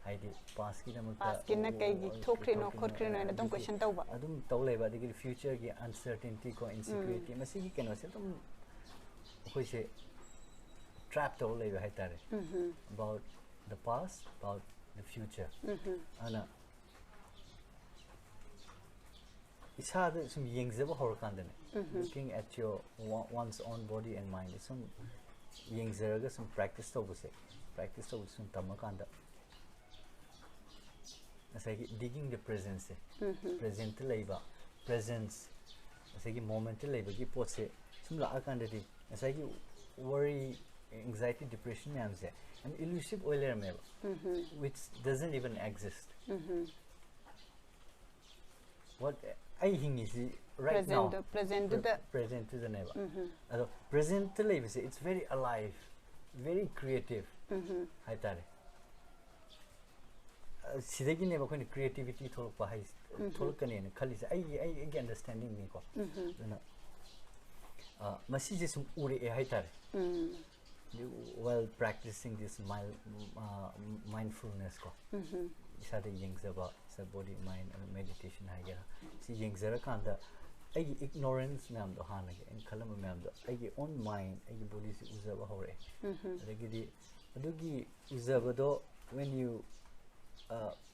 ꯍꯥꯏꯗꯤ ꯄꯥꯁꯀꯤꯗꯃꯛꯇ ꯄꯥꯁꯀꯤꯅ ꯀꯩꯒꯤ ꯊꯣꯛꯈ꯭ꯔꯤꯅꯣ ꯈꯣꯠꯈ꯭ꯔꯤꯅꯣ ꯍꯥꯏꯅ ꯑꯗꯨꯝ ꯀꯣꯏꯁꯟ ꯇꯧꯕ꯫ ꯑꯗꯨꯝ ꯇꯧ ꯂꯩꯕ, ꯑꯗꯒꯤꯗꯤ ꯐ꯭ꯌꯨꯆꯔꯒꯤ ꯑꯟꯁꯔꯇꯦꯟꯇꯤ ꯀꯣ, ꯏꯟꯁꯤꯀ꯭ꯌꯨꯔꯤꯇꯤ, ꯃꯁꯤꯒꯤ ꯀꯩꯅꯣꯁꯦ ꯑꯗꯨꯝ ꯑꯩꯈꯣꯏꯁꯦ ꯇ꯭ꯔꯦꯞ ꯇꯧꯔ ꯂꯩꯕ ꯍꯥꯏꯇꯥꯔꯦ, about the past, about the future. ꯑꯗꯨꯅ ꯏꯁꯥꯗ ꯁꯨꯝ ꯌꯦꯡꯖꯕ ꯍꯧꯔꯀꯥꯟꯗꯅꯦ, looking at your one's own body and mind, ꯁꯨꯝ ꯌꯦꯡꯖꯔꯒ ꯁꯨꯝ ꯄ꯭ꯔꯦꯛꯇꯤꯁ ꯇꯧꯕꯁꯦ, ꯄ꯭ꯔꯦꯛꯇꯤꯁ ꯇꯧꯕꯁꯦ ꯁꯨꯝ ꯇꯝꯃꯀꯥꯟꯗ ꯉꯁꯥꯏꯒꯤ digging the present ꯁꯦ, ꯄ꯭ꯔꯦꯖꯦꯟꯠꯇ ꯂꯩꯕ, ꯄ꯭ꯔꯦꯖꯦꯟꯁ, ꯉꯁꯥꯏꯒꯤ ꯃꯣꯃꯦꯟꯠꯇ ꯂꯩꯕꯒꯤ ꯄꯣꯠꯁꯦ ꯁꯨꯝ ꯂꯥꯛꯑꯀꯥꯟꯗꯗꯤ ꯉꯁꯥꯏꯒꯤ ꯋꯥꯔꯤ, ꯑꯦꯡꯖꯥꯏꯇꯤ, ꯗꯤꯄ꯭ꯔꯦꯁꯟ ꯃꯌꯥꯝꯁꯦ ꯌꯥꯝ ꯏꯂꯨꯁꯤꯞ ꯑꯣꯏ ꯂꯩꯔꯝꯃꯦꯕ, which doesn't even exist. What, ꯑꯩ ꯍꯤꯡꯉꯤꯁꯤ right now, ꯄ꯭ꯔꯦꯖꯦꯟꯠꯇꯨ ꯄ꯭ꯔꯦꯖꯦꯟꯠꯇꯨꯗ ꯄ꯭ꯔꯦꯖꯦꯟꯠꯇꯨꯗꯅꯦꯕ꯫ ꯑꯗꯣ ꯄ꯭ꯔꯦꯖꯦꯟꯠꯇ ꯂꯩꯕꯁꯦ it's very alive, very creative ꯍꯥꯏꯇꯥꯔꯦ꯫ ꯑ, ꯁꯤꯗꯒꯤꯅꯦꯕ ꯑꯩꯈꯣꯏꯅ ꯀ꯭ꯔꯤꯌꯦꯇꯤꯚꯤꯇꯤ ꯊꯣꯛꯂꯛꯄ ꯍꯥꯏ, ꯊꯣꯛꯂꯛꯀꯅꯦꯅ ꯈꯜꯂꯤꯁꯦ, ꯑꯩꯒꯤ ꯑꯩꯒꯤ ꯑꯟꯗꯔꯁ꯭ꯇꯦꯟꯗꯤꯡꯅꯤꯀꯣ꯫ ꯑꯗꯨꯅ ꯑ, ꯃꯁꯤꯁꯦ ꯁꯨꯝ ꯎꯔꯛꯑꯦ ꯍꯥꯏꯇꯥꯔꯦ꯫ While practicing this mind, uh, mindfulness ꯀꯣ, ꯏꯁꯥꯗ ꯌꯦꯡꯖꯕ, ꯏꯁꯥ body mind meditation ꯍꯥꯏꯒꯦꯔꯥ, ꯁꯤ ꯌꯦꯡꯖꯔꯀꯥꯟꯗ ꯑꯩꯒꯤ ignorance ꯃꯌꯥꯝꯗꯣ, ꯍꯥꯟꯅꯒꯤ ꯑꯩꯅ ꯈꯜꯂꯝꯕ ꯃꯌꯥꯝꯗꯣ, ꯑꯩꯒꯤ own mind, ꯑꯩꯒꯤ bodyꯁꯤ ꯎꯖꯕ ꯍꯧꯔꯛꯑꯦ꯫ ꯑꯗꯒꯤꯗꯤ ꯑꯗꯨꯒꯤ ꯎꯖꯕꯗꯣ when you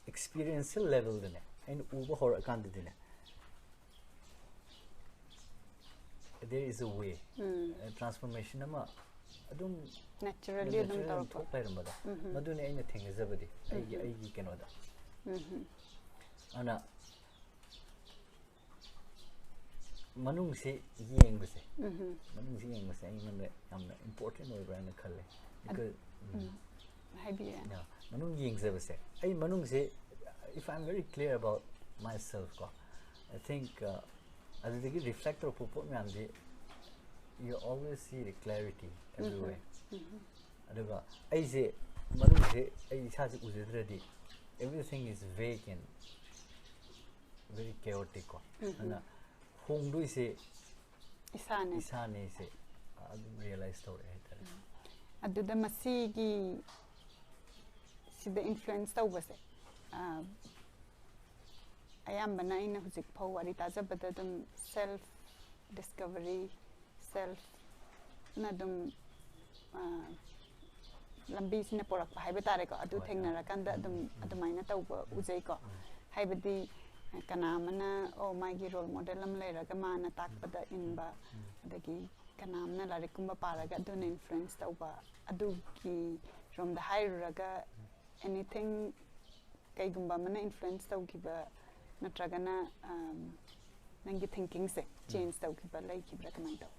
experiential levelꯗꯅꯦ, ꯑꯩꯅ ꯎꯕ ꯍꯧꯔꯛꯑꯀꯥꯟꯗꯗꯤꯅꯦ, there is a way, transformation ꯑꯃ ꯑꯗꯨꯝ naturally ꯑꯗꯨꯝ natural ꯑꯗꯨꯝ ꯇꯧꯔꯛꯄ꯫ ꯊꯣꯛ ꯂꯩꯔꯝꯕꯗꯣ, ꯃꯗꯨꯅꯤ ꯑꯩꯅ ꯊꯦꯡꯅꯖꯕꯗꯤ ꯑꯩꯒꯤ ꯑꯩꯒꯤ ꯀꯩꯅꯣꯗ꯫ ꯑꯗꯨꯅ ꯃꯅꯨꯡꯁꯤ ꯌꯦꯡꯕꯁꯦ, ꯃꯅꯨꯡꯁꯤ ꯌꯦꯡꯕꯁꯦ ꯑꯩꯉꯣꯟꯗ ꯌꯥꯝꯅ important ꯑꯣꯏꯕ꯭ꯔꯥ ꯍꯥꯏꯅ ꯈꯜꯂꯦ꯫ Because, ꯎꯝ, ꯍꯥꯏꯕꯤꯌꯨ꯫ ꯌꯥ, ꯃꯅꯨꯡ ꯌꯦꯡꯖꯕꯁꯦ, ꯑꯩ ꯃꯅꯨꯡꯁꯦ, if I'm very clear about myself ꯀꯣ, I think, uh, ꯑꯗꯨꯗꯒꯤ reflect ꯇꯧꯔꯛꯄ ꯄꯣꯠ ꯃꯌꯥꯝꯗꯤ you always see the clarity everywhere꯫ ꯑꯗꯨꯒ ꯑꯩꯁꯦ ꯃꯅꯨꯡꯁꯦ ꯑꯩ ꯏꯁꯥꯁꯦ ꯎꯖꯗ꯭ꯔꯗꯤ everything is vague and very chaotic ꯀꯣ꯫ ꯑꯗꯨꯅ ꯍꯣꯡꯗꯣꯏꯁꯦ ꯏꯁꯥꯅꯦ꯫ ꯏꯁꯥꯅꯦꯁꯦ ꯑꯗꯨꯝ realize ꯇꯧꯔꯛꯑꯦ ꯍꯥꯏꯇꯥꯔꯦ꯫ ꯑꯗꯨꯗ ꯃꯁꯤꯒꯤ ꯁꯤꯗ influence ꯇꯧꯕꯁꯦ, ꯑ, ꯑꯌꯥꯝꯕꯅ ꯑꯩꯅ ꯍꯧꯖꯤꯛ ꯐꯥꯎ ꯋꯥꯔꯤ ꯇꯥꯖꯕꯗ ꯑꯗꯨꯝ self discovery, selfꯅ ꯑꯗꯨꯝ, ꯑ, ꯂꯝꯕꯤꯁꯤꯅ ꯄꯣꯔꯛꯄ ꯍꯥꯏꯕ ꯇꯥꯔꯦꯀꯣ꯫ ꯑꯗꯨ ꯍꯣꯏ꯫ ꯊꯦꯡꯅꯔꯀꯥꯟꯗ ꯑꯗꯨꯝ ꯑꯗꯨꯃꯥꯏꯅ ꯇꯧꯕ ꯎꯖꯩꯀꯣ꯫ ꯍꯥꯏꯕꯗꯤ ꯀꯅꯥ ꯑꯃꯅ, ꯑꯣ, ꯃꯥꯒꯤ role model ꯑꯃ ꯂꯩꯔꯒ ꯃꯥꯅ ꯇꯥꯛꯄꯗ ꯏꯟꯕ, ꯑꯗꯒꯤ ꯀꯅꯥ ꯑꯃꯅ ꯂꯥꯏꯔꯤꯛꯀꯨꯝꯕ ꯄꯥꯔꯒ ꯑꯗꯨꯅ influence ꯇꯧꯕ, ꯑꯗꯨꯒꯤ ꯔꯣꯝꯗ ꯍꯥꯏꯔꯨꯔꯒ anything, ꯀꯩꯒꯨꯝꯕ ꯑꯃꯅ influence ꯇꯧꯈꯤꯕ ꯅꯠꯇ꯭ꯔꯒꯅ, ꯑꯝ, ꯅꯪꯒꯤ thinkingꯁꯦ change ꯇꯧꯈꯤꯕ ꯂꯩꯈꯤꯕ꯭ꯔꯥ, ꯀꯃꯥꯏꯅ ꯇꯧ?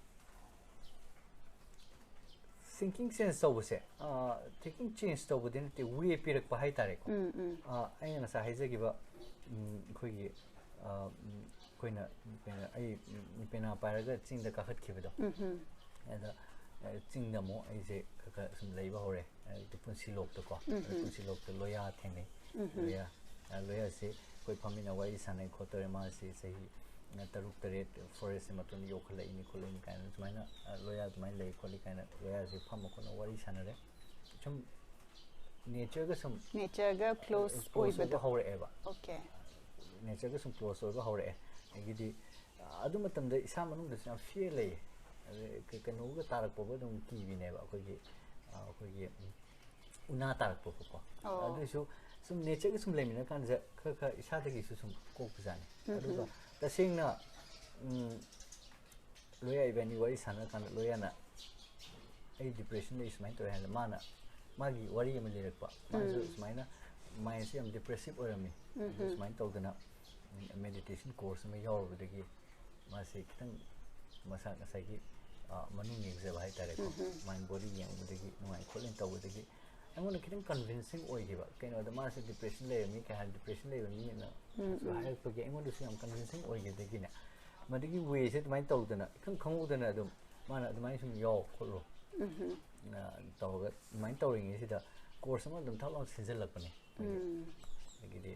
Thinking change ꯇꯧꯕꯁꯦ, ꯑ, thinking change ꯇꯧꯕꯗꯤ ꯅꯠꯇꯦ, way ꯄꯤꯔꯛꯄ ꯍꯥꯏꯇꯥꯔꯦꯀꯣ꯫ ꯎꯝ, ꯎꯝ꯫ ꯑ, ꯑꯩꯅ ꯉꯁꯥꯏ ꯍꯥꯏꯖꯈꯤꯕ, ꯎꯝ, ꯑꯩꯈꯣꯏꯒꯤ, ꯑ, ꯎꯝ, ꯑꯩꯈꯣꯏꯅ, ꯀꯩꯅꯣ, ꯑꯩ, ꯎꯝ, ꯄꯦꯅꯥ ꯄꯥꯏꯔꯒ ꯆꯤꯡꯗ ꯀꯥꯈꯠꯈꯤꯕꯗꯣ꯫ ꯎꯝ, ꯎꯝ꯫ ꯑꯗ, ꯑ, ꯆꯤꯡꯗ ꯑꯃꯨꯛ ꯑꯩꯁꯦ ꯈꯔ ꯈꯔ ꯁꯨꯝ ꯂꯩꯕ ꯍꯧꯔꯦ꯫ ꯑ, ꯄꯨꯟꯁꯤꯂꯣꯛꯇꯀꯣ꯫ ꯎꯝ, ꯎꯝ꯫ ꯄꯨꯟꯁꯤꯂꯣꯛꯇ ꯂꯣꯌꯥ ꯊꯦꯡꯅꯩ꯫ ꯎꯝ, ꯎꯝ꯫ ꯂꯣꯌꯥ, ꯑ, ꯂꯣꯌꯥꯁꯦ ꯑꯩꯈꯣꯏ ꯐꯝꯃꯤꯟꯅ ꯋꯥꯔꯤ ꯁꯥꯟꯅꯩ ꯈꯣꯠꯇꯧꯔꯦ꯫ ꯃꯥꯁꯤ ꯆꯍꯤ, ꯇꯔꯨꯛ ꯇꯔꯦꯠ ꯐꯣꯔꯦꯁꯁꯦ ꯃꯇꯣꯟꯗ ꯌꯣꯛꯈꯠꯂꯛꯏꯅꯤ ꯈꯣꯠꯂꯛꯏꯅꯤ ꯀꯥꯏꯅ ꯁꯨꯃꯥꯏꯅ, ꯑ, ꯂꯣꯌꯥ ꯑꯗꯨꯃꯥꯏꯅ ꯂꯩ ꯈꯣꯠꯂꯤ ꯀꯥꯏꯅ ꯂꯣꯌꯥꯁꯦ ꯐꯝꯃ ꯈꯣꯠꯅ ꯋꯥꯔꯤ ꯁꯥꯟꯅꯔꯦ꯫ ꯁꯨꯝ ꯅꯦꯆꯔꯒ ꯁꯨꯝ ꯅꯦꯆꯔꯒ ꯀ꯭ꯂꯣꯁ ꯀ꯭ꯂꯣꯁ ꯑꯣꯏꯕ ꯑꯣꯏꯕꯗꯣ꯫ ꯍꯧꯔꯛꯑꯦꯕ꯫ ꯑꯣꯀꯦ꯫ ꯅꯦꯆꯔꯒ ꯁꯨꯝ ꯀ꯭ꯂꯣꯁ ꯑꯣꯏꯕ ꯍꯧꯔꯛꯑꯦ꯫ ꯑꯗꯒꯤꯗꯤ, ꯑ, ꯑꯗꯨ ꯃꯇꯝꯗ ꯏꯁꯥ ꯃꯅꯨꯡꯗꯁꯨ ꯌꯥꯝ ꯐꯤꯌꯔ ꯂꯩꯌꯦ꯫ ꯑꯗꯩ ꯀ-, ꯀꯩꯅꯣꯒ ꯇꯥꯔꯛꯄꯕꯨ ꯑꯗꯨꯝ ꯀꯤꯕꯤꯅꯦꯕ ꯑꯩꯈꯣꯏꯒꯤ, ꯑ, ꯑꯩꯈꯣꯏꯒꯤ, ꯎꯝ, ꯎꯅꯥ ꯇꯥꯔꯛꯄꯀꯣ꯫ ꯑꯣ꯫ ꯑꯗꯨꯏꯁꯨ ꯁꯨꯝ ꯅꯦꯆꯔꯒ ꯁꯨꯝ ꯂꯩꯃꯤꯟꯅꯔ ꯀꯥꯟꯁꯤꯗ ꯈꯔ ꯈꯔ ꯏꯁꯥꯗꯒꯤꯁꯨ ꯁꯨꯝ ꯀꯣꯛꯄꯖꯥꯠꯅꯤ꯫ ꯑꯗꯨꯒ ꯇꯁꯦꯡꯅ, ꯎꯝ, ꯂꯣꯌꯥ ꯏꯕꯥꯅꯤ ꯋꯥꯔꯤ ꯁꯥꯟꯅꯔ ꯀꯥꯟꯗ ꯂꯣꯌꯥꯅ "ꯑꯩ ꯗꯤꯄ꯭ꯔꯦꯁꯟ ꯂꯩ, ꯁꯨꯃꯥꯏꯅ ꯇꯧꯋꯦ" ꯍꯥꯏꯅ ꯃꯥꯅ ꯃꯥꯒꯤ ꯋꯥꯔꯤ ꯑꯃ ꯂꯤꯔꯛꯄ꯫ ꯃꯥꯁꯨ ꯎꯝ꯫ ꯁꯨꯃꯥꯏꯅ ꯃꯥꯏꯟꯁꯦ ꯌꯥꯝ ꯗꯤꯄ꯭ꯔꯦꯁꯤꯞ ꯑꯣꯏꯔꯝꯃꯤ꯫ ꯑꯗꯨ ꯎꯝ꯫ ꯁꯨꯃꯥꯏꯅ ꯇꯧꯗꯅ, ꯎꯝ, ꯃꯦꯗꯤꯇꯦꯁꯟ ꯀꯣꯔꯁ ꯑꯃ ꯌꯥꯎꯔꯨꯕꯗꯒꯤ ꯃꯥꯁꯦ ꯈꯤꯇꯪ ꯃꯁꯥ ꯉꯁꯥꯏꯒꯤ, ꯑ, ꯃꯅꯨꯡ ꯌꯦꯡꯖꯕ ꯍꯥꯏꯇꯥꯔꯦꯀꯣ꯫ ꯎꯝ꯫ ꯃꯥꯏꯟ ꯕꯣꯗꯤ ꯌꯦꯡꯕꯗꯒꯤ ꯅꯨꯡꯉꯥꯏ ꯈꯣꯠꯂꯦꯅ ꯇꯧꯕꯗꯒꯤ ꯑꯩꯉꯣꯟꯗ ꯈꯤꯇꯪ ꯀꯟꯚꯤꯟꯁꯤꯡ ꯑꯣꯏꯈꯤꯕ꯫ ꯀꯩꯅꯣꯗ ꯃꯥꯁꯦ ꯗꯤꯄ꯭ꯔꯦꯁꯟ ꯂꯩꯔꯝꯃꯤ ꯀꯩ ꯍꯥꯏꯅ ꯗꯤꯄ꯭ꯔꯦꯁꯟ ꯂꯩꯕ ꯃꯤ ꯑꯃꯅ ꯎꯝ, ꯁꯨ ꯎꯝ꯫ ꯍꯥꯏꯔꯛꯄꯒꯤ ꯑꯩꯉꯣꯟꯗꯁꯨ ꯌꯥꯝ ꯀꯟꯚꯤꯟꯁꯤꯡ ꯑꯣꯏꯈꯤꯕꯗꯒꯤꯅꯦ, ꯃꯗꯨꯒꯤ ꯋꯦꯁꯦ ꯑꯗꯨꯃꯥꯏꯅ ꯇꯧꯗꯅ ꯏꯈꯪ ꯈꯪꯍꯧꯗꯅ ꯑꯗꯨꯝ ꯃꯥꯅ "ꯑꯗꯨꯃꯥꯏꯅ ꯁꯨꯝ ꯌꯥꯎ ꯈꯣꯠꯂꯣ", ꯎꯝ꯫ ꯑ, ꯇꯧꯔꯒ ꯑꯗꯨꯃꯥꯏꯅ ꯇꯧꯔꯤꯉꯩꯁꯤꯗ ꯀꯣꯔꯁ ꯑꯃ ꯑꯗꯨꯝ ꯊꯛ ꯂꯥꯎꯅ ꯁꯤꯟꯖꯜꯂꯛꯄꯅꯦ꯫ ꯎꯝ꯫ ꯑꯗꯒꯤꯗꯤ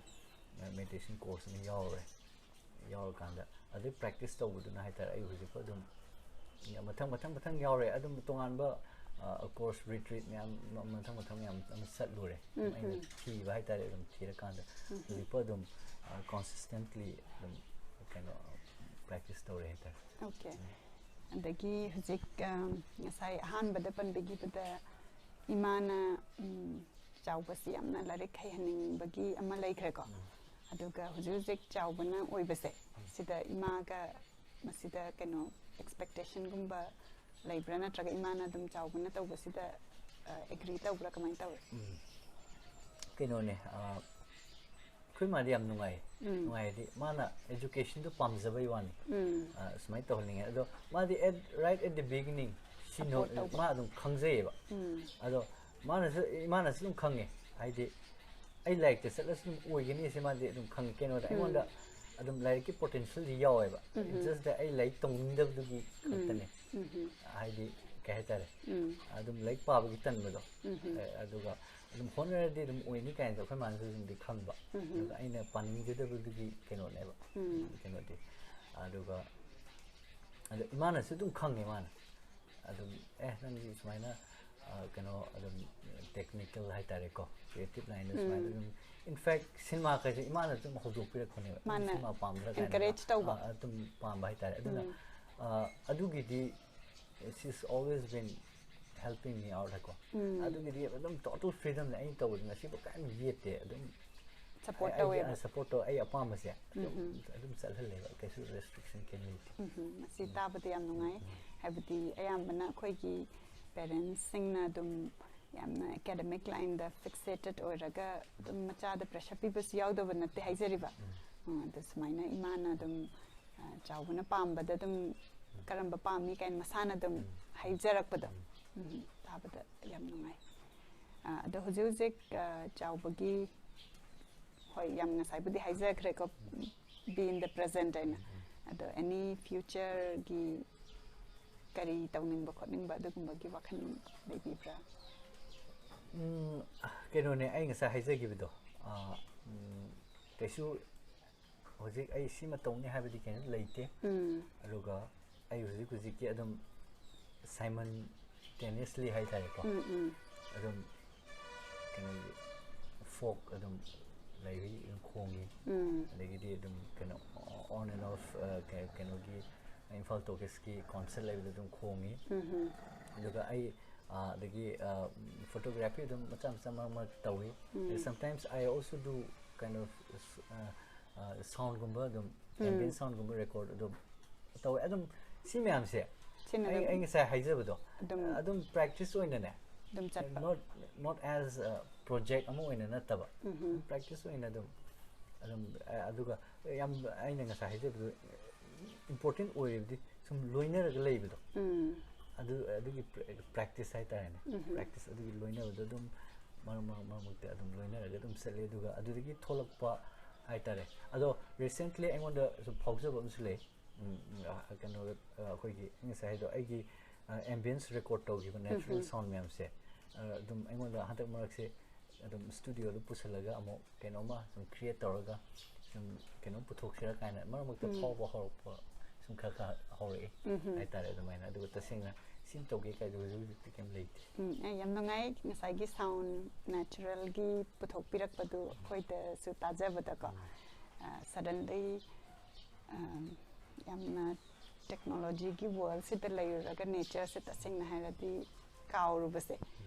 ꯃꯦꯗꯤꯇꯦꯁꯟ ꯀꯣꯔꯁ ꯑꯃ ꯌꯥꯎꯔꯦ꯫ ꯌꯥꯎꯔꯀꯥꯟꯗ ꯑꯗꯨꯗꯩ ꯄ꯭ꯔꯦꯛꯇꯤꯁ ꯇꯧꯕꯗꯨꯅ ꯍꯥꯏꯇꯥꯔꯦ, ꯑꯩ ꯍꯧꯖꯤꯛꯐꯥꯎ ꯑꯗꯨꯝ ꯃꯊꯪ ꯃꯊꯪ ꯃꯊꯪ ꯌꯥꯎꯔꯦ꯫ ꯑꯗꯨꯝ ꯇꯣꯉꯥꯟꯕ, ꯑ, ꯀꯣꯔꯁ ꯔꯤꯇ꯭ꯔꯤꯠ ꯃꯌꯥꯝ ꯃ-, ꯃꯊꯪ ꯃꯊꯪ ꯃꯌꯥꯝ ꯑꯃ ꯆꯠꯂꯨꯔꯦ꯫ ꯑꯗꯨꯝ ꯑꯩꯅ ꯎꯝ꯫ ꯊꯤꯕ ꯍꯥꯏꯇꯥꯔꯦ, ꯑꯗꯨꯝ ꯊꯤꯔꯀꯥꯟꯗ ꯎꯝ꯫ ꯍꯧꯖꯤꯛꯐꯥꯎ ꯑꯗꯨꯝ, ꯑ, ꯀꯣꯟꯁꯤꯁꯇꯦꯟꯠꯂꯤ ꯑꯗꯨꯝ ꯀꯩꯅꯣ ꯄ꯭ꯔꯦꯛꯇꯤꯁ ꯇꯧꯔꯦ ꯍꯥꯏꯇꯥꯔꯦ꯫ ꯑꯣꯀꯦ꯫ ꯑꯗꯒꯤ ꯍꯧꯖꯤꯛ, ꯑ, ꯉꯁꯥꯏ ꯑꯍꯥꯟꯕꯗ ꯄꯟꯕꯤꯈꯤꯕꯗ ꯏꯃꯥꯅ, ꯎꯝ, ꯆꯥꯎꯕꯁꯤ ꯌꯥꯝꯅ ꯂꯥꯏꯔꯤꯛ ꯍꯩꯍꯟꯅꯤꯡꯕꯒꯤ ꯑꯃ ꯂꯩꯈ꯭ꯔꯦꯀꯣ꯫ ꯎꯝ꯫ ꯑꯗꯨꯒ ꯍꯧꯖꯤꯛ ꯍꯧꯖꯤꯛ ꯆꯥꯎꯕꯅ ꯑꯣꯏꯕꯁꯦ, ꯁꯤꯗ ꯏꯃꯥꯒ ꯃꯁꯤꯗ ꯀꯩꯅꯣ ꯑꯦꯛꯁꯄꯦꯛꯇꯦꯁꯟꯒꯨꯝꯕ ꯂꯩꯕ꯭ꯔꯥ, ꯅꯠꯇ꯭ꯔꯒ ꯏꯃꯥꯅ ꯑꯗꯨꯝ ꯆꯥꯎꯕꯅ ꯇꯧꯕꯁꯤꯗ, ꯑ, ꯑꯦꯒ꯭ꯔꯤ ꯇꯧꯕ꯭ꯔꯥ, ꯀꯃꯥꯏꯅ ꯇꯧꯋꯤ? ꯎꯝ꯫ ꯀꯩꯅꯣꯅꯦ, ꯑ, ꯑꯩꯈꯣꯏ ꯃꯥꯗꯤ ꯌꯥꯝ ꯅꯨꯡꯉꯥꯏ꯫ ꯎꯝ꯫ ꯅꯨꯡꯉꯥꯏ ꯍꯥꯏꯗꯤ ꯃꯥꯅ ꯑꯦꯖꯨꯀꯦꯁꯟꯗꯣ ꯄꯥꯝꯖꯕꯩ ꯋꯥꯅꯤ꯫ ꯎꯝ꯫ ꯑ, ꯁꯨꯃꯥꯏꯅ ꯇꯧꯍꯟꯅꯤꯡꯉꯦ꯫ ꯑꯗꯣ ꯃꯥꯗꯤ at, right at the beginning, ꯁꯤ ꯅꯣ-, Support ꯇꯧꯕ꯫ ꯃꯥ ꯑꯗꯨꯝ ꯈꯪꯖꯩꯌꯦꯕ꯫ ꯎꯝ꯫ ꯑꯗꯣ ꯃꯥꯅꯁꯨ, ꯏꯃꯥꯅꯁꯨ ꯑꯗꯨꯝ ꯈꯪꯉꯦ꯫ ꯍꯥꯏꯗꯤ ꯑꯩ ꯂꯥꯏꯔꯤꯛꯇ ꯆꯠꯂꯁꯨ ꯑꯗꯨꯝ ꯑꯣꯏꯒꯅꯤ ꯁꯤ ꯃꯥꯗꯤ ꯑꯗꯨꯝ ꯈꯪꯉꯦ꯫ ꯀꯩꯅꯣꯗ ꯎꯝ꯫ ꯑꯩꯉꯣꯟꯗ ꯑꯗꯨꯝ ꯂꯥꯏꯔꯤꯛꯀꯤ ꯄꯣꯇꯦꯟꯁꯤꯌꯦꯜꯗꯤ ꯌꯥꯎꯋꯦꯕ꯫ ꯎꯝ꯫ Just that ꯑꯩ ꯂꯥꯏꯔꯤꯛ ꯇꯧꯅꯤꯡꯗꯕꯗꯨꯒꯤ ꯈꯛꯇꯅꯦ꯫ ꯎꯝ꯫ ꯍꯥꯏꯗꯤ ꯀꯩ ꯍꯥꯏꯇꯥꯔꯦ, ꯎꯝ꯫ ꯑꯗꯨꯝ ꯂꯥꯏꯔꯤꯛ ꯄꯥꯕꯒꯤ ꯇꯟꯕꯗꯣ꯫ ꯎꯝ꯫ ꯑꯦ, ꯑꯗꯨꯒ ꯑꯗꯨꯝ ꯍꯣꯠꯅꯔꯗꯤ ꯑꯗꯨꯝ ꯑꯣꯏꯅꯤ ꯀꯥꯏꯅꯁꯨ ꯑꯩꯈꯣꯏ ꯃꯥꯅꯁꯨ ꯑꯗꯨꯝꯗꯤ ꯈꯪꯕ꯫ ꯎꯝ꯫ ꯑꯗꯨꯒ ꯑꯩꯅ ꯄꯥꯅꯤꯡꯖꯗꯕꯗꯨꯒꯤ ꯀꯩꯅꯣꯅꯦꯕ꯫ ꯎꯝ꯫ ꯀꯩꯅꯣꯗꯤ꯫ ꯑꯗꯨꯒ ꯑꯗꯣ ꯏꯃꯥꯅꯁꯨ ꯑꯗꯨꯝ ꯈꯪꯉꯦ, ꯃꯥꯅ ꯑꯗꯨꯝ, "ꯑꯦ, ꯅꯪꯗꯤ ꯁꯨꯃꯥꯏꯅ, ꯑ, ꯀꯩꯅꯣ, ꯑꯗꯨꯝ technical ꯍꯥꯏꯇꯥꯔꯦꯀꯣ, creative line ꯗ ꯁꯨꯃꯥꯏꯅ ꯑꯗꯨꯝ," in fact, ꯁꯤꯅꯦꯃꯥ ꯀꯩꯁꯦ ꯏꯃꯥꯅ ꯑꯗꯨꯝ ꯍꯧꯗꯣꯛꯄꯤꯔꯛꯄꯅꯦꯕ, "ꯅꯪ ꯃꯥꯅ ꯁꯤꯅꯦꯃꯥ ꯄꯥꯝꯗ꯭ꯔꯥ?" ꯀꯥꯏꯅꯀꯣ꯫ Encourage ꯇꯧꯕ꯫ ꯑ, ꯑꯗꯨꯝ ꯄꯥꯝꯕ ꯍꯥꯏꯇꯥꯔꯦ꯫ ꯑꯗꯨꯅ, ꯎꯝ꯫ ꯑ, ꯑꯗꯨꯒꯤꯗꯤ she's always been helping me out ꯍꯥꯏꯀꯣ꯫ ꯎꯝ꯫ ꯑꯗꯨꯒꯤꯗꯤ ꯑꯗꯨꯝ total freedom ꯅꯦ ꯑꯩꯅ ꯇꯧꯕꯗ, ꯉꯁꯤꯐꯥꯎ ꯀꯔꯤꯝ ꯌꯦꯠꯇꯦ꯫ ꯑꯗꯨꯝ support ꯑꯩ, ꯑꯩꯒꯤ, ꯇꯧꯋꯦꯕ꯫ ꯑ, support ꯇꯧ-, ꯑꯩ ꯑꯄꯥꯝꯕꯁꯦ ꯑꯗꯨꯝ, ꯎꯝ, ꯎꯝ꯫ ꯑꯗꯨꯝ ꯆꯠꯍꯜꯂꯦꯕ, ꯀꯩꯁꯨ restriction ꯀꯩꯝ ꯂꯩꯇꯦ꯫ ꯎꯝ, ꯎꯝ꯫ ꯃꯁꯤ ꯎꯝ꯫ ꯇꯥꯕꯗ ꯌꯥꯝ ꯅꯨꯡꯉꯥꯏ꯫ ꯎꯝ, ꯎꯝ꯫ ꯍꯥꯏꯕꯗꯤ ꯑꯌꯥꯝꯕꯅ ꯑꯩꯈꯣꯏꯒꯤ parents ꯁꯤꯡꯅ ꯑꯗꯨꯝ ꯌꯥꯝꯅ academic line ꯗ fixated ꯑꯣꯏꯔꯒ ꯑꯗꯨꯝ ꯃꯆꯥꯗ pressure ꯄꯤꯕꯁꯨ ꯌꯥꯎꯗꯕ ꯅꯠꯇꯦ ꯍꯥꯏꯖꯔꯤꯕ꯫ ꯎꯝ꯫ ꯎꯝ, ꯑꯗꯨ ꯁꯨꯃꯥꯏꯅ ꯏꯃꯥꯅ ꯑꯗꯨꯝ, ꯑ, ꯆꯥꯎꯕꯅ ꯄꯥꯝꯕꯗ ꯑꯗꯨꯝ ꯀꯔꯝꯕ ꯄꯥꯝꯃꯤ ꯀꯥꯏꯅ ꯃꯁꯥꯅ ꯑꯗꯨꯝ ꯎꯝ꯫ ꯍꯥꯏꯖꯔꯛꯄꯗꯣ꯫ ꯎꯝ꯫ ꯎꯝ, ꯇꯥꯕꯗ ꯌꯥꯝ ꯅꯨꯡꯉꯥꯏ꯫ ꯑ, ꯑꯗꯣ ꯍꯧꯖꯤꯛ ꯍꯧꯖꯤꯛ, ꯑ, ꯆꯥꯎꯕꯒꯤ, ꯍꯣꯏ, ꯌꯥꯝ ꯉꯁꯥꯏꯕꯨꯗꯤ ꯍꯥꯏꯖꯈ꯭ꯔꯦꯀꯣ, be in the present ꯍꯥꯏꯅ꯫ ꯎꯝ, ꯎꯝ꯫ ꯑꯗꯣ any future ꯒꯤ ꯀꯔꯤ ꯇꯧꯅꯤꯡꯕ ꯈꯣꯠꯅꯤꯡꯕ ꯑꯗꯨꯒꯨꯝꯕꯒꯤ ꯋꯥꯈꯜ ꯂꯩꯕꯤꯕ꯭ꯔꯥ? ꯎꯝ, ꯀꯩꯅꯣꯅꯦ, ꯑꯩ ꯉꯁꯥꯏ ꯍꯥꯏꯖꯈꯤꯕꯗꯣ, ꯑ, ꯎꯝ, ꯀꯩꯁꯨ ꯍꯧꯖꯤꯛ ꯑꯩ ꯁꯤꯃ ꯇꯧꯅꯤ ꯍꯥꯏꯕꯗꯤ ꯀꯩꯅꯣ ꯂꯩꯇꯦ꯫ ꯎꯝ꯫ ꯑꯗꯨꯒ ꯑꯩ ꯍꯧꯖꯤꯛ ꯍꯧꯖꯤꯛꯀꯤ ꯑꯗꯨꯝ simultaneously ꯍꯥꯏꯇꯥꯔꯦꯀꯣ꯫ ꯎꯝ, ꯎꯝ꯫ ꯑꯗꯨꯝ ꯀꯩꯅꯣꯒꯤ folk ꯑꯗꯨꯝ ꯂꯩꯔꯤ, ꯑꯗꯨꯝ ꯈꯣꯡꯉꯤ꯫ ꯎꯝ꯫ ꯑꯗꯒꯤꯗꯤ ꯑꯗꯨꯝ ꯀꯩꯅꯣ on and off, ꯑ, ꯀꯩ-, ꯀꯩꯅꯣꯒꯤ ꯏꯝꯐꯥꯜ ꯇꯣꯀꯤꯁꯀꯤ concert ꯂꯩꯕꯗ ꯑꯗꯨꯝ ꯈꯣꯡꯉꯤ꯫ ꯎꯝ, ꯎꯝ꯫ ꯑꯗꯨꯒ ꯑꯩ, ꯑ, ꯑꯗꯒꯤ, ꯑ, photography ꯑꯗꯨꯝ ꯃꯆꯥ ꯃꯆꯥ ꯃꯔꯛ ꯃꯔꯛ ꯇꯧꯏ꯫ ꯎꯝ꯫ And sometimes I also do kind of, ꯑ, ꯑ, sound ꯒꯨꯝꯕ ꯑꯗꯨꯝ, ꯎꯝ꯫ Ambient sound ꯒꯨꯝꯕ record ꯑꯗꯨꯝ ꯇꯧꯋꯦ꯫ ꯑꯗꯨꯝ ꯁꯤ ꯃꯌꯥꯝꯁꯦ ꯁꯤꯅ ꯑꯩ, ꯑꯗꯨꯝ ꯑꯩ ꯉꯁꯥꯏ ꯍꯥꯏꯖꯕꯗꯣ, ꯑꯗꯨꯝ ꯑꯗꯨꯝ practice ꯑꯣꯏꯅꯅꯦ, ꯑꯗꯨꯝ ꯆꯠꯄ꯫ Not, not as a project ꯑꯃ ꯑꯣꯏꯅ ꯅꯠꯇꯕ, ꯎꯝ꯫ ꯑꯗꯨꯝ practice ꯑꯣꯏꯅ ꯑꯗꯨꯝ, ꯑꯗꯨꯝ, ꯑ, ꯑꯗꯨꯒ ꯌꯥꯝ ꯑꯩꯅ ꯉꯁꯥꯏ ꯍꯥꯏꯖꯕꯗꯣ, important ꯑꯣꯏꯔꯤꯕꯗꯤ ꯁꯨꯝ ꯂꯣꯏꯅꯔꯒ ꯂꯩꯕꯗꯣ꯫ ꯎꯝ꯫ ꯑꯗꯨ, ꯑꯗꯨꯒꯤ pra-, practice ꯍꯥꯏꯇꯥꯔꯦꯅꯦ꯫ ꯎꯝ꯫ Practice ꯑꯗꯨꯒꯤ ꯂꯣꯏꯅꯕꯗꯣ ꯑꯗꯨꯝ ꯃꯔꯛ, ꯃꯔꯛ, ꯃꯔꯛ ꯃꯔꯛꯇ ꯑꯗꯨꯝ ꯂꯣꯏꯅꯔꯒ ꯑꯗꯨꯝ ꯆꯠꯂꯦ꯫ ꯑꯗꯨꯒ ꯑꯗꯨꯗꯒꯤ ꯊꯣꯛꯂꯛꯄ ꯍꯥꯏꯇꯥꯔꯦ꯫ ꯑꯗꯣ recently ꯑꯩꯉꯣꯟꯗ ꯁꯨꯝ ꯐꯥꯎꯖꯕ ꯑꯃꯁꯨ ꯂꯩ꯫ ꯎꯝ, ꯎꯝ, ꯑ, ꯀꯩꯅꯣ, ꯑ, ꯑꯩꯈꯣꯏꯒꯤ ꯉꯁꯥꯏ ꯍꯥꯏꯗꯣ, ꯑꯩꯒꯤ, ꯑ, ambience record ꯇꯧꯈꯤꯕ natural ꯎꯝ, ꯎꯝ꯫ Sound ꯃꯌꯥꯝꯁꯦ, ꯑ, ꯑꯗꯨꯝ ꯑꯩꯉꯣꯟꯗ ꯍꯟꯗꯛ ꯃꯔꯛꯁꯦ ꯑꯗꯨꯝ studio ꯗ ꯄꯨꯁꯜꯂꯒ ꯑꯃꯨꯛ ꯀꯩꯅꯣꯝꯃ ꯁꯨꯝ create ꯇꯧꯔꯒ ꯁꯨꯝ ꯀꯩꯅꯣꯝ ꯄꯨꯊꯣꯛꯁꯤꯔꯥ ꯀꯥꯏꯅ ꯃꯔꯛ ꯃꯔꯛꯇ ꯐꯥꯎꯕ ꯍꯧꯔꯛꯄ ꯁꯨꯝ ꯈꯔ ꯈꯔ ꯍꯧꯔꯛꯏ ꯍꯥꯏꯇꯥꯔꯦ꯫ ꯑꯗꯨꯃꯥꯏꯅ ꯑꯗꯨꯒ ꯇꯁꯦꯡꯅ ꯁꯤꯝ ꯇꯧꯒꯦ ꯀꯥꯏꯗ ꯍꯧꯖꯤꯛ ꯍꯧꯖꯤꯛꯇꯤ ꯀꯩꯝ ꯂꯩꯇꯦ꯫ ꯎꯝ, ꯑꯦ, ꯌꯥꯝ ꯅꯨꯡꯉꯥꯏ꯫ ꯉꯁꯥꯏꯒꯤ ꯁꯥꯎꯟ ꯅꯦꯆꯔꯦꯜꯒꯤ ꯄꯨꯊꯣꯛꯄꯤꯔꯛꯄꯗꯨ ꯑꯩꯈꯣꯏꯗꯁꯨ ꯇꯥꯖꯕꯗꯀꯣ ꯁꯗꯟꯂꯤ ꯌꯥꯝꯅ ꯇꯦꯛꯅꯣꯂꯣꯖꯤꯒꯤ ꯋꯥꯔꯜꯁꯤꯗ ꯂꯩꯔꯨꯔꯒ ꯅꯦꯆꯔꯁꯦ ꯇꯁꯦꯡꯅ ꯍꯥꯏꯔꯗꯤ ꯀꯥꯎꯔꯨꯕꯁꯦ,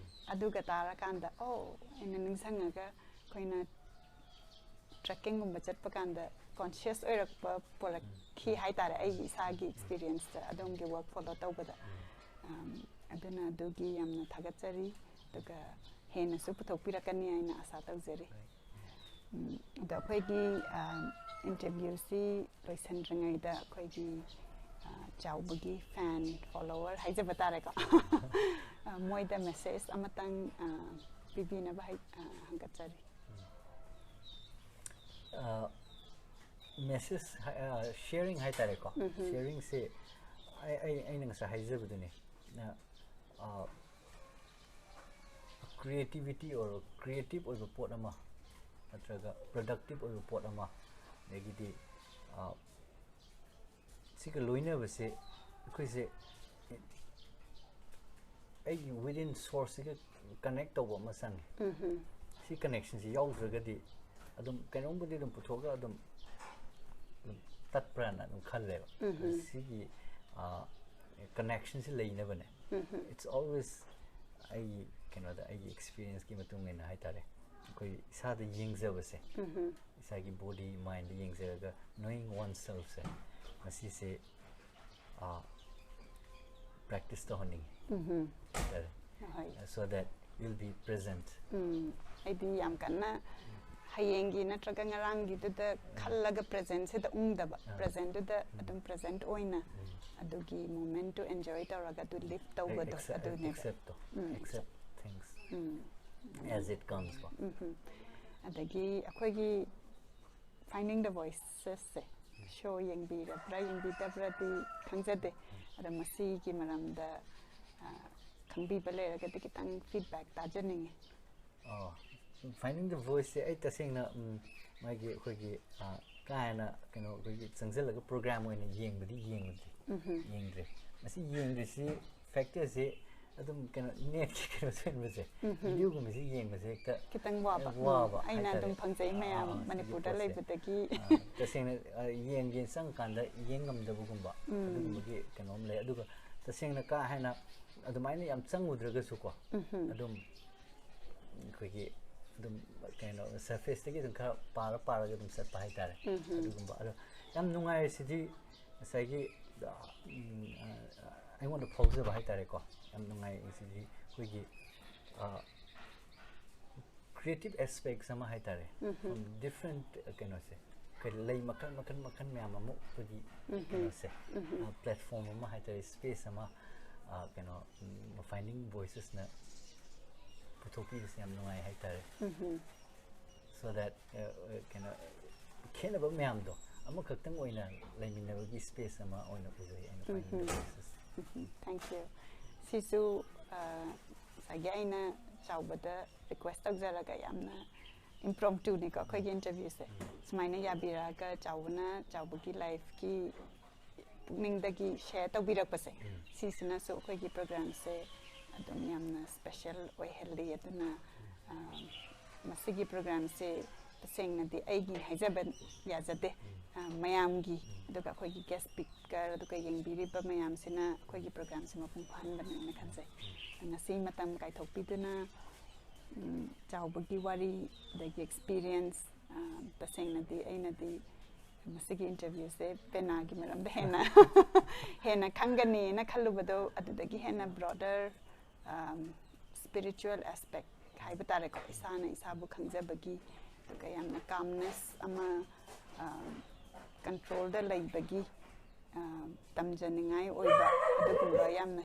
ꯑꯗꯨꯒ ꯇꯥꯔꯀꯥꯟꯗ ꯑꯣ ꯑꯩꯅ ꯅꯤꯡꯁꯤꯡꯉꯒ ꯑꯩꯈꯣꯏꯅ ꯇ꯭ꯔꯦꯛꯀꯤꯡꯒꯨꯝꯕ ꯆꯠꯄ ꯀꯥꯟꯗ ꯀꯣꯟꯁꯤꯌꯁ ꯑꯣꯏꯔꯛꯄ ꯄꯣꯔꯛꯈꯤ ꯍꯥꯏꯇꯥꯔꯦ, ꯑꯩꯒꯤ ꯏꯁꯥꯒꯤ ꯑꯦꯛꯁꯄꯤꯔꯤꯌꯦꯟꯁꯇ ꯑꯗꯣꯝꯒꯤ ꯋꯥꯔꯛ ꯐꯣꯂꯣ ꯇꯧꯕꯗ꯫ ꯑꯗꯨꯅ ꯑꯗꯨꯒꯤ ꯌꯥꯝꯅ ꯊꯥꯒꯠꯆꯔꯤ꯫ ꯑꯗꯨꯒ ꯍꯦꯟꯅꯁꯨ ꯄꯨꯊꯣꯛꯄꯤꯔꯛꯀꯅꯤ ꯍꯥꯏꯅ ꯑꯁꯥ ꯇꯧꯖꯔꯤ꯫ ꯑꯗꯣ ꯑꯩꯈꯣꯏꯒꯤ ꯏꯟꯇꯔꯚ꯭ꯌꯨꯁꯤ ꯂꯣꯏꯁꯤꯟꯗ꯭ꯔꯤꯉꯩꯗ ꯑꯩꯈꯣꯏꯒꯤ ꯆꯥꯎꯕꯒꯤ ꯐꯦꯟ ꯐꯣꯂꯣꯋꯔ ꯍꯥꯏꯖꯕ ꯇꯥꯔꯦꯀꯣ, ꯃꯣꯏꯗ ꯃꯦꯁꯦꯖ ꯑꯃꯇꯪ ꯄꯤꯕꯤꯅꯕ ꯍꯪꯒꯠꯆꯔꯤ꯫ ꯃꯦꯁꯦꯖ ꯁꯤꯌꯥꯔꯤꯡ ꯍꯥꯏꯇꯥꯔꯦꯀꯣ꯫ ꯁꯤꯌꯥꯔꯤꯡꯁꯦ ꯑꯩ ꯑꯩ- ꯑꯩꯅ ꯉꯁꯥꯏ ꯍꯥꯏꯖꯕꯗꯨꯅꯤ꯫ ꯀ꯭ꯔꯤꯌꯦꯇꯤꯕꯤꯇꯤ ꯑꯣꯏꯔꯣ, ꯀ꯭ꯔꯤꯌꯦꯇꯤꯞ ꯑꯣꯏꯕ ꯄꯣꯠ ꯑꯃ ꯅꯠꯇ꯭ꯔꯒ ꯄ꯭ꯔꯗꯛꯇꯤꯞ ꯑꯣꯏꯕ ꯄꯣꯠ ꯑꯃ, ꯑꯗꯒꯤꯗꯤ ꯁꯤꯒ ꯂꯣꯏꯅꯕꯁꯦ ꯑꯩꯈꯣꯏꯁꯦ ꯑꯩꯒꯤ ꯋꯤꯗꯤꯟ ꯁꯣꯔꯁꯁꯤꯒ ꯀꯅꯦꯛ ꯇꯧꯕ ꯑꯃ ꯆꯪꯉꯦ꯫ ꯁꯤ ꯀꯅꯦꯛꯁꯟꯁꯤ ꯌꯥꯎꯗ꯭ꯔꯒꯗꯤ ꯑꯗꯨꯝ ꯀꯩꯅꯣꯝꯕꯨꯗꯤ ꯑꯗꯨꯝ ꯄꯨꯊꯣꯛꯑꯒ ꯑꯗꯨꯝ ꯑꯗꯨꯝ ꯇꯠꯄ꯭ꯔꯥꯅ ꯑꯗꯨꯝ ꯈꯜꯂꯦꯕ꯫ ꯁꯤꯒꯤ ꯀꯅꯦꯛꯁꯟꯁꯤ ꯂꯩꯅꯕꯅꯦ꯫ It's always ꯑꯩꯒꯤ ꯀꯩꯅꯣꯗ ꯑꯩꯒꯤ ꯑꯦꯛꯁꯄꯤꯔꯤꯌꯦꯟꯁꯀꯤ ꯃꯇꯨꯡ ꯏꯟꯅ ꯍꯥꯏꯇꯥꯔꯦ, ꯑꯩꯈꯣꯏ ꯏꯁꯥꯗ ꯌꯦꯡꯖꯕꯁꯦ, ꯏꯁꯥꯒꯤ ꯕꯣꯗꯤ ꯃꯥꯏꯟꯗ ꯌꯦꯡꯖꯔꯒ knowing oneselfꯁꯦ, ꯃꯁꯤꯁꯦ ꯄ꯭ꯔꯦꯛꯇꯤꯁ ꯇꯧꯍꯟꯅꯤꯡꯉꯤ ꯍꯥꯏꯇꯥꯔꯦ꯫ ꯍꯣꯏ꯫ So that you'll be present. ꯎꯝ, ꯑꯩꯗꯤ ꯌꯥꯝ ꯀꯟꯅ ꯍꯌꯦꯡꯒꯤ ꯅꯠꯇ꯭ꯔꯒ ꯉꯔꯥꯡꯒꯤꯗꯨꯗ ꯈꯜꯂꯒ ꯄ꯭ꯔꯦꯖꯦꯟꯁꯤꯗ ꯎꯪꯗꯕ, ꯄ꯭ꯔꯦꯖꯦꯟꯗꯨꯗ ꯑꯗꯨꯝ ꯄ꯭ꯔꯦꯖꯦꯟ ꯑꯣꯏꯅ ꯑꯗꯨꯒꯤ ꯃꯣꯃꯦꯟꯠꯇꯨ ꯑꯦꯟꯖꯣꯏ ꯇꯧꯔꯒ ꯑꯗꯨ ꯂꯤꯞ ꯇꯧꯕꯗꯣ ꯑꯗꯨꯅꯦꯕ꯫ ꯑꯦꯛꯁꯦꯞꯇꯣ, ꯎꯝ, accept things um. as it comes ꯀꯣ꯫ ꯎꯝ꯫ ꯑꯗꯒꯤ ꯑꯩꯈꯣꯏꯒꯤ Finding the Voicesꯁꯦ ꯁꯣ ꯌꯦꯡꯕꯤꯔꯕ꯭ꯔꯥ ꯌꯦꯡꯕꯤꯗꯕ꯭ꯔꯥꯗꯤ ꯈꯪꯖꯗꯦ, ꯑꯗꯣ ꯃꯁꯤꯒꯤ ꯃꯔꯝꯗ ꯈꯪꯕꯤꯕ ꯂꯩꯔꯒꯗꯤ ꯈꯤꯇꯪ ꯐꯤꯗꯕꯦꯛ ꯇꯥꯖꯅꯤꯡꯉꯤ꯫ Finding the Voiceꯁꯦ ꯑꯩ ꯇꯁꯦꯡꯅ ꯃꯥꯒꯤ ꯑꯩꯈꯣꯏꯒꯤ, ꯑ, ꯀꯥ ꯍꯦꯟꯅ ꯀꯩꯅꯣ ꯑꯩꯈꯣꯏꯒꯤ ꯆꯪꯁꯤꯜꯂꯒ ꯄ꯭ꯔꯣꯒ꯭ꯔꯥꯝ ꯑꯣꯏꯅ ꯌꯦꯡꯕꯗꯤ ꯌꯦꯡꯕꯗꯤ ꯌꯦꯡꯗ꯭ꯔꯦ꯫ ꯃꯁꯤ ꯌꯦꯡꯗ꯭ꯔꯤꯁꯤ ꯐꯦꯛꯇꯔꯁꯤ ꯑꯗꯨꯝ ꯀꯩꯅꯣ ꯅꯦꯠꯀꯤ ꯀꯩꯅꯣ ꯊꯣꯛꯍꯟꯕꯁꯦ, ꯚꯤꯗꯤꯑꯣꯒꯨꯝꯕꯁꯦ ꯌꯦꯡꯕꯁꯦ ꯍꯦꯛꯇ ꯈꯤꯇꯪ ꯋꯥꯕ꯫ ꯋꯥꯕ ꯑꯩꯅ ꯍꯥꯏꯇꯥꯔꯦ꯫ ꯑꯗꯨꯝ ꯐꯪꯖꯩ ꯑꯥ, ꯃꯌꯥꯝ ꯑꯥ, ꯁꯤꯒꯤ ꯃꯅꯤꯄꯨꯔꯗ ꯄꯣꯠꯁꯦ꯫ ꯂꯩꯕꯗꯒꯤ꯫ ꯑꯥ, ꯇꯁꯦꯡꯅ, ꯑ, ꯌꯦꯡꯒꯦꯅ ꯆꯪꯉꯀꯥꯟꯗ ꯌꯦꯡ ꯉꯝꯗꯕꯒꯨꯝꯕ ꯑꯗꯨꯒꯨꯝꯕꯒꯤ ꯀꯩꯅꯣꯝ ꯂꯩ꯫ ꯑꯗꯨꯒ ꯇꯁꯦꯡꯅ ꯀꯥ ꯍꯦꯟꯅ ꯑꯗꯨꯃꯥꯏꯅ ꯌꯥꯝ ꯆꯪꯉꯨꯗ꯭ꯔꯒꯁꯨꯀꯣ, ꯑꯗꯨꯝ ꯑꯩꯈꯣꯏꯒꯤ ꯑꯗꯨꯝ ꯀꯩꯅꯣ ꯁꯔꯐꯦꯁꯇꯒꯤ ꯑꯗꯨꯝ ꯈꯔ ꯄꯥꯔ ꯄꯥꯔꯒ ꯑꯗꯨꯝ ꯆꯠꯄ ꯍꯥꯏꯇꯥꯔꯦ꯫ ꯑꯗꯨꯒꯨꯝꯕ ꯑꯗꯣ ꯌꯥꯝ ꯅꯨꯡꯉꯥꯏꯔꯤꯁꯤꯗꯤ ꯉꯁꯥꯏꯒꯤ, ꯑ, ꯎꯝ, ꯑ, ꯑꯩꯉꯣꯟꯗ ꯐꯥꯎꯖꯕ ꯍꯥꯏꯇꯥꯔꯦꯀꯣ꯫ ꯌꯥꯝ ꯅꯨꯡꯉꯥꯏꯔꯤꯁꯤꯗꯤ ꯑꯩꯈꯣꯏꯒꯤ, ꯑ, creative aspects ꯑꯃ ꯍꯥꯏꯇꯥꯔꯦ꯫ From different, ꯑ, ꯀꯩꯅꯣꯁꯦ, ꯑꯩꯈꯣꯏ ꯂꯩ ꯃꯈꯜ ꯃꯈꯜ ꯃꯈꯜ ꯃꯌꯥꯝ ꯑꯃ ꯑꯩꯈꯣꯏꯒꯤ ꯀꯩꯅꯣꯁꯦ, ꯑ, ꯄ꯭ꯂꯦꯠꯐꯣꯝ ꯑꯃ ꯍꯥꯏꯇꯥꯔꯦ, ꯁ꯭ꯄꯦꯁ ꯑꯃ, ꯑ, ꯀꯩꯅꯣ, ꯎꯝ, Finding Voicesꯅ ꯄꯨꯊꯣꯛꯄꯤꯕꯁꯦ ꯌꯥꯝ ꯅꯨꯡꯉꯥꯏ ꯍꯥꯏꯇꯥꯔꯦ꯫ So that, ꯑ, ꯑ, ꯀꯩꯅꯣ, ꯈꯦꯠꯅꯕ ꯃꯌꯥꯝꯗꯣ ꯑꯃꯈꯛꯇꯪ ꯑꯣꯏꯅ ꯂꯩꯃꯤꯟꯅꯕꯒꯤ ꯁ꯭ꯄꯦꯁ ꯑꯃ ꯑꯣꯏꯅ ꯎꯖꯩ ꯑꯩꯅ Finding Voices꯫ Thank you꯫ ꯁꯤꯁꯨ, ꯑ, ꯉꯁꯥꯏꯒꯤ ꯑꯩꯅ ꯆꯥꯎꯕꯗ ꯔꯤꯀ꯭ꯋꯦꯁ ꯇꯧꯖꯔꯒ, ꯌꯥꯝꯅ ꯏꯝꯄ꯭ꯔꯣꯝꯇꯨꯅꯤꯀꯣ ꯑꯩꯈꯣꯏꯒꯤ ꯏꯟꯇꯔꯚ꯭ꯌꯨꯁꯦ꯫ ꯁꯨꯃꯥꯏꯅ ꯌꯥꯕꯤꯔꯛꯑꯒ ꯆꯥꯎꯕꯅ ꯆꯥꯎꯕꯒꯤ ꯂꯥꯏꯐꯀꯤ ꯄꯨꯛꯅꯤꯡꯗꯒꯤ ꯁꯦꯌꯔ ꯇꯧꯕꯤꯔꯛꯄꯁꯦ, ꯁꯤꯁꯤꯅꯁꯨ ꯑꯩꯈꯣꯏꯒꯤ ꯄ꯭ꯔꯣꯒ꯭ꯔꯥꯝꯁꯦ ꯑꯗꯨꯝ ꯌꯥꯝꯅ ꯁ꯭ꯄꯦꯁꯦꯜ ꯑꯣꯏꯍꯜꯂꯤ꯫ ꯑꯗꯨꯅ, ꯑ, ꯃꯁꯤꯒꯤ ꯄ꯭ꯔꯣꯒ꯭ꯔꯥꯝꯁꯦ ꯇꯁꯦꯡꯅꯗꯤ ꯑꯩꯒꯤ ꯍꯥꯏꯖꯕ ꯌꯥꯖꯗꯦ, ꯑ, ꯃꯌꯥꯝꯒꯤ, ꯑꯗꯨꯒ ꯑꯩꯈꯣꯏꯒꯤ ꯒꯦꯁ ꯁ꯭ꯄꯤꯀꯔ, ꯑꯗꯨꯒ ꯌꯦꯡꯕꯤꯔꯤꯕ ꯃꯌꯥꯝꯁꯤꯅ ꯑꯩꯈꯣꯏꯒꯤ ꯄ꯭ꯔꯣꯒ꯭ꯔꯥꯝꯁꯦ ꯃꯄꯨꯡ ꯐꯥꯍꯟꯕꯅꯦꯅ ꯈꯟꯖꯩ꯫ ꯉꯁꯤ ꯃꯇꯝ ꯀꯥꯏꯊꯣꯛꯄꯤꯗꯨꯅ, ꯎꯝ, ꯆꯥꯎꯕꯒꯤ ꯋꯥꯔꯤ, ꯑꯗꯒꯤ ꯑꯦꯛꯁꯄꯤꯔꯤꯌꯦꯟꯁ, ꯑ, ꯇꯁꯦꯡꯅꯗꯤ ꯑꯩꯅꯗꯤ ꯃꯁꯤꯒꯤ ꯏꯟꯇꯔꯚ꯭ꯌꯨꯁꯦ ꯄꯦꯅꯥꯒꯤ ꯃꯔꯝꯗ ꯍꯦꯟꯅ, ꯍꯦꯟꯅ ꯈꯪꯒꯅꯤꯅ ꯈꯜꯂꯨꯕꯗꯣ, ꯑꯗꯨꯗꯒꯤ ꯍꯦꯟꯅ ꯕ꯭ꯔꯣꯗꯔ, ꯑꯝ, ꯁ꯭ꯄꯤꯔꯤꯆꯨꯋꯦꯜ ꯑꯦꯁꯄꯦꯛ ꯍꯥꯏꯕ ꯇꯥꯔꯦꯀꯣ, ꯏꯁꯥꯅ ꯏꯁꯥꯕꯨ ꯈꯪꯖꯕꯒꯤ, ꯑꯗꯨꯒ ꯌꯥꯝꯅ ꯀꯥꯝꯅꯦꯁ ꯑꯃ, ꯑꯝ, ꯀꯟꯇ꯭ꯔꯣꯜꯗ ꯂꯩꯕꯒꯤ, ꯑꯝ, ꯇꯝꯖꯅꯤꯡꯉꯥꯏ ꯑꯣꯏꯕ ꯑꯗꯨꯒꯨꯝꯕ ꯌꯥꯝꯅ